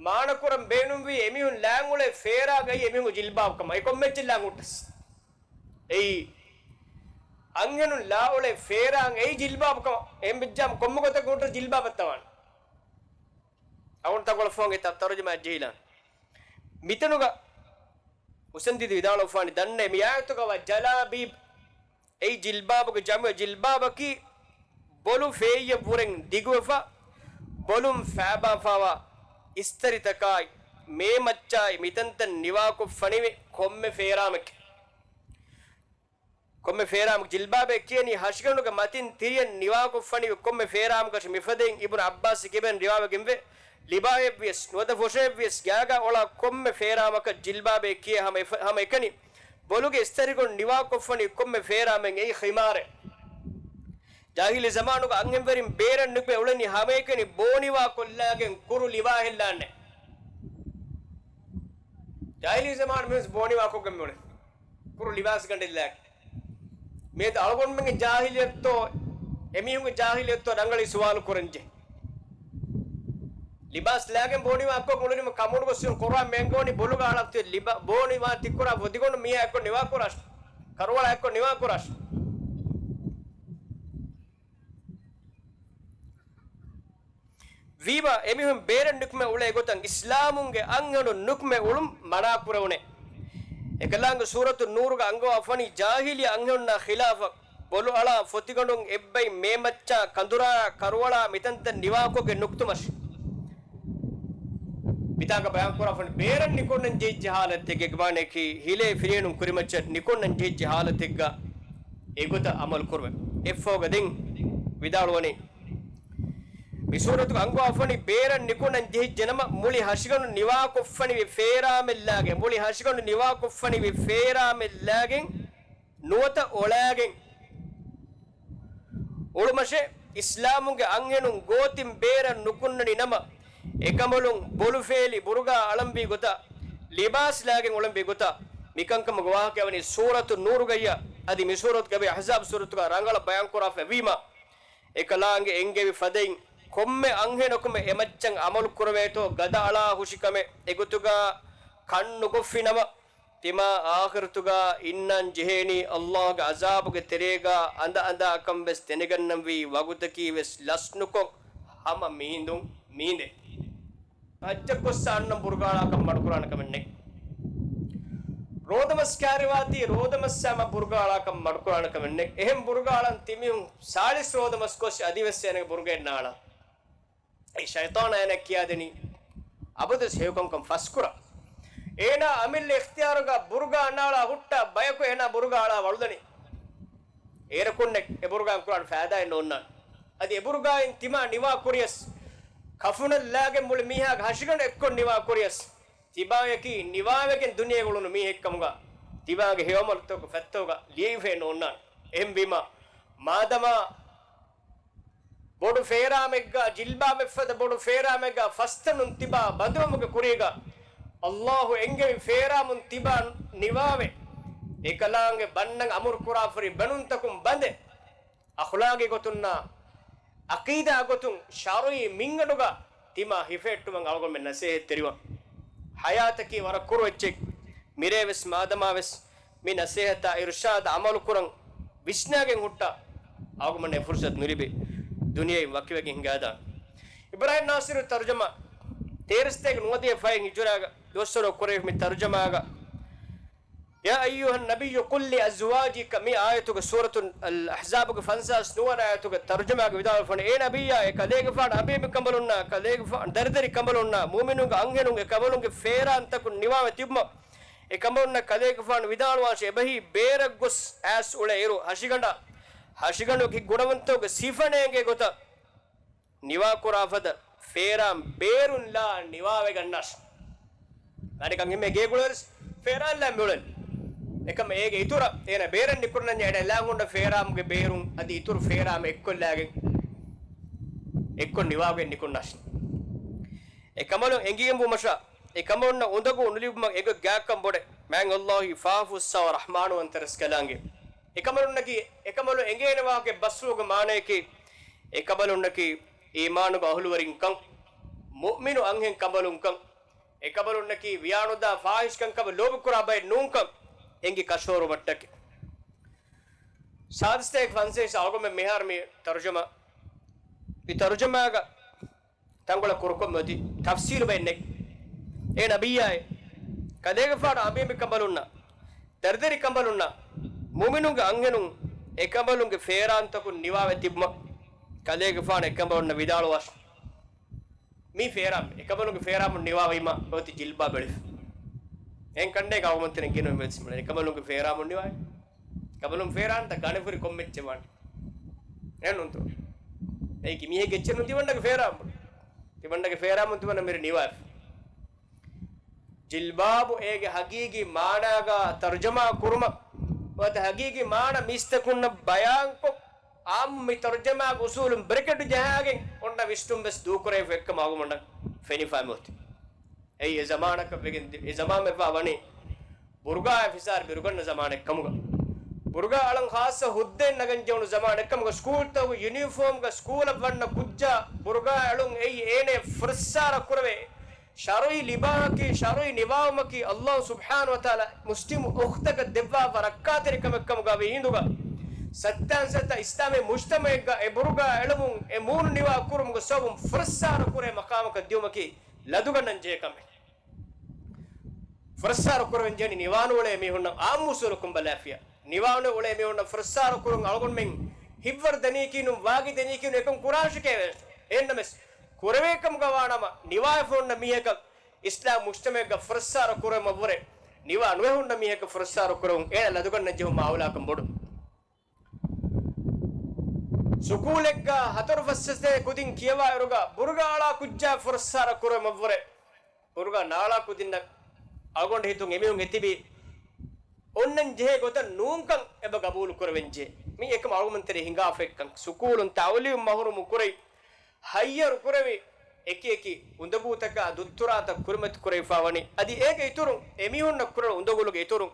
މާނަކުރަން ބޭނުންވީ، އެމީހުން ލާން އުޅޭ ފޭރާގައި އެމީހުން ޖިލްބާބު ކަމަށް. އެ ކޮންމެ އެއްޗެއް ލާން ހުއްޓަސް. އެއީ، އަންހެނުން ލާ އުޅޭ ފޭރާން އެއީ ޖިލްބާބު ކަމަށް. އެހެން ވެއްޖާމަ ކޮންމެ ގޮތަކަށް ހުއްޓަސް ޖިލްބާބަށް ދަވާނެ. އަޅުގަނޑު ތަންކޮޅެއް ފަހުން އެ ތަ-، ތަރުޖަމާ ޖެހިލާން. މިތަނުގަ ހުސެންދީދީ ވިދާޅުވެފާނީ ދަންނޭ މި އާޔަތުގަ ވާ ޖަލާބީބް، އެއީ ޖިލްބާބުގެ ޖަމު، ޖިލްބާބަކީ ބޮލު ފޭއްޔަށްވުރެން ދިގުވެފަ، ބޮލުން ފާބާފާވާ އިސްތަށިތަކާއި، މޭމައްޗާއި މިތަންތަން ނިވާކޮށްފަނިވި ކޮންމެ ފޭރާމެކެއް. ކޮންމެ ފޭރާމަ ޖިލްބާބޭ ކިޔަނީ ހަށިގަނޑުގެ މަތިން ތިރިއަށް ނިވާކޮށްފަނިވި ކޮންމެ ފޭރާމަކަށް. މިފަދައިން އިބްނު ޢައްބާސް ކިބެން ރިވާވެގެންވޭ، ލިބާއެއްވިޔަސް ނުވަތަ ފޮށައެއްވިޔަސް ގާގާ އޮޅާ ކޮންމެ ފޭރާމަކަށް ޖިލްބާބޭ ކިޔޭ ހަމަ އެފަ-، ހަމަ އެކަނި. ބޮލުގެ އިސްތަށިގޮން ނިވާކޮށްފަނި ކޮންމެ ފޭރާމެއް އެއީ ޚިމާރެއް. ޖާހިލީ ޒަމާނުގަ އަންހެންވެރިން ބޭރަށް ނުކުމެ އުޅެނީ ހަމައެކަނި ބޯނިވާ ކޮށްލާގެން ކުރު ލިބާހެއްލާނެ. ޖާހިލީ ޒަމާނު މީސް ބޯނިވާ ކޮށްގެން މިއުޅެނީ. ކުރު ލިބާސް ގަނޑެއްލާގެން. މިއަދު އަޅުގަނޑުމެންގެ ޖާހިލިއްޔަތޯ، އެމީހުންގެ ޖާހިލިއްޔަތޯ ރަނގަޅީ ސުވާލު ކުރަންޖެ. ލިބާސް ލާގެން ބޯނިވާ ކޮށް އުޅެނީމަ ކަމުނުގޮސް ކޮރާ މެންގޯނި ބޮލުގަ އަޅާ ތި ލިބާ-، ބޯނިވާ ތިއްކުރާ ފޮތިގޮނޑު މީހާ އެއްކޮށް ނިވާކުރާށި. ކަރުވަޅާ އެއްކޮށް ނިވާކުރާށި. ވީމާ، އެމީހުން ބޭރަށް ނުކުމެ އުޅޭ ގޮތަށް އިސްލާމުންގެ އަންހެނުން ނުކުމެ އުޅުން މަނާކުރެވުނޭ. އެކަލާނގެ ސޫރަތު ނޫރުގަ އަންގަވާފަނީ ޖާހިލީ އަންހެނުންނާ ޚިލާފަށް ބޮލުއަޅާ ފޮތިގަނޑުން އެއްބައި މޭމައްޗާ ކަނދުރާ ކަރުވަޅާ މިތަންތަން ނިވާކޮށްގެން ނުކުތުމަށް. މިތާގަ ބަޔާންކުރާފަން ބޭރަށް ނިކުންނަން ޖެހިއްޖެ ހާލަތެއްގެ މާނައަކީ ހިލޭ ފިރިހެނުން ކުރިމައްޗަށް ނިކުންނަން ޖެހިއްޖެ ހާލަތެއްގަ އެގޮތަށް އަމަލު ކުރުމެ. އެއްފަހުގަ ދެން ވިދާޅުވަނީ، މި ސޫރަތުގަ އަންގަވާފަނި ބޭރަށް ނިކުންނަން ޖެހިއްޖެ ނަމަ، މުޅި ހަށިގަނޑު ނިވާކޮށްފަނިވި ފޭރާމެއްލާގެން، މުޅި ހަށިގަނޑު ނިވާކޮށްފަނިވި ފޭރާމެއްލާގެން، ނުވަތަ އޮޅާގެން އުޅުމަށޭ، އިސްލާމުގެ އަންހެނުން ގޯތިން ބޭރަށް ނުކުންނަނީ ނަމަ، އެކަމަލުން ބޮލުފޭލި ބުރުގާ އަޅަންވީ ގޮތަށް، ލިބާސް ލާގެން އުޅެންވީ ގޮތަށް، މިކަންކަމުގެ ވާހަކަ ވަނީ ސޫރަތު ނޫރުގައްޔާ، އަދި މި ސޫރަތުގައި އަޙްޒާބް ސޫރަތުގަ ރަނގަޅަށް ބަޔާންކުރާފައިވީމަ، އެކަލާނގެ އެންގެވި ފަދައިން ކޮންމެ އަންހެނަކުމެ އެމައްޗަށް އަމަލު ކުރެވޭތޯ ގަދަ އަޅާ ހުށިކަމެއް އެގޮތުގަ ކަން ނުގޮށްފި ނަމަ، ތިމާ އާޚިރަތުގަ އިންނަން ޖެހޭނީ ﷲގެ ޢަޒާބުގެ ތެރޭގަ އަނދަ އަނދާކަން ވެސް ދެނެގަންނަންވީ ވަގުތަކީ ވެސް ލަސްނުކޮށް ހަމަ މީނދުން މީނދެ. ޙައްޖަށް ގޮއްސަ އަންނަން ބުރުގާ އަޅާކަށް މަޑުކުރާނެ ކަމެއް ނެތް. ރޯދަމަސް ކާރިވާތީ ރޯދަމަސް ސާމަ ބުރުގާ އަޅާކަށް މަޑުކުރާނެ ކަމެއް ނެތް. އެހެން ބުރުގާ އަޅަން ތިމީހުން ސާޅީސް ރޯދަމަސް ގޮސް އަދިވެސް އޭނަގެ ބުރުގައެއް ނާޅާ. އެ ޝައިޠާނާ އޭނަ ކިޔާދެނީ އަބަދުވެސް ހެޔޮކަންކަން ފަސްކުރާ. އޭނާ އަމިއްލަ އިޚްތިޔާރުގަ ބުރުގާ ނާޅާ ހުއްޓާ ބަޔަކު އޭނާ ބުރުގާ އަޅާ ވަޅުދަނީ. އޭރަކުންނެއް އެ ބުރުގާއިން ކުރާން ފައިދާއެއް ނޯންނާނެ. އަދި އެ ބުރުގާއިން ތިމާ ނިވާ ކުރިޔަސް، ކަފުނަށް ލާގެން މުޅި މީހާގެ ހަށިގަނޑު އެއްކޮށް ނިވާ ކުރިޔަސް، ތިބާޔަކީ ނިވާވެގެން ދުނިޔޭގަ އުޅުނު މީހެއްކަމުގަ، ތިބާގެ ހެޔޮއަމަލުތަކުގެ ފަތްތަކުގަ ލިޔެވިފައެއް ނޯންނާނެ. އެހެންވީމާ، މާދަމާ ބޮޑު ފޭރާމެއްގަ، ޖިލްބާބެއްފަދަ ބޮޑު ފޭރާމެއްގަ ފަސްތަނުން ތިބާ ބަނދުވުމުގެ ކުރީގަ، ﷲ އެންގެވި ފޭރާމުން ތިބާ ނިވާވެ، އެކަލާނގެ ބަންނަން އަމުރުކުރާފަރި ބެނުންތަކުން ބަނދެ، އަޚުލާގީ ގޮތުންނާ، ޢަޤީދާ ގޮތުން، ޝަރުޢީ މިންގަނޑުގަ ތިމާ ހިފެހެއްޓުމަށް އަޅުގަނޑުމެން ނަސޭހަތްތެރިވަން. ޙަޔާތަކީ ވަރަށް ކުރު އެއްޗެއް. މިރޭވެސް މާދަމާވެސް މި ނަސޭހަތާ އިރުޝާދަށް ޢަމަލުކުރަން ވިސްނާގެން ހުއްޓާ، އަޅުގަނޑަށް އެ ފުރުޞަތު ނުލިބި، ދުނިޔެއިން ވަކިވެގެން ހިނގާދާނެ. އިބްރާހިމް ނާޞިރު ތަރުޖަމާ، ތޭރަ ސަތޭކަ ނުވަދިހަ ފަހެއް ހިޖުރާގަ ދުވަސްވަރު ކުރެވި މި ތަރުޖަމާގަ، يا أيها النبي قل لأزواجك، މި އާޔަތުގެ ސޫރަތުލް އަޙްޒާބުގެ ފަންސާސް ނުވަ އާޔަތުގެ ތަރުޖަމާގަ ވިދާޅުވެފަން، އޭ ނަބިއްޔާ، އެ ކަލޭގެފާނު އަނބިމި ކަނބަލުންނާ، ކަލޭގެފާނު ދަރިދަރި ކަނބަލުންނާ، މުއުމިނުންގެ އަންހެނުން އެ ކަނބަލުންގެ ފޭރާންތަކުން ނިވާވެ ތިބުމަށް، އެ ކަނބަލުންނަށް ކަލޭގެފާނު ވިދާޅުވާށޭ، އެބަހީ ބޭރަށް ގޮސް އައިސް އުޅޭ އިރު، ހަށިގަނޑަށް، ހަށިގަނޑުގެ ގުނަވަންތަކުގެ ސިފަ ނޭނގޭ ގޮތަށް ނިވާކުރާފަދަ ފޭރާން ބޭރުން ލާ ނިވާވެގަންނާށި. އަނެކަން އެންމެ ގޭގުޅޭވެސް ފޭރާން ލާ މިއުޅެން. އެކަމަ އޭގެ އިތުރަށް އޭނަ ބޭރަށް ނިކުންނަންޏާ އޭނަ ލާން ހުންނަ ފޭރާމުގެ ބޭރުން އަދި އިތުރު ފޭރާމެއް އެއްކޮށްލާގެން އެއްކޮށް ނިވާވެގެން ނިކުންނާށި. އެ ކަނބަލުން އެނގިގެން ވުމަށާ، އެ ކަނބަލުންނަށް އުނދަގޫ ނުލިބުމަށް އެގޮތް ގާތްކަން ބޮޑެ. މާތް ﷲ އި ފާފުއްސާ ރަޙްމާނުވަންތަ ރަސްކަލާނގެ. އެ ކަނބަލުންނަކީ، އެ ކަނބަލުން އެނގޭނެ ވާހަކަ ބަސްފުޅުގެ މާނަޔަކީ، އެ ކަނބަލުންނަކީ އީމާނުގެ އަހުލުވެރިންކަން، މުއުމިނު އަންހެން ކަނބަލުންކަން، އެ ކަނބަލުންނަކީ ވިޔާނުދާ ފާޙިޝްކަންކަމަށް ލޯބިކުރާ ބައެއް ނޫންކަން އެނގި ކަށަވަރުވުމަށްޓަކައި. ސާދަ ސަތޭކަ ފަންސަވީސް އަޅުގަނޑުމެން މިހާރު މި ތަރުޖަމާ، މި ތަރުޖަމާގަ ތަންކޮޅެއް ކުރުކޮށް މިއޮތީ ތަފްސީލު ބައެއް ނެތް. އޭ ނަބިއްޔާއޭ، ކަލޭގެފާނު އަނބިއަނބިކަނބަލުންނަށް، ދަރިދަރިކަނބަލުންނަށް، މުއުމިނުންގެ އަންހެނުން އެކަނބަލުންގެ ފޭރާންތަކުން ނިވާވެ ތިބުމަށް ކަލޭގެފާނު އެކަނބަލުންނަށް ވިދާޅުވާށި. މީ ފޭރާން، އެކަނބަލުންގެ ފޭރާން ނިވާވީމަ އޮތީ ޖިލްބާބް އެޅިފަ. އެހެން ކަންނޭނގެ އަޅުގަނޑުމެން ގިނަ މީހުން ވެސް މި އެކަނބަލުންގެ ފޭރާން ނިވާ. އެކަނބަލުން ފޭރާންތައް ގަނެފުރި ކޮންމެއްޗެއް ވާނެ. އެހެންނޫންތޯ؟ އެއީ މީހެއްގެ އެއްޗެއް ނޫން ތިމަންނަގެ ފޭރާން. ތިމަންނަގެ ފޭރާން ތިމަންނަ މިރޭ ނިވާފަ. ޖިލްބާބު އޭގެ ހަގީގީ މާނާގަ ތަރުޖަމާ ކުރުމަށް ނުވަތަ ހަގީގީ މާނަ މީސްތަކުންނަށް ބަޔާންކޮށް، އާއްމު މި ތަރުޖަމާގެ އުސޫލުން ބްރެކެޓު ޖަހާގެން އޮންނަ ވިސްނުން ވެސް ދޫކުރެވިފަ އެއްކަމަށް އަޅުގަނޑަށް ފެނިފައި މިއޮތީ. އެއީ އެ ޒަމާނަކަށް ވެގެން ދި-، އެ ޒަމާން ވެފަ ވަނީ ބުރުގާއާ ފިސާރަ ބިރުގަންނަ ޒަމާނެއް ކަމުގަ. ބުރުގާ އަޅަން ޚާއްޞަ ހުއްދައެއް ނަގަން ޖެހުނު ޒަމާނެއް ކަމުގަ، ސްކޫލްތަކުގެ ޔުނީފޯމްގަ ސްކޫލަށް ވަންނަ ކުއްޖާ ބުރުގާ އެޅުން އެއީ އޭނަޔަށް ފުރައްސާރަ ކުރެވޭ ޝަރުޢީ ލިބާއަކީ، ޝަރުޢީ ނިވާވުމަކީ، އައްލާހު ސުބްޙާނަހު ވަތަޢާލާ މުސްލިމު އުޚްތަކަށް ދެއްވާފަ ރައްކާތެރިކަމެއް ކަމުގަ ވި ހިނދުގަ، ސައްތާން ސައްތާ އިސްލާމީ މުޖްތަމަޢެއްގަ އެ ބުރުގާ އެޅުމުން އެ މޫނު ނިވާ ކުރުމުގެ ސަބަބުން ފުރައްސާރަ ކުރޭ މަޤާމަކަށް ދިޔުމަކީ ލަދުގަންނަން ޖެހޭ ކަމެއް. ފުރައްސާރަ ކުރަން ޖެހެނީ ނިވާނު އުޅޭ މީހުންނަށް އާއްމު އުސޫލަކުން ބަލާފިޔާ. ނިވާނު އުޅޭ މީހުންނަށް ފުރައްސާރަ ކުރުން އަޅުގަނޑުމެން ހިތްވަރު ދަނީކީ ނޫން، ވާގި ދަނީކީ ނޫން، އެކަން ކުރާށެކޭ ވެ. އެހެންނަމަވެސް، ކުރެވޭކަމުގަ ވާނަމަ، ނިވާވެފަ ހުންނަ މީހަކަށް އިސްލާމް މުޖްތަމަޢެއްގަ ފުރައްސާރަ ކުރެވުމަށްވުރެ، ނިވާ ނުވެ ހުންނަ މީހަކަށް ފުރައްސާރަ ކުރެވުން އޭނަ ލަދުގަންނަން ޖެހުމާ އައުލާކަން ބޮޑު. ސުކޫލެއްގަ ހަތަރު ފަސް ސަތޭކަ ކުދިން ކިޔަވާއިރުގަ ބުރުގާ އަޅާ ކުއްޖާ ފުރައްސާރަ ކުރުމަށްވުރެ، ބުރުގާ ނާޅާ ކުދިންނަށް އަޅުގަނޑު ހިތުން އެމީހުން އެތިބީ އޮންނަން ޖެހޭ ގޮތަށް ނޫންކަން އެބަ ގަބޫލު ކުރެވެން ޖެހޭ. މީ އެކަމަށް އަޅުގަނޑުމެން ތެރޭ ހިނގާފަ އެއްކަން. ސުކޫލުން ތަޢުލީމު މަޙްރޫމު ކުރެވި، ހައްޔަރު ކުރެވި، އެކި އެކި އުނދަގޫތަކާ ދުއްތުރާތައް ކުރިމަތި ކުރެވިފާ ވަނީ. އަދި އޭގެ އިތުރުން، އެމީހުންނަށް ކުރެވޭ އުނދަގުލުގެ އިތުރުން،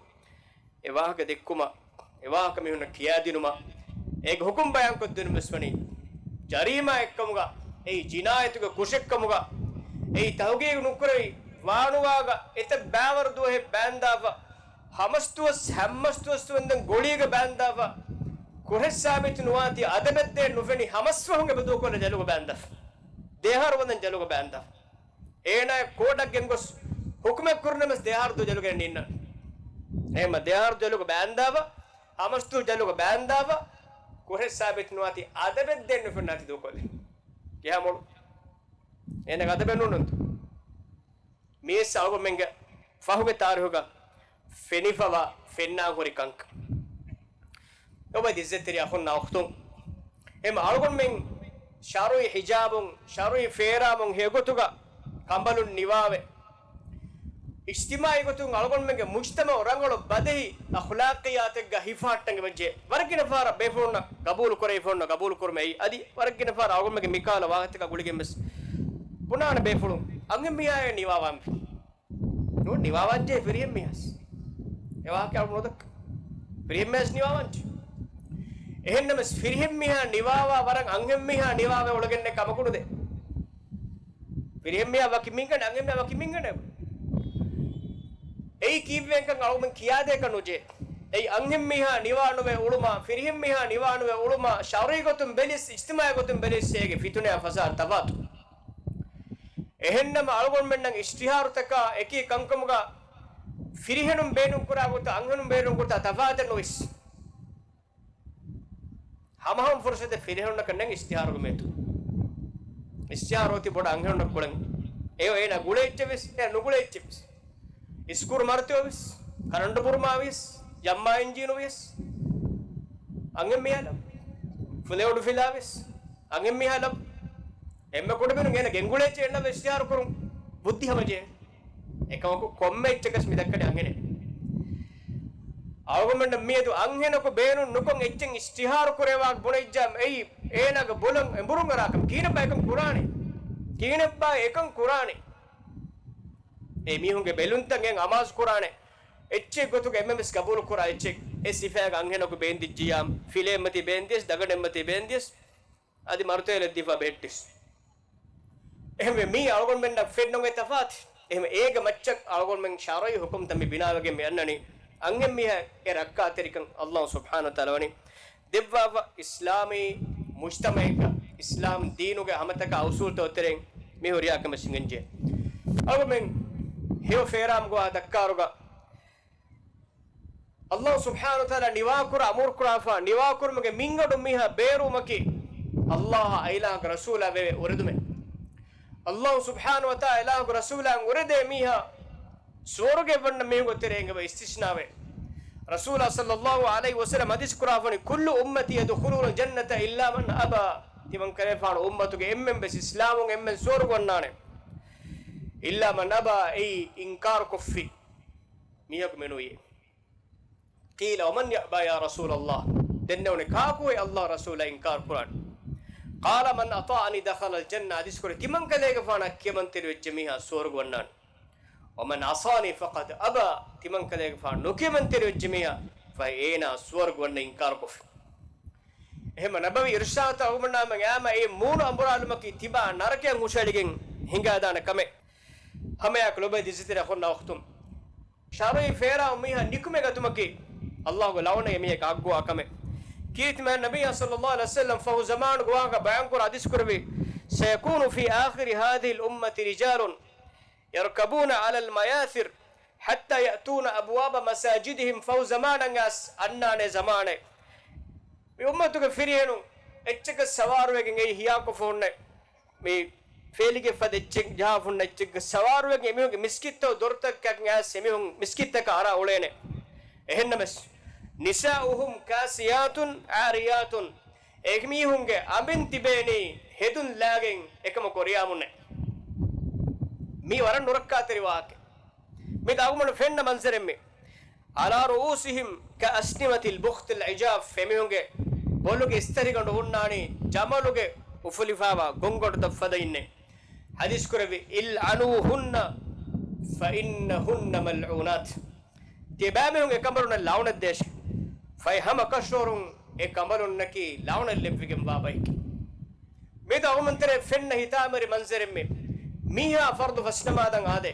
އެ ވާހަކަ ދެއްކުމަށް، އެ ވާހަކަ މީހުންނަށް ކިޔާދިނުމަށް، އޭގެ ހުކުމް ބަޔާންކޮށްދިނުމަށް ވެސް ވަނީ. ޖަރީމާއެއްކަމުގަ، އެއީ ޖިނާޔަތުގެ ކުށެއްކަމުގަ، އެއީ ތަހުގީގު ނުކުރެވި ވާނުވާގަ އެތައް ބައިވަރު ދުވަހެއް ބާންދާފަ، ހަމަސްދުވަސް، ހަމަސްދުވަސް ވަންދެން ގޮޅީގަ ބާންދާފަ، ކުށެއް ސާބިތު ނުވާތީ އަދަބެއްދޭން ނުފެނި ހަމަސްފަހުން އެބަ ދޫކޮށްލަ ޖަލުގަ ބާންދާފަ. ދެއަހަރު ވަންދެން ޖަލުގަ ބާންދާފަ. އޭނާ ކޯޓަށް ގެންގޮސް ހުކުމެއް ކުރުނަމަސް ދެއަހަރު ދުވަހު ޖަލުގަ ނިންނާނެ. އެހެންމަ ދެއަހަރު ޖަލުގަ ބާންދާފަ، ހަމަސްދުވަސް ޖަލުގަ ބާންދާފަ، ކުށެއް ސާބިތު ނުވާތީ އަދަބެއްދޭން ނުފެންނާތީ ދޫކޮށްލި. ކިހާ މޮޅު؟ އޭނަގެ އަދަބެއް ނޫން ނޫންތަ؟ މީސް އަޅުގަނޑުމެންގެ ފަހުގެ ތާރީހުގަ ފެނިފަވާ ފެންނާން ހުރި ކަންކަން. އޮބައި އިއްޒަތްތެރި އަޚުންނާ އުޚްތުން. އެމަ އަޅުގަނޑުމެން ޝަރުޢީ ހިޖާބުން، ޝަރުޢީ ފޭރާމުން ހެޔޮގޮތުގަ ކަނބަލުން ނިވާވެ، އިޖްތިމާޢީ ގޮތުން އަޅުގަނޑުމެންގެ މުޖްތަމަޢު ރަނގަޅު ބަދަހި އަޚްލާޤިއްޔާތެއްގަ ހިފަހައްޓަން އެބަޖެހޭ. ވަރަށް ގިނަ ފަހަރަށް ބޭފުޅުންނަށް ގަބޫލު ކުރެވިފަ ހުންނަ ގަބޫލު ކުރުމެއް އައި. އަދި ވަރަށް ގިނަ ފަހަރަށް އަޅުގަނޑުމެންގެ މިކަހަލަ ވާހަކަތަކާ ގުޅިގެން ވެސް ބުނާނެ ބޭފުޅުން އަންހެން މީހާއޭ ނިވާވާން. ނޫން ނިވާވާންޖެހޭ ފިރިހެން މީހާސް. އެ ވާހަކަ އަޅު ނުދައްކަ. ފިރިހެން މީހާސް ނިވާވާންޖެ. އެހެންނަމަސް ފިރިހެން މީހާ ނިވާވާ ވަރަށް އަންހެން މީހާ ނިވާވެ އުޅެގެންނެ ކަމަކުނުދޭ. ފިރިހެން މީހާ ވަކި މިންގަނޑެ، އަންހެން މީހާ ވަކި މިންގަނޑެ. އެއީ ކީއްވެންކަން އަޅުގަނޑު ކިޔާދޭކަށް ނުޖެހޭ. އެއީ އަންހެން މީހާ ނިވާނުވެ އުޅުމާ، ފިރިހެން މީހާ ނިވާނުވެ އުޅުމާ، ޝަރުޢީ ގޮތުން ބެލިސް، އިޖްތިމާޢީ ގޮތުން ބެލިސް އޭގެ ފިތުނަޔާ ފަސާދަ ތަފާތު. އެހެންނަމަ އަޅުގަނޑުމެންނަށް އިޝްތިހާރުތަކާ އެކީ ކަންކަމުގަ ފިރިހެނުން ބޭނުންކުރާ ގޮތަށް އަންހެނުން ބޭނުންކުރާ ތަފާތެއް ނުވިސް. ހަމަހަމަ ފުރުސަތެއް ފިރިހެނުންނަކަށް ނެން އިޝްތިހާރުގެ މޭތު. އިޝްތިހާރު އޮތީ ބޮޑަށް އަންހެނުންނަށް ކުޅެން. އެއޮ އޭނާ ގުޅޭ އެއްޗެއް ވިސް، އޭނާ ނުގުޅޭ އެއްޗެއް ވިސް. އިސްކުރު މަރުތެއޮ ވިސް، ކަރަންޓު ބުރުމާ ވިސް، ޖައްމާ އިންޖީނު ވިސް. އަންހެން މީހާ ލައް. ފުލެވޮޑު ފިލާ ވިސް. އަންހެން މީހާ ލައް. އެންމެ ކުޑަމިނުން އޭނަ ގެންގުޅޭ އެއްޗެއް އެންނަ ވެސް އިޝްތިހާރު ކުރުން ބުއްދި ހަމަޖެހޭ. އެކަމަކު ކޮންމެ އެއްޗަކަސް މި ދައްކަނީ އަންހެނެއް. އަޅުގަނޑުމެންނަށް މިއަދު އަންހެނަކު ބޭނުން ނުކޮށް އެއްޗެއް އިޝްތިހާރު ކުރެވާ ބުނެއްޖާ އެއީ އޭނާގެ ބޮލަށް އެނބުރުން އަރާކަމެއް. ކިހިނެއްބާ އެކަން ކުރާނީ؟ ކިހިނެއްބާ އެކަން ކުރާނީ؟ އެ މީހުންގެ ބެލުންތައް އެން އަމާޒު ކުރާނެ އެއްޗެއް ގޮތުގަ އެންމެންވެސް ގަބޫލު ކުރާ އެއްޗެއް. އެ ސިފައިގަ އަންހެނަކު ބޭންދިއްޖިޔާ، ފިލޭއްމަތީ ބޭންދިޔަސް، ދަގަނޑެއްމަތީ ބޭންދިޔަސް، އަދި މަރުތައް ލެއްދީފަ ބެހެއްޓިސް. އެހެންވެ މީ އަޅުގަނޑުމެންނަށް ފެންނަން އޮތް ތަފާތު. އެހެން އޭގެ މައްޗަށް އަޅުގަނޑުމެން ޝަރުޢީ ހުކުމްތައް މި ބިނާވެގެން މި އަންނަނީ. އަންހެން މީހާ އެ ރައްކާތެރިކަން އައްލާހު ސުބްޙާނަހު ވަތަޢާލާ ވަނީ ދެއްވާފަ. އިސްލާމީ މުޖްތަމަޢެއްގަ، އިސްލާމް ދީނުގެ ހަމަތަކާ އުސޫލްތައް ތެރެއިން މި ހުރިހާ ކަމެއް ސިނގެންޖެ. އަޅުގަމެން ހެޔޮ ފޭރާމުގަ ދައްކާރުގަ، އައްލާހު ސުބްޙާނަހު ވަތަޢާލާ ނިވާކުރާ އަމުރުކުރާފަ، ނިވާކުރުމުގެ މިންގަނޑު މީހާ ބޭރުވުމަކީ، އައްލާހާ އެ އިލާހުގެ ރަސޫލާ ވެވޭ އުރެދުމެއް. އައްލާހު ސުބްޙާނަހު ވަތަޢާލާ އެ އިލާހުގެ ރަސޫލާއަށް އުރެދޭ މީހާ ސުވަރުގެ ވަންނަ މީހުންގެ ތެރެއިން އެބަ އިސްތިސްނާވޭ. ރަސޫލާ ޞައްލައްލާހު ޢަލައިހި ވަސައްލަމް ޙަދީޘް ކުރާފަނި، "كل أمتي يدخلون الجنة إلا من أبى." ތިމަން ކަލޭފާނު އުއްމަތުގެ އެންމެން ވެސް އިސްލާމުން އެންމެން ސުވަރުގެ ވަންނާނެ. "إلا من أبى" އެއީ އިންކާރު ކޮށްފި މީހަކު މެނުވި. "قيل ومن يأبى يا رسول الله؟" ދެންނެވުނެ ކާކު އެ އައްލާހު ރަސޫލާ އިންކާރު ކުރާނެ؟ "قال من أطاعني دخل الجنة." ޙަދީޘް ކުރޭ، ތިމަން ކަލޭގެފާނަށް ކިޔަމަންތެރިވެއްޖެ މީހާ ސުވަރުގެ ވަންނާނެ. "ومن عصاني فقد أبى." ތިމަން ކަލޭގެފާނު ނުކިޔަމަންތެރިވެއްޖެ މީހާ ފަހެ އޭނާ ސުވަރުގެ ވަންނަ އިންކާރު ކޮށްފި. އެހެންމަ ނަބަވީ އިރުޝާދު އަޅުގަނޑުމެންނާމެ އައިމަ އެ މޫނު އަނބުރާލުމަކީ ތިބާ ނަރަކަޔަށް ހުށައެޅިގެން ހިނގާދާނެ ކަމެއް. ހަމައެއާއެކު ލޮބުވެތި އިއްޒަތްތެރި އަޚުންނާ އުޚްތުން، ޝަރުޢީ ފޭރާ މީހާ ނިކުމެ ގަތުމަކީ އައްލާހުގެ ލަޢުނަތް އެމީހަކަށް އައްގޮވާ ކަމެއް. ކީރިތި މާތް ނަބިއްޔާ ޞައްލައްލާހު ޢަލައިހި ވަސައްލަމް ފަހު ޒަމާނުގެ ވާހަކަ ބަޔާންކުރާ ޙަދީޘް ކުރެއްވި، "سيكون في آخر هذه الأمة رجال يركبون على المياثر حتى يأتون أبواب مساجدهم." ފަހު ޒަމާނަށް އައިސް އަންނާނެ ޒަމާނެއް، މި އުއްމަތުގެ ފިރިހެނުން އެއްޗަކަށް ސަވާރުވެގެން އެއީ ހިޔާކޮށްފަ ހުންނެ، މި ފޭލިގެ ފަދަ އެއްޗެއް ޖަހާފަ ހުންނަ އެއްޗެއްގެ ސަވާރުވެގެން އެމީހުންގެ މިސްކިތްތައް ދޮރުތަކަށް އައިސް އެމީހުން މިސްކިތްތަކަށް އަރާ އުޅޭނެ. އެހެންނަމަވެސް، "نساؤهم كاسيات عاريات." އެމީހުންގެ އަނބިން ތިބޭނީ ހެދުން ލާގެން އެކަމަކު އޮރިޔާމުންނޭ. މީ ވަރަށް ނުރައްކާތެރި ވާހަކަ. މި އަޅުގަނޑު ފެންނަ މަންޒަރެއް މި. "على رؤوسهم كأسنمة البخت العجاف." އެމީހުންގެ ބޮލުގެ އިސްތަށިގަނޑު ހުންނާނީ ޖަމަލުގެ އުފުލިފާވާ ގޮންގަނޑުތައް ފަދައިންނޭ. ޙަދީޘް ކުރެއްވި، "العنوهن فإنهن ملعونات." ތިބާމީހުން އެކަނބަލުންނަށް ލަޢުނަތް ދޭށޭ. ފަހެ ހަމަ ކަށަވަރުން އެ ކަނބަލުންނަކީ ލަޢުނަތް ލެއްވިގެންވާ ބައެކޭ. މިއަދު އަޅުގަނޑުމެން ތެރޭ ފެންނަ ހިތާމަވެރި މަންޒަރެއް މި. މީހާ ފަރުޟު ފަސްނަމާދަށް އާދޭ.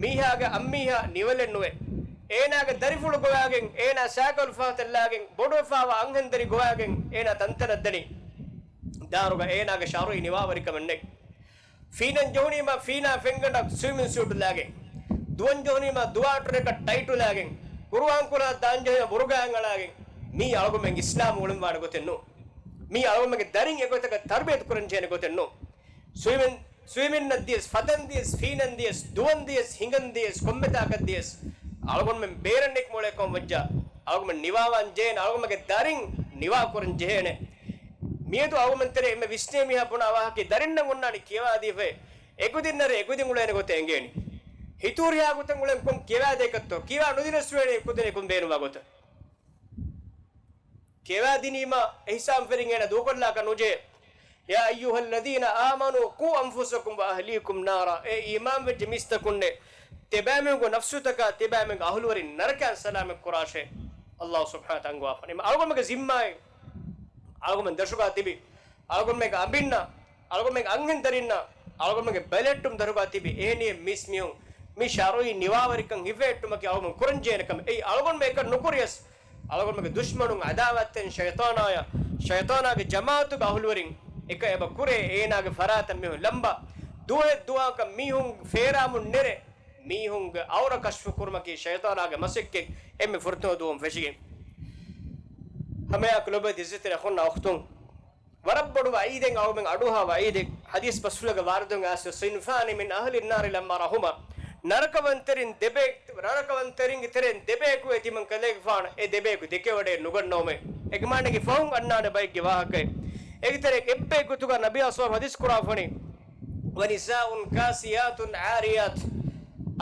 މީހާގެ އަންމީހާ ނިވަލެއް ނުވޭ. އޭނާގެ ދަރިފުޅު ގޮވާގެން، އޭނާ ސައިކަލު ފަހަތަށް ލާގެން، ބޮޑުވެފާވާ އަންހެން ދަރި ގޮވާގެން އޭނާ ތަންތަނަށް ދަނީ. ދާރުގަ އޭނާގެ ޝަރުޢީ ނިވާވެރިކަމެއް ނެތް. ފީނަން ޖެހުނީމާ ފީނާ ފެންގަނޑަށް ސްވިމިން ސޫޓު ލާގެން، ދުވަން ޖެހުނީމާ ދުވާޓުރަކަށް ޓައިޓު ލާގެން، ޤުރުއާން ކުރާ ދާން ޖެހުނީމާ ބުރުގާއެއް އަޅާގެން، މީ އަޅުގަމެން އިސްލާމް އުޅުންވާނެ ގޮތެއް ނޫން. މީ އަޅުގަމެންގެ ދަރިން އެގޮތަކަށް ތަރުބިޔަތު ކުރަން ޖެހޭނެ ގޮތެއް ނޫން. ސްވިމިން، ސްވިމިންއަށް ދިޔަސް، ފަދަން ދިޔަސް، ދުވަން ދިޔަސް، ހިނގަން ދިޔަސް، ކޮންމެ ތާކަށް ދިޔަސް، އަޅުގަނޑުމެން ބޭރަށް ނިކުމެ އުޅޭ ކަމަށް ވެއްޖާ، އަޅުގަމެން ނިވާވާން ޖެހޭނެ، އަޅުގަމެންގެ ދަރިން ނިވާ ކުރަން ޖެހޭނެ. މިއަދު އަޅުގަނޑުމެން ތެރޭ އެންމެ ވިސްނޭ މީހާ ބުނާ ވާހަކަ ދަރިންނަށް އޮންނާނީ ކިޔަވާދީފައި، އެކުދިންނަށް އެކުދިން އުޅޭނެ ގޮތެއް އެނގޭނީ. ހިތުހުރިހާ ގޮތަށް އުޅެން ކޮން ކިޔަވާދޭކަށްތޯ؟ ކިޔަވާ ނުދިނަސް އުޅޭނީ އެކުދިން އެކުން ބޭނުންވާ ގޮތަށް. ކިޔަވާދިނީމާ އިޙްސާން ފެރިން އޭނަ ދޫކޮށްލާކަށް ނުޖެހޭ. "يا أيها الذين آمنوا قوا أنفسكم وأهليكم نارا." އޭ އީމާންވެއްޖެ މީސްތަކުންނޭ، ތިބާމީހުންގެ ނަފްސުތަކާ، ތިބާމީހުންގެ އަހުލުވެރިން ނަރަކައިން ސަލާމަތް ކުރާށޭ. އައްލާހު ސުބްޙާނަހު ވަތަޢާލާ އަންގަވާފަ. އަޅުގަނޑުމެންގެ ޒިންމާއެއް، އަޅުގަނޑުމެންގެ އަނބިންނަށް، އަޅުގަނޑުމެންގެ އަންހެން ދަރިންނަށް، އަޅުގަނޑުމެންގެ ބެލެއްޓުން ދަރުގާ ތިބި އެހެނިހެން މީސްމީހުން މި ޝަރުޢީ ނިވާވެރިކަން ހިފެހެއްޓުމަކީ އަޅުގަނޑު ކުރަންޖެހޭނެ ކަމެއް. އެއީ އަޅުގަނޑުމެން އެކަން ނުކުރިޔަސް، އަޅުގަނޑުމެންގެ ދުޝްމަނުން ޢަދާވާތްތެރިން ޝައިޠާނާޔަށް، ޝައިޠާނާގެ ޖަމާޢަތުގެ އަހުލުވެރިން އެކަން އެބަ ކުރޭ، އޭނާގެ ފަރާތަށް މީހުން ލަނބާ. ދުވަހެއް ދުވަހަކަށް މީހުން ފޭރާމުން ނެރެ، މީހުންގެ އައުރަ ކަޝްފު ކުރުމަކީ ޝައިޠާނާގެ މަސައްކަތް އެންމެ ފުރަތަމަ ދުވަހުން ފެށިގެން. ހަމައެއާއެކު ލޮބުވެތި އިއްޒަތްތެރި އަޚުންނާ އުޚްތުން، ވަރަށް ބޮޑު ވަޢީދެއް އަޅުގަނޑުމެން އަޑުއަހާ ވަޢީދެއް. ޙަދީޘް ބަސްފުޅުގެ ވާރިދުވެގެން އައިސް، "صنفان من أهل النار لم أرهما." ނަރަކަވަންތެރިން ދެބޭ، ނަރަކަވަންތެރިންގެ ތެރެއިން ދެބަޔަކު އެ ތިމަން ކަލޭގެފާނު އެ ދެބަޔަކު ދެކެވަޑައެއް ނުގަންނަވަމޭ. އޭގެ މާނައަކީ ފަހުން އަންނާނެ ބައެއްގެ ވާހަކައެއް. އޭގެ ތެރެއިން އެއްބައެއް ގޮތުގަ ނަބިއްޔާ ޞައްލައްލާހު ޢަލައިހި ވަސައްލަމް ޙަދީޘް ކުރާފަނީ، "ونساء كاسيات عاريات."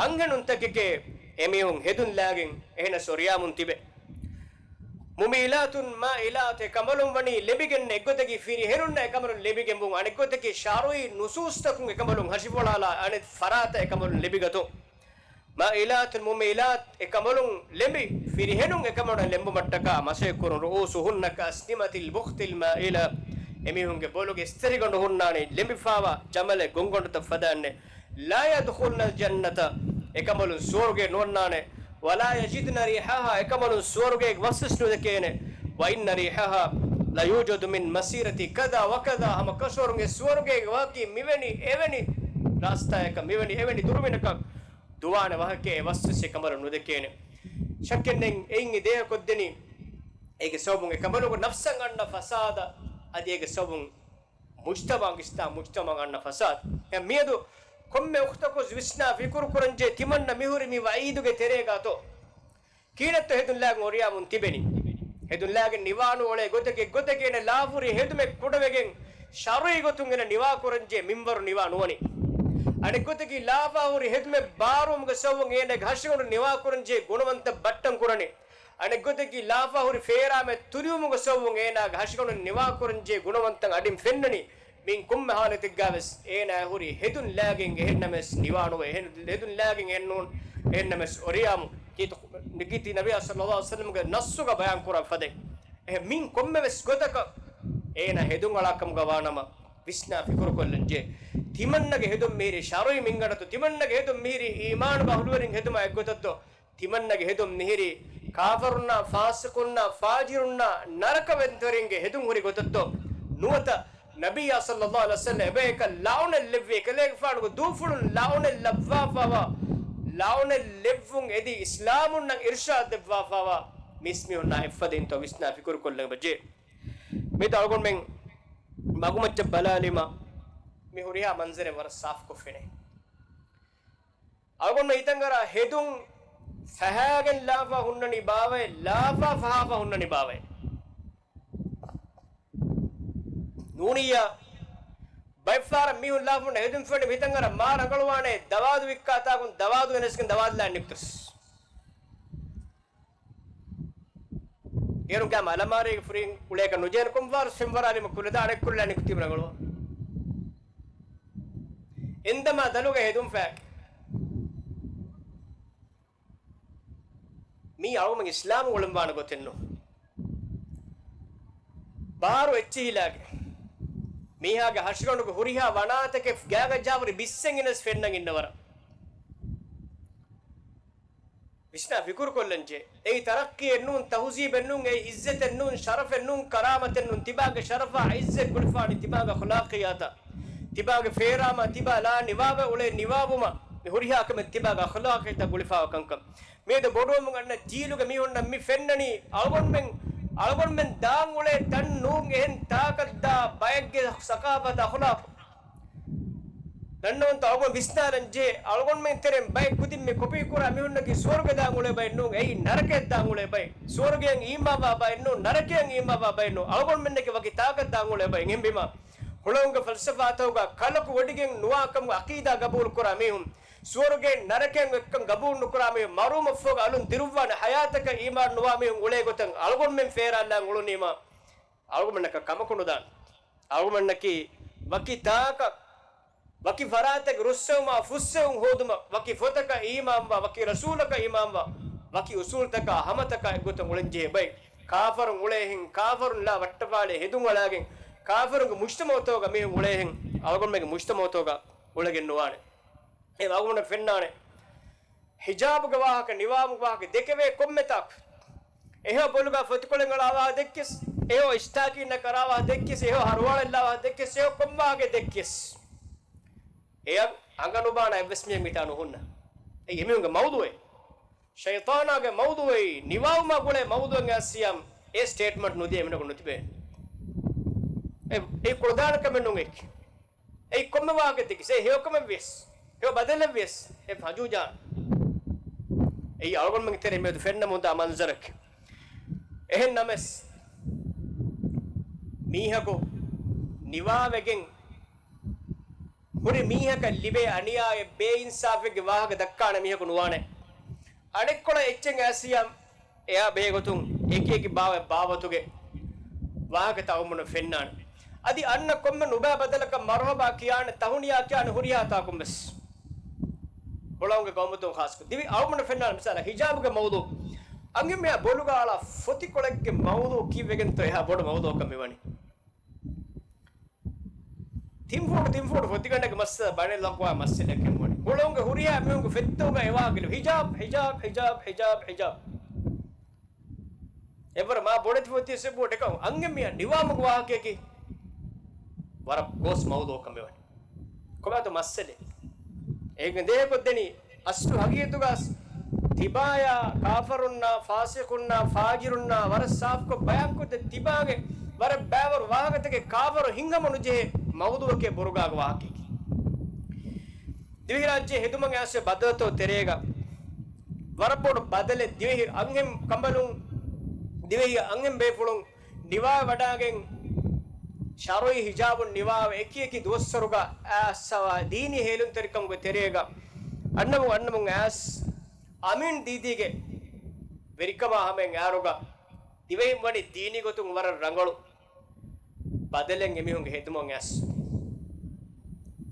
އަންހެނުންތަކެކޭ އެމީހުން ހެދުން ލާގެން އެހެނަސް އޮރިޔާމުން ތިބޭ. "مميلات مائلات" އެކަނބަލުން ވަނީ ލެބިގެން އެއްގޮތަކީ ފިރިހެނުންނަށް އެކަނބަލުން ލެބިގެންވުން، އަނެއްގޮތަކީ ޝަރުޢީ ނުޞޫޞްތަކުން އެކަނބަލުން ހަށިފޮޅާލާ އަނެއް ފަރާތަށް އެކަނބަލުން ލެބިގަތުން. مائلات مميلات އެކަނބަލުން ލެނބި، ފިރިހެނުން އެކަނބަލުން ލެނބުމަށްޓަކާ މަސައްކަތް ކުރުން. رؤوسهن كأسنمة البخت المائلة، އެމީހުންގެ ބޮލުގެ އިސްތަށިގަނޑު ހުންނާނީ ލެނބިފާވާ ޖަމަލެއް ގޮންގަނޑުތައް ފަދައިންނޭ. لا يدخلن الجنة، އެކަނބަލުން ސުވަރުގެ ނުވަންނާނެ. ولا يجدن ريحها، އެކަނބަލުން ސުވަރުގޭގެ ވަސްވެސް ނުދެކޭނެ. وإن ريحها ليوجد من مسيرة كذا وكذا، ހަމަ ކަށަވަރުން އެ ސުވަރުގޭގެ ވަހަކީ މިވެނި އެވެނި ރާސްތާއަކަށް މިވެނި އެވެނި ދުރުމިނަކަށް ދުވާނެ ވަހަކޭ އެ ވަސްވެސް އެކަމަރު ނުދެކޭނެ. ޝައްކެއް ނެތް އެއިން އެ ދޭހަ ކޮށްދެނީ އޭގެ ސަބަބުން އެކަމަރުގެ ނަފްސަށް އަންނަ ފަސާދަ އަދި އޭގެ ސަބަބުން މުޖްތަމަޢަށް އިސްލާމް މުޖްތަމަޢަށް އަންނަ ފަސާދަ. އެ މިއަދު ކޮންމެ އުޚްތަކުސް ވިސްނާ ފިކުރު ކުރަންޖެ ތިމަންނަ މިހުރި މި ވަޢީދުގެ ތެރޭގާތޯ؟ ކީނެއްތޯ ހެދުން ލާގެން އޮރިޔާމުން ތިބެނީ؟ ހެދުން ލާގެން ނިވާނު އޮޅޭ ގޮތަކީ އެއްގޮތަކީ އޭނަ ލާފަހުރި ހެދުމެއް ކުޑަވެގެން ޝަރުޢީ ގޮތުން އޭނަ ނިވާ ކުރަންޖެ މިންވަރު ނިވާ ނުވަނީ. އަނެއްގޮތަކީ ލާފަހުރި ހެދުމެއް ބާރުވުމުގެ ސަބަބުން އޭނަގެ ހަށިގަނޑު ނިވާ ކުރަންޖެ ގުނަވަންތައް ބައްޓަން ކުރަނީ. އަނެއްގޮތަކީ ލާފަހުރި ފޭރާމެއް ތުރިވުމުގެ ސަބަބުން އޭނާގެ ހަށިގަނޑު ނިވާ ކުރަންޖެ ގުނަވަންތައް އަޑިން ފެންނަނީ. މިއިން ކޮންމެ ހާލަތެއްގާވެސް އޭނާ ހުރީ ހެދުން ލާގެން އެހެންނަމަވެސް ނިވާނުވެ، އެހެން ހެދުން ލާގެން އެހެންނޫން އެހެންނަމަވެސް އޮރިޔާމު. ކީރިތި ނަބިއްޔާ ޞައްލައްލާހު ޢަލައިހި ވަސައްލަމްގެ ނައްޞުގަ ބަޔާން ކުރާ ފަދައިން. އެހެން މިއިން ކޮންމެވެސް ގޮތަކަށް އޭނާ ހެދުން އަޅާ ކަމުގަ ވާނަމަ، ވިސްނާ ފިކުރު ކޮށްލަން ޖެހޭ. ތިމަންނަގެ ހެދުން މިހިރީ ޝަރުޢީ މިންގަނޑަތޯ؟ ތިމަންނަގެ ހެދުން މިހިރީ އީމާންވާ އަހުލުވެރިން ހެދުމާ އެއްގޮތަށްތޯ؟ ތިމަންނަގެ ހެދުން މިހިރީ ކާފަރުންނާ، ފާސިޤުންނާ، ފާޖިރުންނާ، ނަރަކަވެރިންގެ ހެދުން ހުރި ގޮތަށްތޯ؟ ނުވަތަ ނަބިއްޔާ ޞައްލައްލާހު ޢަލައިހި ވަސައްލަމް އެބަޔަކަށް ލަޢުނަތް ލެއްވި، އެކަލޭގެފާނުގެ ދޫފުޅުން ލަޢުނަތް ލައްވާފައިވާ، ލަޢުނަތް ލެއްވުން އެދި އިސްލާމުންނަށް އިރުޝާދު ދެއްވާފައިވާ މީސްމީހުންނާ އެއްފަދައިންތޯ ވިސްނާ ފިކުރު ކޮށްލަން އެބަޖެހޭ. މިއަދު އަޅުގަނޑުމެން މަގުމައްޗަށް ބަލާލީމަ، މި ހުރިހާ މަންޒަރެއް ވަރަށް ސާފުކޮށް ފެނޭ. އަޅުގަނޑު ހިތަށް އަރާ ހެދުން ފަހާގެން ލާފަ ހުންނަނީ ބާވައޭ، ލާފަ ފަހާފަ ހުންނަނީ ބާވައޭ. ނޫނިއްޔާ ބައެއްފަހަރަށް މީހުން ލާފަ ހުންނަ ހެދުން ފެނި ހިތަށް އަރާ މާ ރަނގަޅުވާނެ ދަވާދު ވިއްކާ ތާކުން ދަވާދު ގެނެސްގެން ދަވާދު ލާން ނިކުތަސް. އޭރުން ކަމަށް އަލަމާރީގެ ފުރިން އުޅޭކަށް ނުޖެހޭނެ ކޮންފަހަރު ފެންވަރާލީމަ ކުލަދާ އަނެއްކުލަ ނިކުތީމަ ރަނގަޅުވާ. އެންދަމާ ދަލުގަ ހެދުން ފައި. މީ އަޅުގަނޑު އިސްލާމް އުޅެންވާނެ ގޮތެއްނު. ބާރު އެއްޗިހިލާގެ މީހާގެ ހަށިގަނޑުގެ ހުރިހާ ވަނާތަކެއް ގާގަ ޖާވަރި ބިއްސެން ގިނަސް ފެންނަން އިންނަވަރަށް. ވިސްނާ ފިކުރު ކޮށްލަންޖެ. އެއީ ތަރައްޤީއެއް ނޫން، ތަހުޒީބެއް ނޫން، އެއީ އިއްޒަތެއް ނޫން، ޝަރަފެއް ނޫން، ކަރާމަތެއް ނޫން. ތިބާގެ ޝަރަފާ އިއްޒަތް ގުޅިފާނީ ތިބާގެ އަޚްލާޤިއްޔާތަށް، ތިބާގެ ފޭރާމަ، ތިބާ ލާ ނިވާވެ އުޅޭ ނިވާވުމަށް މި ހުރިހާ ކަމެއް ތިބާގެ އަޚްލާޤިއްޔާތަށް ގުޅިފާވާ ކަންކަން. މިއަދު ބޮޑުވަމުން އަންނަ ޖީލުގެ މީހުންނަށް މި ފެންނަނީ އަޅުގަނޑުމެން، އަޅުގަނޑުމެން ދާން އުޅޭ ތަން ނޫން އެހެން ތާކަށްދާ ބައެއްގެ ސަޤާފަތު އަޚްލާޤު. ދަންނަވަންތަ އަޅުގަނޑު ވިސްނާލަން ޖެހޭ، އަޅުގަނޑުމެން ތެރެއިން ބައެއް ކުދިން މި ކޮޕީ ކުރާ މީހުންނަކީ ސުވަރުގެ ދާން އުޅޭ ބައެއް ނޫން، އެއީ ނަރަކަޔަށް ދާން އުޅޭ ބައެއް. ސުވަރުގެއަށް އީމާންވާ ބައެއް ނޫން، ނަރަކަޔަށް އީމާންވާ ބައެއް ނޫން. އަޅުގަނޑުމެންނަކީ ވަކި ތާކަށް ދާން އުޅޭ ބައެއް. އެހެންވީމާ، ހުޅަނގުގެ ފަލްސަފާތަކުގަ ކަލަކު ވޮޑިގެން ނުވާ ކަމުގެ އަޤީދާ ގަބޫލު ކުރާ މީހުން، ސުވަރުގެއަށް ނަރަކަޔަށް އެއްކަން ގަބޫލު ނުކުރާ މީހުން، މަރުވުމަށްފަހުގަ އަލުން ދިރުއްވާނެ ހަޔާތަކަށް އީމާން ނުވާ މީހުން އުޅޭ ގޮތަށް އަޅުގަނޑުމެން ފޭރާލާން އުޅުނީމާ، އަޅުގަނޑުމެންނަކަށް ކަމަކު ނުދާނެ. އަޅުގަނޑުމެންނަކީ ވަކި ތާކަށް، ވަކި ފަރާތެއްގެ ރުއްސެވުމާ ފުއްސެވުން ހޯދުމަށް، ވަކި ފޮތަކަށް އީމާންވާ، ވަކި ރަސޫލަކަށް އީމާންވާ، ވަކި އުސޫލުތަކާ ހަމަތަކާ އެއްގޮތަށް އުޅެންޖެހޭ ބައެއް. ކާފަރުން އުޅޭހެން، ކާފަރުން ލާ ވައްޓަފާޅޭ ހެދުން އަޅާގެން، ކާފަރުންގެ މުޖްތަމަޢުތަކުގަ މީހުން އުޅޭހެން، އަޅުގަނޑުމެންގެ މުޖްތަމަޢުތަކުގަ އުޅެގެން ނުވާނެ. އެ ވަގުނަށް ފެންނާނެ. ހިޖާބުގެ ވާހަކަ، ނިވާވުމުގެ ވާހަކަ ދެކެވޭ ކޮންމެ ތާކު. އެހެން ބޮލުގަ ފޮތިކޮޅެއް އަޅާ ވާހަކަ ދެއްކިޔަސް، އެހެން އިސްތާކީންނަކަށް އަރާ ވާހަކަ ދެއްކިޔަސް، އެހެން ހަރުވާޅެއް ލާ ވާހަކަ ދެއްކިޔަސް، އެހެން ކޮން ވާހަކައެއް ދެއްކިޔަސް، އެއަށް އަނގަ ނުބާނާ އެއްވެސް މީހެއް މިތާ ނުހުންނަ. އެއީ އެމީހުންގެ މައުޟޫޢެއް. ޝައިޠާނާގެ މައުޟޫޢެއް، ނިވާވުމާ ގުޅޭ މައުޟޫޢެއް އައިސްޔާމް، އެ ސްޓޭޓްމަންޓް ނުދިޔަ އެމީހަކު ނުތިބޭ. އެ، އެ ކުޅަދާނަ ކަމެއް ނޫން އެކި. އެއީ ކޮންމެ ވާހަކައެއް ދެއްކިޔަސް، އެ ހެޔޮކަމެއް ވިޔަސް، ހެޔޮ ބަދަލެއް ވިޔަސް، އެ ހަޖޫޖާން. އެއީ އަޅުގަނޑުމެންގެ ތެރެ މިއަދު ފެންނަމުންދާ މަންޒަރަކީ. އެހެން ނަމަވެސް، މީހަކު ނިވާވެގެން ހުރި މީހަކަށް ލިބޭ އަނިޔާއެއް، ބޭއިންސާފެއްގެ ވާހަކަ ދައްކާނެ މީހަކު ނުވާނެ. އަނެއްކޮޅަށް އެއްޗެއް އައިސްޔާމް، އެއާ ބެހޭގޮތުން އެކި އެކި ބާވަތް ބާވަތުގެ ވާހަކަތައް އަޅުގަނޑުމެންނަށް ފެންނާނެ. އަދި އަންނަ ކޮންމެ ނުބައި ބަދަލަކަށް މަރުޙަބާ ކިޔާނެ، ތަހުނިޔާ ކިޔާނެ ހުރިހާ ތާކުން ވެސް. ހުޅަނގުގެ ގައުމުތައް ޚާއްޞަކޮށް. ދިވެހި އަޅުގަނޑުމެންނަށް ފެންނާނެ މިސާލަށް ހިޖާބުގެ މައުޟޫޢު. އަންހެންމީހާ ބޮލުގަ އަޅާ ފޮތިކޮޅެއްގެ މައުޟޫޢު ކީއްވެގެންތޯ އެހާ ބޮޑު މައުޟޫޢަކަށް މިވަނީ. ތިން ފޫޓު، ތިން ފޫޓު ފޮތިގަނޑެއްގެ މައްސަލަ ބަނެލަގުވާ މައްސަލައެއް މިވަނީ. ހުޅަނގުގެ ހުރިހާ މީހުންގެ ފެއްތޯގަ އެ ވާހަކަ ހިޖާބް، ހިޖާބް، ހިޖާބް، ހިޖާބް، ހިޖާބް. އެވަރަށް މާ ބޮޑެތި ފޮތި ސެބު ޑެކަ އަންހެންމީހާ ނިވާމުގެ ވާހަކައަކީ ވަރަށް ގޯސް މައުޟޫޢަކަށް މިވަނީ. ކޮބާތޯ މައްސަލަ؟ އޭގެ ދޭކޮށްދެނީ އަސްލު ހަގީގަތުގަ ތިބާޔާ ކާފަރުންނާ، ފާސިޤުންނާ، ފާޖިރުންނާ ވަރަށް ސާފުކޮށް ބަޔާންކޮށްދޭ، ތިބާގެ ވަރަށް ބައިވަރު ވާހަކަތަކެއް ކާފަރު ހިތްހަމަ ނުޖެހޭ މައުޟޫޢަކީ ބުރުގާގެ ވާހަކައެކޭ. ދިވެހިރާއްޖެ ހެދުމަށް އައިސް ބައްދަލުތައް ތެރޭގަ ވަރަށް ބޮޑު ބަދަލެއް ދިވެހި އަންހެން ކަނބަލުން، ދިވެހި އަންހެން ބޭފުޅުން ނިވާވެ ވަޑާގެން، ޝަރުޢީ ހިޖާބުން ނިވާވެ އެކި އެކި ދުވަސްވަރުގަ އައިސް ދީނީ ހޭލުންތެރިކަމުގެ ތެރޭގަ އަންނަމުން އަންނަމުން އައިސް އަމީން ދީދީގެ ވެރިކަމާ ހަމައިން އައިރުގަ ދިވެހިން ވަނީ ދީނީ ގޮތުން ވަރަށް ރަނގަޅު ބަދަލެއް އެމީހުންގެ ހެދުމުން އައިސް.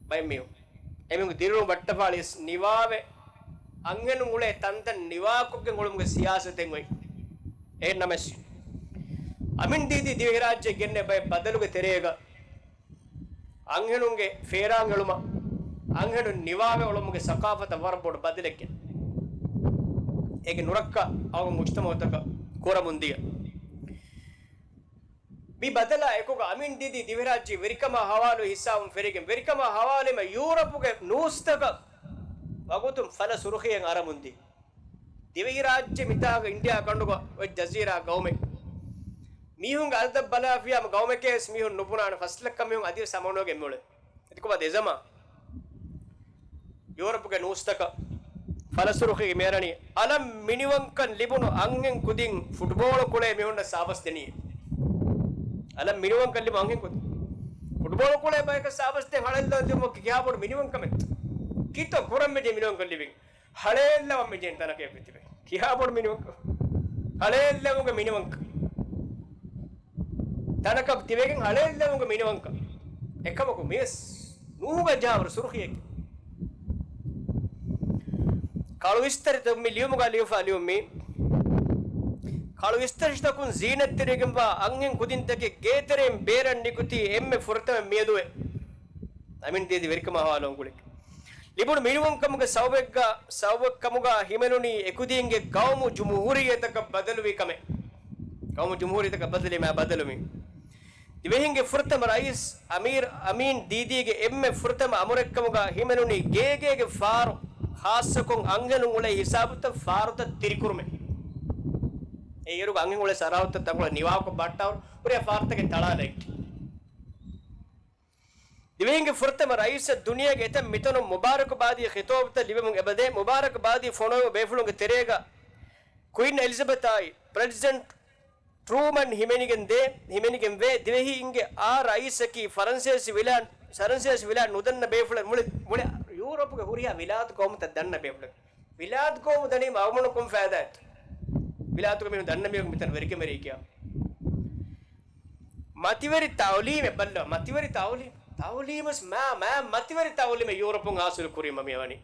ބައެއް މީހުން އެމީހުންގެ ދިރިއުޅުން ބައްޓަފާޅިވެސް ނިވާވެ، އަންހެނުން އުޅޭ ތަންތަން ނިވާކޮށްގެން އުޅުމުގެ ސިޔާސަތެއް އޮތް. އެހެން ނަމަވެސް، އަމީން ދީދީ ދިވެހިރާއްޖެ ގެންނެވި ބައެއް ބަދަލުގެ ތެރޭގަ، އަންހެނުންގެ ފޭރާން އެޅުމަށް، އަންހެނުން ނިވާވެ އުޅުމުގެ ސަޤާފަތަށް ވަރަށް ބޮޑު ބަދަލެއް ގެން، އޭގެ ނުރައްކަ އަޅުގަނޑު މުޖްތަމަޢުތަކަށް ކުރަމުން ދިޔަ. މި ބަދަލާ އެކުގަ އަމީން ދީދީ ދިވެހިރާއްޖެ ވެރިކަމާ ހަވާލުވި ހިސާބުން ފެށިގެން، ވެރިކަމާ ހަވާލުވީމަ ޔޫރަޕުގެ ނޫސްތަކަށް ވަގުތުން ފަލަ ސުރުޚީއެއް އަރަމުންދީ. ދިވެހިރާއްޖެ މިތާގަ އިންޑިއާ ކަނޑުގަ އޮތް ޖަޒީރާ ގައުމެއް. މީހުންގެ އަދަދަށް ބަލާފިޔާމަ ގައުމެކޭވެސް މީހުން ނުބުނާނެ، ފަސް ލައްކަ މީހުން އަދިވެސް ހަމަނުވެގެން މިއުޅެނީ. އެތަ ކޮބާ ދެ ޒަމާން؟ ޔޫރަޕުގެ ނޫސްތަކަށް ފަލަސުރުޚީގެ މިއަރަނީ އަލަށް މިނިވަންކަން ލިބުނު އަންހެން ކުދިން ފުޓްބޯޅަ ކުޅޭ މީހުންނަށް ސާބަސް ދެނީ. އަލަށް މިނިވަންކަން ލިބުނު އަންހެން ކުދިން ފުޓްބޯޅަ ކުޅޭ ބަޔަކަށް ސާބަސް ދޭން ހަޅޭއްލަވަން ދިޔުމަކީ ކިހާ ބޮޑު މިނިވަންކަމެއްތަ؟ ކިތައް ކުރަން މިދިޔަ މިނިވަންކަން ލިބިން؟ ހަޅޭއްލަވަން މިދިޔަ ތަނަކަށް އެބަތިބެ. ކިހާ ބޮޑު މިނިވަންކަން؟ ހަޅޭއްލަވުމުގެ މިނިވަންކަން. ތަނަކަށް ތިބެގެން ހަޅޭއްލަވުމުގެ މިނިވަންކަން. އެކަމަކު މިވެސް ނޫހުގަ ޖާވަރު ސުރުޚީއެކޭ. ކަޅު ވިސްތަށިތައް މި ލިޔުމުގަ ލިޔުފާ ލިޔުމީ. ކަޅު ވިސްތަށިތަކުން ޒީނަތްތެރިވެގެންވާ އަންހެން ކުދިންތަކެއް ގޭތެރެއިން ބޭރަށް ނިކުތީ އެންމެ ފުރަތަމަ މިއަދުއެވެ. އަމިން ދީދީ ވެރިކަމާ ހަވާލުވުން ގުޅި. ލިބުނު މިނިވަންކަމުގެ ސަބަބެއްގަ، ސަބަބެއްކަމުގަ ހިމެނުނީ އެކުދީންގެ ގައުމު ޖުމްހޫރިއްޔަތަކަށް ބަދަލުވި ކަމެއް. ގައުމު ޖުމްހޫރިއްޔަތަކަށް ބަދަލުވީ، މާ ބަދަލުވީ. ދިވެހިންގެ ފުރަތަމަ ރައީސް އަމީރު އަމީން ދީދީގެ އެންމެ ފުރަތަމަ އަމުރެއްކަމުގަ ހިމެނުނީ ގޭގޭގެ ފާރު، ޚާއްޞަކޮށް އަންހެނުން އުޅޭ ހިސާބުތައް ފާރުތައް ތިރިކުރުމެއް. އެ އިރުގަ އަންހެން އުޅޭ ސަރަހައްދުތައް ތަންކޮޅެއް ނިވާކޮށް ބައްޓާވަރު ހުރިހާ ފާރުތަކެއް ތަޅާލައިގެން. ދިވެހިންގެ ފުރަތަމަ ރައީސަށް ދުނިޔޭގެ އެތައް މިތަނުން މުބާރަކުބާދީ ޚިޠާބުތައް ލިބެމުން އެބަދޭ، މުބާރަކުބާދީ ފޮނުވި ބޭފުޅުންގެ ތެރޭގަ ކުއިން އެލިޒަބެތާއި ޕްރެޒިޑެންޓް ޓްރޫމަން ހިމެނިގެން ދޭ، ހިމެނިގެން ވޭ. ދިވެހީންގެ އާ ރައީސަކީ ފަރަންސޭސި ވިލާ، ފަރަންސޭސި ވިލާ ނުދަންނަ ބޭފުޅެއް. މުޅި، މުޅި ޔޫރަޕުގެ ހުރިހާ ވިލާތު ޤައުމުތައް ދަންނަ ބޭފުޅެއް. ވިލާތު ޤައުމު ދަނީމަ އަޅުގަނޑު ކޮން ފައިދާއެއްތަ؟ ވިލާތުގެ މީހުން ދަންނަ މީހަކު މިތަނަށް ވެރިކަމެއް ކިޔާ. މަތިވެރި ތައުލީމެއް ބައްލަ، މަތިވެރި ތައުލީމް، ތައުލީމުސް މާ، މާ މަތިވެރި ތައުލީމެއް ޔޫރަޕުން ހާސިލު ކުރީމަ މިއަވަނީ.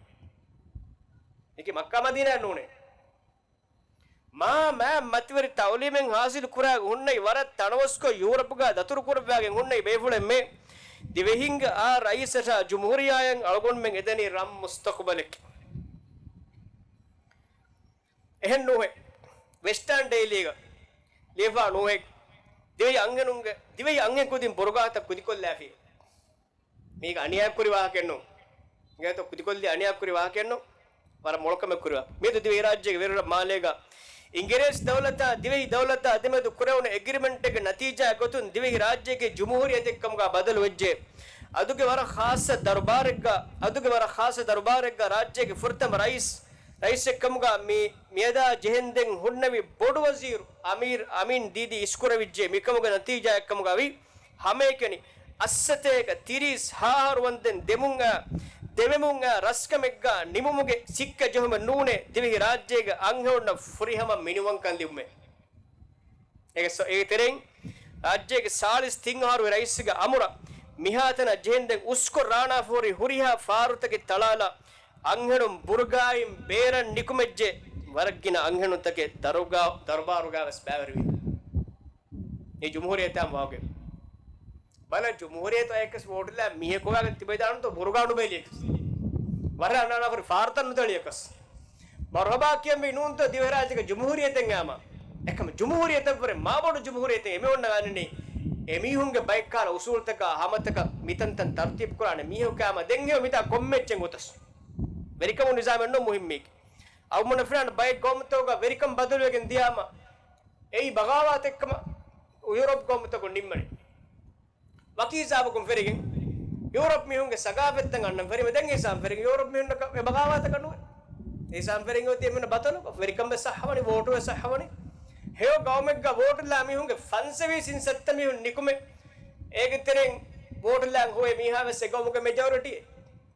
އެކި މައްކާ މަދީނާ ނޫނޭ. މާ، މާ މަތިވެރި ތައުލީމެއް ހާސިލު ކުރާގެ ހުންނައި ވަރަށް ތަނަވަސްކޮށް ޔޫރަޕުގަ ދަތުރު ކުރައްވާގެން ހުންނައި ބޭފުޅެއްމެ. ދިވެހިންގެ އާ ރައީސަށާ ޖުމްހޫރިއްޔާއަށް އަޅުގަނޑުމެން އެދެނީ ރަން މުސްތަޤުބަލެކޭ. އެހެން ނޫހެއް. ވެސްޓާން ޑެއިލީގަ ލިޔެފާ ނޫހެއް. ދިވެހި އަންހެނުންގެ، ދިވެހި އަންހެން ކުދިން ބުރުގާތައް ކުދިކޮށްލާފި. މީގަ އަނިޔާ ކުރި ވާހަކައެއްނު. އިނގޭތޯ ކުދިކޮށްލި އަނިޔާ ކުރި ވާހަކައެއްނު. ވަރަށް މޮޅުކަމެއް ކުރިވާ. މިއަދު ދިވެހިރާއްޖޭގެ ވެރިރަށް މާލޭގަ އިނގިރޭސި ދައުލަތާ ދިވެހި ދައުލަތާ ދެމެދު ކުރެވުނު އެގްރިމެންޓެއްގެ ނަތީޖާ ގޮތުން ދިވެހިރާއްޖޭގެ ޖުމްހޫރިއްޔަތެއްކަމުގަ ބަދަލުވެއްޖެ. އަދުގެ ވަރަށް ޚާއްޞަ ދަރުބާރެއްގަ، އަދުގެ ވަރަށް ޚާއްޞަ ދަރުބާރެއްގަ ރާއްޖޭގެ ފުރަތަމަ ރައީސް، ރައީސެއްކަމުގަ މި، މިއަދާ ޖެހެންދެން ހުންނެވި ބޮޑު ވަޒީރު އަމީރު އަމީން ދީދީ އިސްކުރެވިއްޖެ. މިކަމުގެ ނަތީޖާއެއްކަމުގަ ވި ހަމައެކަނި އައްސަތޭކަ ތިރީސް ހާހަރު ވަންދެން ދެމުން އައި، ދެވެމުން އައި ރަސްކަމެއްގަ ނިމުމުގެ ސިއްކަ ޖެހުމެއް ނޫނޭ ދިވެހި ރާއްޖޭގެ އަންހެނުންނަށް ފުރިހަމަ މިނިވަންކަން ލިބުމެއް. އޭގެ ސަ-، އޭގެ ތެރެއިން ރާއްޖޭގެ ސާޅީސް ތިން އަހަރުވެ ރައީސްގެ އަމުރަށް މިހާތަނަށް ޖެހެންދެން އުސްކޮށް ރާނާފަހުރި ހުރިހާ ފާރުތަކެއް ތަޅާލާ، އަންހެނުން ބުރުގާއިން ބޭރަށް ނިކުމެއްޖެ. ވަރަށް ގިނަ އަންހެނުންތަކެއް ދަރުގާ-، ދަރުބާރުގަ ވެސް ބައިވެރިވި. މި ޖުމްހޫރިއްޔަތާ ވާގެ. ބަލަ، ޖުމްހޫރިއްޔަތު އަޔަކަސް ވޯޓުލާ މީހަކު ވާގެން ތިބެދާނުތޯ ބުރުގާ ނުބެލިޔަކަސް. ވަރަށް އަނާނާފަރި ފާރުތައް ނުތަޅިޔަކަސް. މަރުހަބާ ކިޔަންވީ ނޫންތޯ ދިވެހިރާއްޖޭގެ ޖުމްހޫރިއްޔަތެއް އާމަ. އެކަމަ ޖުމްހޫރިއްޔަތަށްވުރެ މާބޮޑު ޖުމްހޫރިއްޔަތެއް އެމީހުންނަށް ގާނެނީ. އެމީހުންގެ ބައެއްކާލަ އުސޫލުތަކާ ހަމަތަކަށް މިތަންތަން ތަރުތީބު ކުރާނެ މީހަކު އާމަ ދެން ހެޔޮ މިތާ ކޮންމެއްޗެއް ގޮތަސް. ވެރިކަމު ނިޒާމެއްނު މުހިއްމީ. އަޅުގަނޑުމެންނަށް ފެނޭ ބައެއް ގައުމުތަކުގަ ވެރިކަން ބަދަލުވެގެން ދިޔާމަ، އެއީ ބަޣާވާތެއްކަމަށް ޔޫރަޕް ގައުމުތަކުން ނިންމަނީ. ވަކި ހިސާބަކުން ފެރިގެން، ޔޫރަޕް މީހުންގެ ސަގާފަތްތައް އަންނަން ފެރިމެ. ދެން ހިސާބު ފެރިގެން، ޔޫރަޕް މީހުންނަކަށް އެ ބަޣާވާތަކަށް ނުވޭ. ހިސާބު ފެރިގެން އޮތީ އެމީހުންނަށް ބަތަލު، ވެރިކަން ވެސް އައްހަވަނީ، ވޯޓު ވެސް އައްހަވަނީ. ހެޔޮ ގައުމެއްގަ ވޯޓުލާ މީހުންގެ ފަންސަވީސް އިން ސައްތަ މީހުން ނިކުމެ، އޭގެ ތެރެއިން ވޯޓުލާން ހޮވޭ މީހާ ވެސް އެ ގައުމުގެ މެޖޯރިޓީ.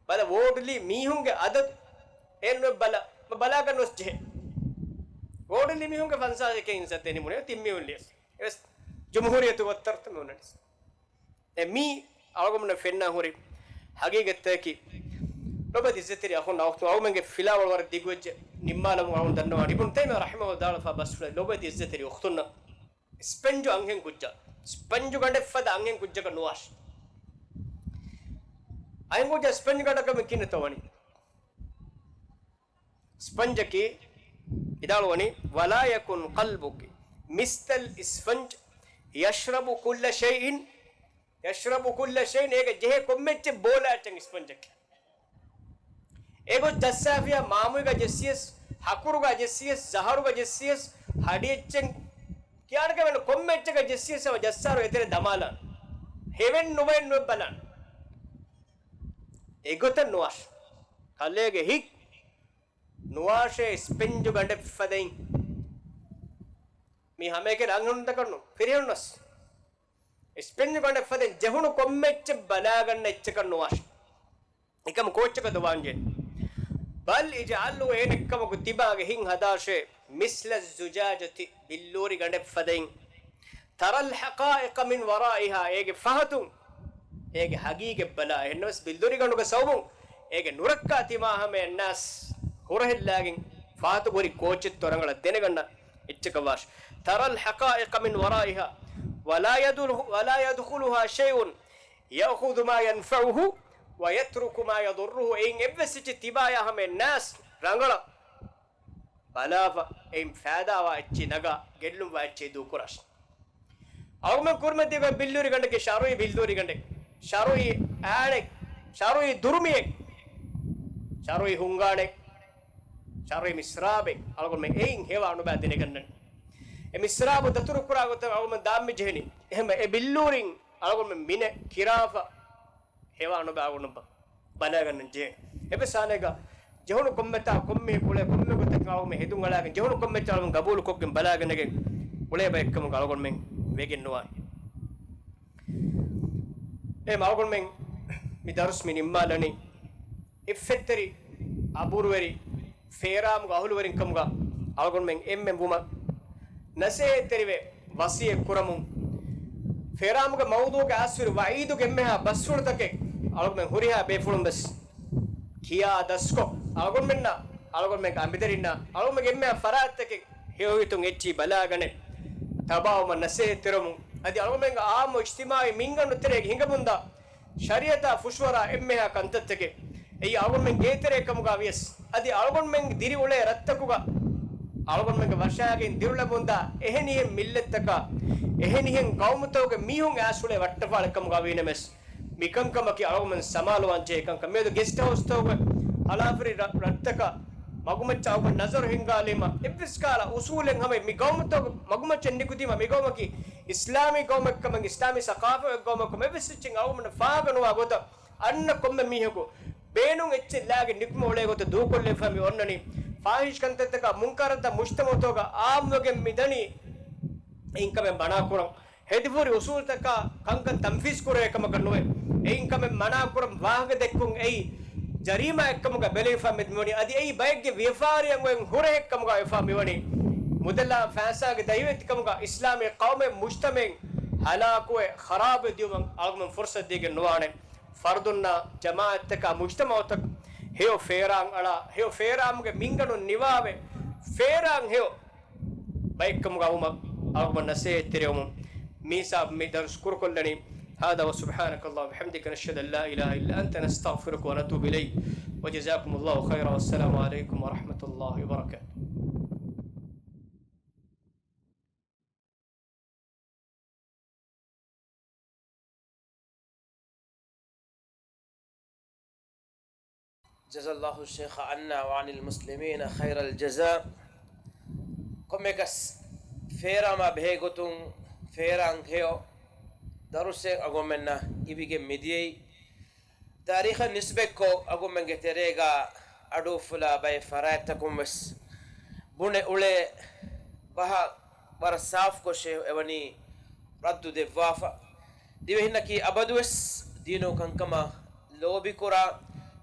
ބަލަ، ވޯޓުލީ މީހުންގެ އަދަދު. އެއްނު ބަލަ، ބަލާގަންނަސް ޖެހޭ. ވޯޓުލީ މީހުންގެ ފަންސާސް އެކެއް އިން ސައްތަ ނިމުނޭ ތިން މީހުން ލިޔަސް. އެވެސް ޖުމްހޫރިއްޔަތު ވައްތަރުތަ މި އޮންނަނީސް. އެ މީ އަޅުގަނޑުމެންނަށް ފެންނާ ހުރި ހަގީގަތްތަކަކީ، ލޮބުވެތި އިއްޒަތްތެރި އަޚުންނާ އުޚްތުން، އަޅުގަނޑުމެންގެ ފިލާވަޅު ވަރަށް ދިގުވެއްޖެ ނިންމާލަމުން އަޅުގަނޑު ދަންނަވާނެ. އިބްނު ތައިމިއްޔާ ރަޙިމަހުﷲ ދާޅަފާ ބަސްފުޅެއް، ލޮބުވެތި އިއްޒަތްތެރި އުޚްތުންނަށް އިސްޕަންޖު އަންހެން ކުއްޖާ، އިސްޕަންޖު ގަނޑެއްފަދަ އަންހެން ކުއްޖަކަށް ނުވާށި. އަންހެން ކުއްޖާ އިސްޕަންޖު ގަނޑަކަށް ކިނިތޯ ވަނީ؟ އިސްފަންޖަކީ ވިދާޅުވަނީ، "ولا يكن قلبك مثل الإسفنج يشرب كل شيء، يشرب كل شيء." އޭގަ ޖެހޭ ކޮންމެ އެއްޗެއް ބޯލާ އެއްޗެއް އިސްފަންޖަކީ. އެގޮތް ޖައްސާފިޔާ މާމުއިގަ ޖެއްސިޔަސް، ހަކުރުގަ ޖެއްސިޔަސް، ޒަހަރުގަ ޖެއްސިޔަސް، ހަޑި އެއްޗެއް ކިޔާނެ ކަމެއް ނު، ކޮންމެ އެއްޗަކަށް ޖެއްސިޔަސް އެބަ ޖައްސާރު އެތެރެ ދަމާލާނެ. ހެވެން ނުވެން ނުވެ ބަލާނެ. އެގޮތަށް ނުވާށި. ކަލޭގެ ހިތް ނުވާށޭ އިސްޕެންޖު ގަނޑެއް ފަދައިން. މީ ހަމައެކަނި އަންހެނުންތަކަށް ނޫން، ފިރިހެނުންނަސް. އިސްޕެންޖު ގަނޑެއް ފަދައިން ޖެހުނު ކޮންމެ އެއްޗެއް ބަލާގަންނަ އެއްޗަކަށް ނުވާށި. އެކަމަ ކޯއްޗަކަށް ދޮވާންޖެހޭ. بل اجعله، އޭނެއްކަމަކު ތިބާގެ ހިތް ހަދާށޭ، مثل الزجاجة، ބިއްލޫރި ގަނޑެއް ފަދައިން. ترى الحقائق من ورائها، އޭގެ ފަހަތުން އޭގެ ހަގީގަތް ބަލާ. އެހެންނަމަވެސް ބިއްލޫރި ގަނޑުގެ ސަބަބުން އޭގެ ނުރައްކާ ތިމާ ހަމައަށް ނާސް ހުރަހެއްލާގެން ފަހަތު ހުރި ކޯއްޗެއްތޯ ރަނގަޅަށް ދެނެގަންނަ އެއްޗަކަށް ވާށި. ترى الحقائق من ورائها ولا يدخل، ولا يدخلها شيء يأخذ ما ينفعه ويترك ما يضره. އެއިން އެއްވެސް އެއްޗެއް ތިބާޔާ ހަމައަށް ނާސް ރަނގަޅަށް ބަލާފަ، އެއިން ފައިދާވާ އެއްޗެއް ނަގާ، ގެއްލުންވާ އެއްޗެއް ދޫކުރާށި. އަޅުގަނޑުމެން ކުރިމަތީގަ ބިއްލޫރި ގަނޑަކީ ޝަރުއީ ބިއްލޫރި ގަނޑެއް، ޝަރުއީ އާނެއް، ޝަރުއީ ދުރުމިއެއް، ޝަރުއީ ހުންގާނެއް، ޝަރުއީ މިސްރާބެއް. އަޅުގަނޑުމެން އެއިން ހެވާ ނުބަ ދެނެގަންނަން. އެ މިސްރާބު ދަތުރު ކުރާ ގޮތަށް އަޅުގަނޑުމެން ދާން މި ޖެހެނީ. އެހެންވެ، އެ ބިއްލޫރިން އަޅުގަނޑުމެން މިނެ ކިރާފަ ހެވާ ނުބަ އަޅުގަނޑު ބަ-، ބަލާގަންނަން ޖެހޭ. އެއްވެސް ހާލެއްގަ ޖެހުނު ކޮންމެތާ ކޮންމެ ކުޅެ ކޮންމެ ގޮތަކަށް އަޅުގަނޑުމެން ހެދުން އަޅާގެން ޖެހުނު ކޮންމެއްޗެއް އަޅުގަނޑުމެން ގަބޫލުކޮށްގެން ބަލާގަނެގެން އުޅޭ ބައެއްކަމުގަ އަޅުގަނޑުމެން ވެގެން ނުވާނެ. އެ އަޅުގަނޑުމެން މި ދަރުސް މި ނިންމާލަނީ އިއްފަތްތެރި އަބުރުވެރި ފޭރާމުގެ އަހުލުވެރިންކަމުގަ އަޅުގަނޑުމެން އެންމެން ވުމަށް ނަސޭހަތްތެރިވެ ވަސިއްޔަތް ކުރަމުން، ފޭރާމުގެ މައުޟޫގަ އަސްވިރި ވައީދުގެ އެންމެހާ ބަސްފުޅުތަކެއް އަޅުގަނޑުމެން ހުރިހާ ބޭފުޅުން ވެސް ކިޔާ ދަސްކޮށް، އަޅުގަނޑުމެންނަށް، އަޅުގަނޑުމެންގެ އަނބިދަރިންނަށް، އަޅުގަނޑުމެންގެ އެންމެހާ ފަރާތްތަކެއް ހެޔޮހިތުން އެއްޗިހި ބަލާގަނެ ތަބާވުމަށް ނަސޭހަތްތެރިވަމުން، އަދި އަޅުގަނޑުމެންގެ އާއްމު އިޖްތިމާޢީ މިންގަނޑު ތެރޭގަ ހިނގަމުންދާ ޝަރީޢަތާ ފުށުއަރާ އެންމެހާ ކަންތައްތަކެއް އެއީ އަޅުގަނޑުމެން ގޭތެރޭ ކަމުގަ ވިޔަސް، އަދި އަޅުގަނޑުމެން ދިރިއުޅޭ ރަށްތަކުގަ އަޅުގަނޑުމެންގެ ވަށާގެން ދިރިއުޅެމުންދާ އެހެނިހެން މިއްލަތްތަކާ، އެހެނިހެން ގައުމުތަކުގެ މީހުން އައިސްއުޅޭ ވައްޓަފާޅެއް ކަމުގަ ވީނަމަވެސް، މިކަންކަމަކީ އަޅުގަނޑުމެން ސަމާލުވާން ޖެހޭ ކަންކަން. މިއަދު ގެސްޓް ހައުސްތަކުގެ ހަލާފަރި ރަ-، ރަށްތަކަށް މަގުމައްޗަށް އަޅުގަނޑު ނަޒަރު ހިންގާލީމަ، އެއްވެސް ކަހަލަ އުސޫލެއް ހަމަ މި ގައުމުތަކު މަގުމައްޗަށް ނިކުތީމަ، މި ގައުމަކީ އިސްލާމީ ގައުމެއްކަމަށް، އިސްލާމީ ސަޤާފަތް ގައުމެއްކަމަށް އެއްވެސް އެއްޗެއް އަޅުގަނޑު ފާހަގަ ނުވާ ގޮތަށް އަންނަ ކޮންމެ މީހަކު ބޭނުން އެއްޗެއް ލާގެން ނިކުމެ އުޅޭ ގޮތަށް ދޫކޮށްލެވިފަ މި އޮންނަނީ. ފާޙިޝް ކަންތައްތަކާ، މުންކަރުތައް މުޖްތަމަޢުތަކުގަ އާއްމުވެގެން މި ދަނީ އެއިން ކަމެއް މަނާކުރަން. ހެދިފަހުރި އުސޫލުތަކާ ކަންކަން ތަންފީޒް ކުރެވޭ ކަމަކަށް ނުވޭ. އެއިން ކަމެއް މަނާކުރަން ވާހަކަ ދެއްކުން އެއީ ޖަރީމާއެއްކަމުގަ ބެލެވިފަ މި-، މިވަނީ. އަދި އެއީ ބައެއްގެ ވިޔަފާރިއަށް އޮތް ހުރަހެއްކަމުގަ ވެފަ މިވަނީ. މުދަލާ ފައިސާގެ ދަހިވެތިކަމުގަ އިސްލާމީ ޤައުމެއް މުޖްތަމަޢެއް ހަލާކުވެ ޚަރާބުވެ ދިޔުމަށް އަޅުގަނޑުމެން ފުރުޞަތު ދީގެން ނުވާނެ. ފަރުދުންނާ ޖަމާޢަތްތަކާ މުޖްތަމަޢުތަކަށް ހެޔޮ ފޭރާން އަޅާ، ހެޔޮ ފޭރާމުގެ މިންގަނޑުން ނިވާވެ، ފޭރާން ހެޔޮ ބައެއްކަމުގަ ވުމަށް އަޅުގަނޑު ނަސޭހަތްތެރިވަމުން މި ހިސާބު މި ދަރުސް ކުރުކޮށްލަނީ. هذا وسبحانك اللهم وبحمدك، نشهد أن لا إله إلا أنت، نستغفرك ونتوب إليك، وجزاكم الله خيرا، والسلام عليكم ورحمة الله وبركاته. جزا الله الشيخ عنا وعن المسلمين خير الجزاء. ކޮންމެއަކަސް ފޭރާމާ ބެހޭ ގޮތުން ފޭރާން ހެޔޮ ދަރުސެއް އަޅުގަނޑުމެންނަށް އިވިގެން މިދިޔައީ. ތާރީޚަށް ނިސްބަތްކޮށް އަޅުގަނޑުމެންގެ ތެރޭގަ އަޑުއުފުލާ ބައެއް ފަރާތްތަކުން ވެސް ބުނެ އުޅޭ ބަހަށް ވަރަށް ސާފުކޮށް ޝޭހު އެވަނީ ރައްދު ދެއްވާފަ. ދިވެހިންނަކީ އަބަދުވެސް ދީނު ކަންކަމަށް ލޯބިކުރާ،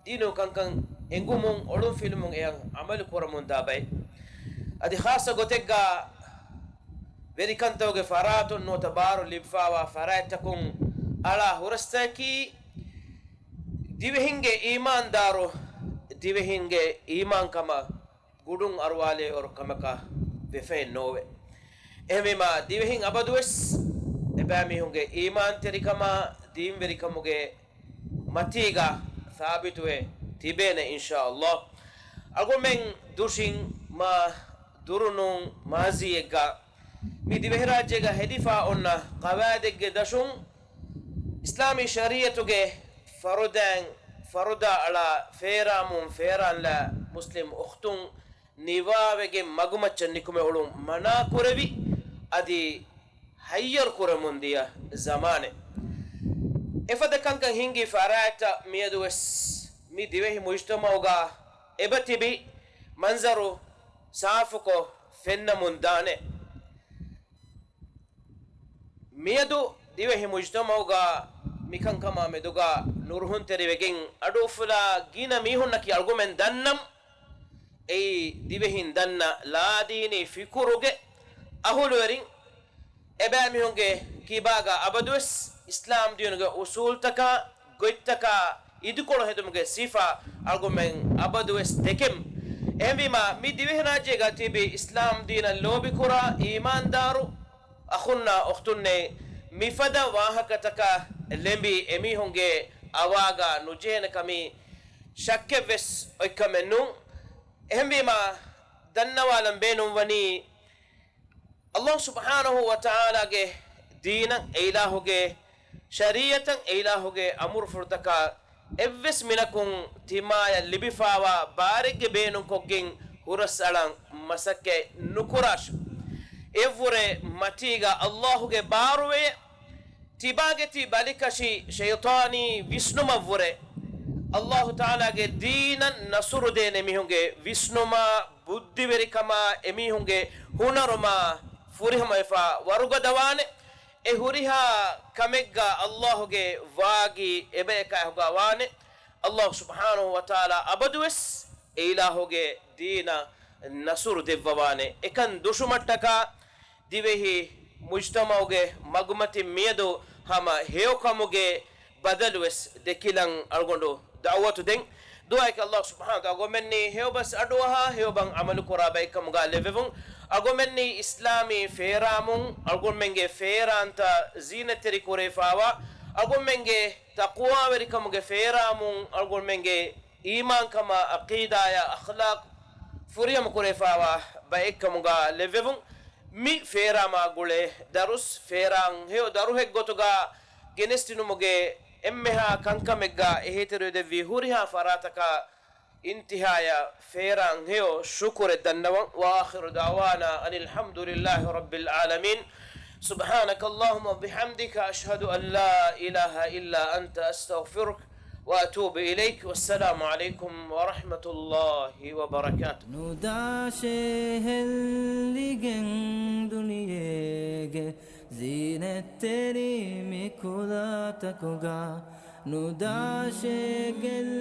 ދީނު ކަންކަން އެނގުމުން އޮޅުންފިލުމުން އެއަށް ޢަމަލު ކުރަމުންދާ ބައެއް. އަދި ޚާއްޞަ ގޮތެއްގަ ވެރިކަންތަކުގެ ފަރާތުން ނުވަތަ ބާރު ލިބިފާވާ ފަރާތްތަކުން އަޅާ ހުރަސްތަކަކީ ދިވެހިންގެ އީމާންދާރު، ދިވެހިންގެ އީމާންކަމަށް ގުޑުން އަރުވާލޭއިރު ކަމަކަށް ވެފައެއް ނޯވޭ. އެހެންވީމާ، ދިވެހިން އަބަދުވެސް އެބައިމީހުންގެ އީމާންތެރިކަމާ، ދީންވެރިކަމުގެ މަތީގަ ސާބިތުވެ ތިބޭނެ، އިންޝާﷲ. އަޅުގަނޑުމެން ދުށިން މާ ދުރުނޫން މާޒީއެއްގަ މި ދިވެހިރާއްޖޭގަ ހެދިފާ އޮންނަ ޤަވާއިދެއްގެ ދަށުން، އިސްލާމީ ޝަރީޢަތުގެ ފަރުދާއިން ފަރުދާ އަޅާ ފޭރާމުން ފޭރާންލާ މުސްލިމް އުޚްތުން ނިވާވެގެން މަގުމައްޗަށް ނިކުމެ އުޅުން މަނާ ކުރެވި، އަދި ހައްޔަރު ކުރަމުން ދިޔަ ޒަމާނެއް. އެފަދަ ކަންކަން ހިންގި ފަރާތްތައް މިއަދުވެސް މި ދިވެހި މުޖްތަމަޢުގަ އެބަތިބި މަންޒަރު ސާފުކޮށް ފެންނަމުން ދާނެ. މިއަދު ދިވެހި މުޖްތަމަޢުގަ މިކަންކަމާ މެދުގަ ނުރުހުންތެރިވެގެން އަޑުއުފުލާ ގިނަ މީހުންނަކީ އަޅުގަނޑުމެން ދަންނަން. އެއީ ދިވެހިން ދަންނަ ލާދީނީ ފިކުރުގެ އަހުލުވެރިން. އެބައިމީހުންގެ ކިބާގަ އަބަދުވެސް އިސްލާމް ދީނުގެ އުސޫލްތަކާ، ގޮތްތަކާ އިދިކޮޅު ހެދުމުގެ ސިފަ އަޅުގަނޑުމެން އަބަދުވެސް ދެކެމު. އެހެންވީމާ، މި ދިވެހިރާއްޖޭގަ ތިބި އިސްލާމް ދީނަށް ލޯބިކުރާ އީމާންދާރު އަޚުންނާ އުޚްތުންނޭ، މިފަދަ ވާހަކަތަކަށް ލެނބި އެމީހުންގެ އަވާގަ ނުޖެހޭނެ ކަމީ ޝައްކެއްވެސް އޮތްކަމެއް ނޫން. އެހެންވީމާ، ދަންނަވާލަން ބޭނުންވަނީ، ﷲ ސުބްޙާނަހޫ ވަތަޢާލާގެ ދީނަށް، އެއިލާހުގެ ޝަރީޢަތަށް، އެއިލާހުގެ އަމުރުފުޅުތަކާ އެއްވެސް މިނަކުން ތިމާޔަށް ލިބިފާވާ ބާރެއްގެ ބޭނުންކޮށްގެން ހުރަސްއަޅަން މަސައްކަތް ނުކުރާށި. އެއަށްވުރެ މަތީގަ ﷲގެ ބާރުވެޔޭ، ތިބާގެ ތި ބަލިކަށި ޝައިޠާނީ ވިސްނުމަށްވުރެ، ﷲ ތަޢާލާގެ ދީނަށް ނަޞްރު ދޭނެ މީހުންގެ ވިސްނުމާ، ބުއްދިވެރިކަމާ، އެމީހުންގެ ހުނަރުމާ ފުރިހަމަވެފާ ވަރުގަދަވާނެ. އެ ހުރިހާ ކަމެއްގަ ﷲގެ ވާގި އެބަޔަކާ ހުގާވާނެ. ﷲ ސުބްޙާނަހޫ ވަތަޢާލާ އަބަދުވެސް އެއިލާހުގެ ދީނަށް ނަޞްރު ދެއްވަވާނެ. އެކަން ދުށުމަށްޓަކާ، ދިވެހި މުޖްތަމަޢުގެ މަގުމަތިން މިއަދު ހަމަ ހެޔޮކަމުގެ ބަދަލުވެސް ދެކިލަން އަޅުގަނޑު ދަޢުވަތު ދެން. ދުޢާއެކޭ ﷲ ސުބްޙާނަހޫ ވަތަޢާލާ އަޅުގަނޑުމެންނީ ހެޔޮބަސް އަޑުއަހާ، ހެޔޮބަސް ޢަމަލުކުރާ ބައެއްކަމުގަ ލެއްވެވުން. އަޅުގަނޑުމެންނީ އިސްލާމީ ފޭރާމުން އަޅުގަނޑުމެންގެ ފޭރާންތައް ޒީނަތްތެރި ކުރެވިފާވާ، އަޅުގަނޑުމެންގެ ތަޤްވާވެރިކަމުގެ ފޭރާމުން އަޅުގަނޑުމެންގެ އީމާންކަމާ، ޢަޤީދާޔާ، އަޚްލާޤު ފުރިހަމަ ކުރެވިފާވާ ބައެއްކަމުގަ ލެއްވެވުން. މި ފޭރާމާ ގުޅޭ ދަރުސް ފޭރާން ހެޔޮ ދަރުހެއްގޮތުގަ ގެނެސްދިނުމުގެ އެންމެހާ ކަންކަމެއްގަ އެހީތެރިވެދެއްވި ހުރިހާ ފަރާތަކަށް އިންތިހާޔަށް ފޭރާން ހެޔޮ ޝުކުރެއް ދަންނަވަން. وآخر دعوانا أن الحمد لله رب العالمين. سبحانك اللهم وبحمدك، أشهد أن لا إله إلا أنت، أستغفرك وأتوب إليك. والسلام عليكم ورحمة الله وبركاته. ނުދާށޭ ހެއްލިގެން ދުނިޔޭގެ ޒީނަތްތެރި މި ކުލަތަކުގަ، ނުދާށޭ ގެއްލި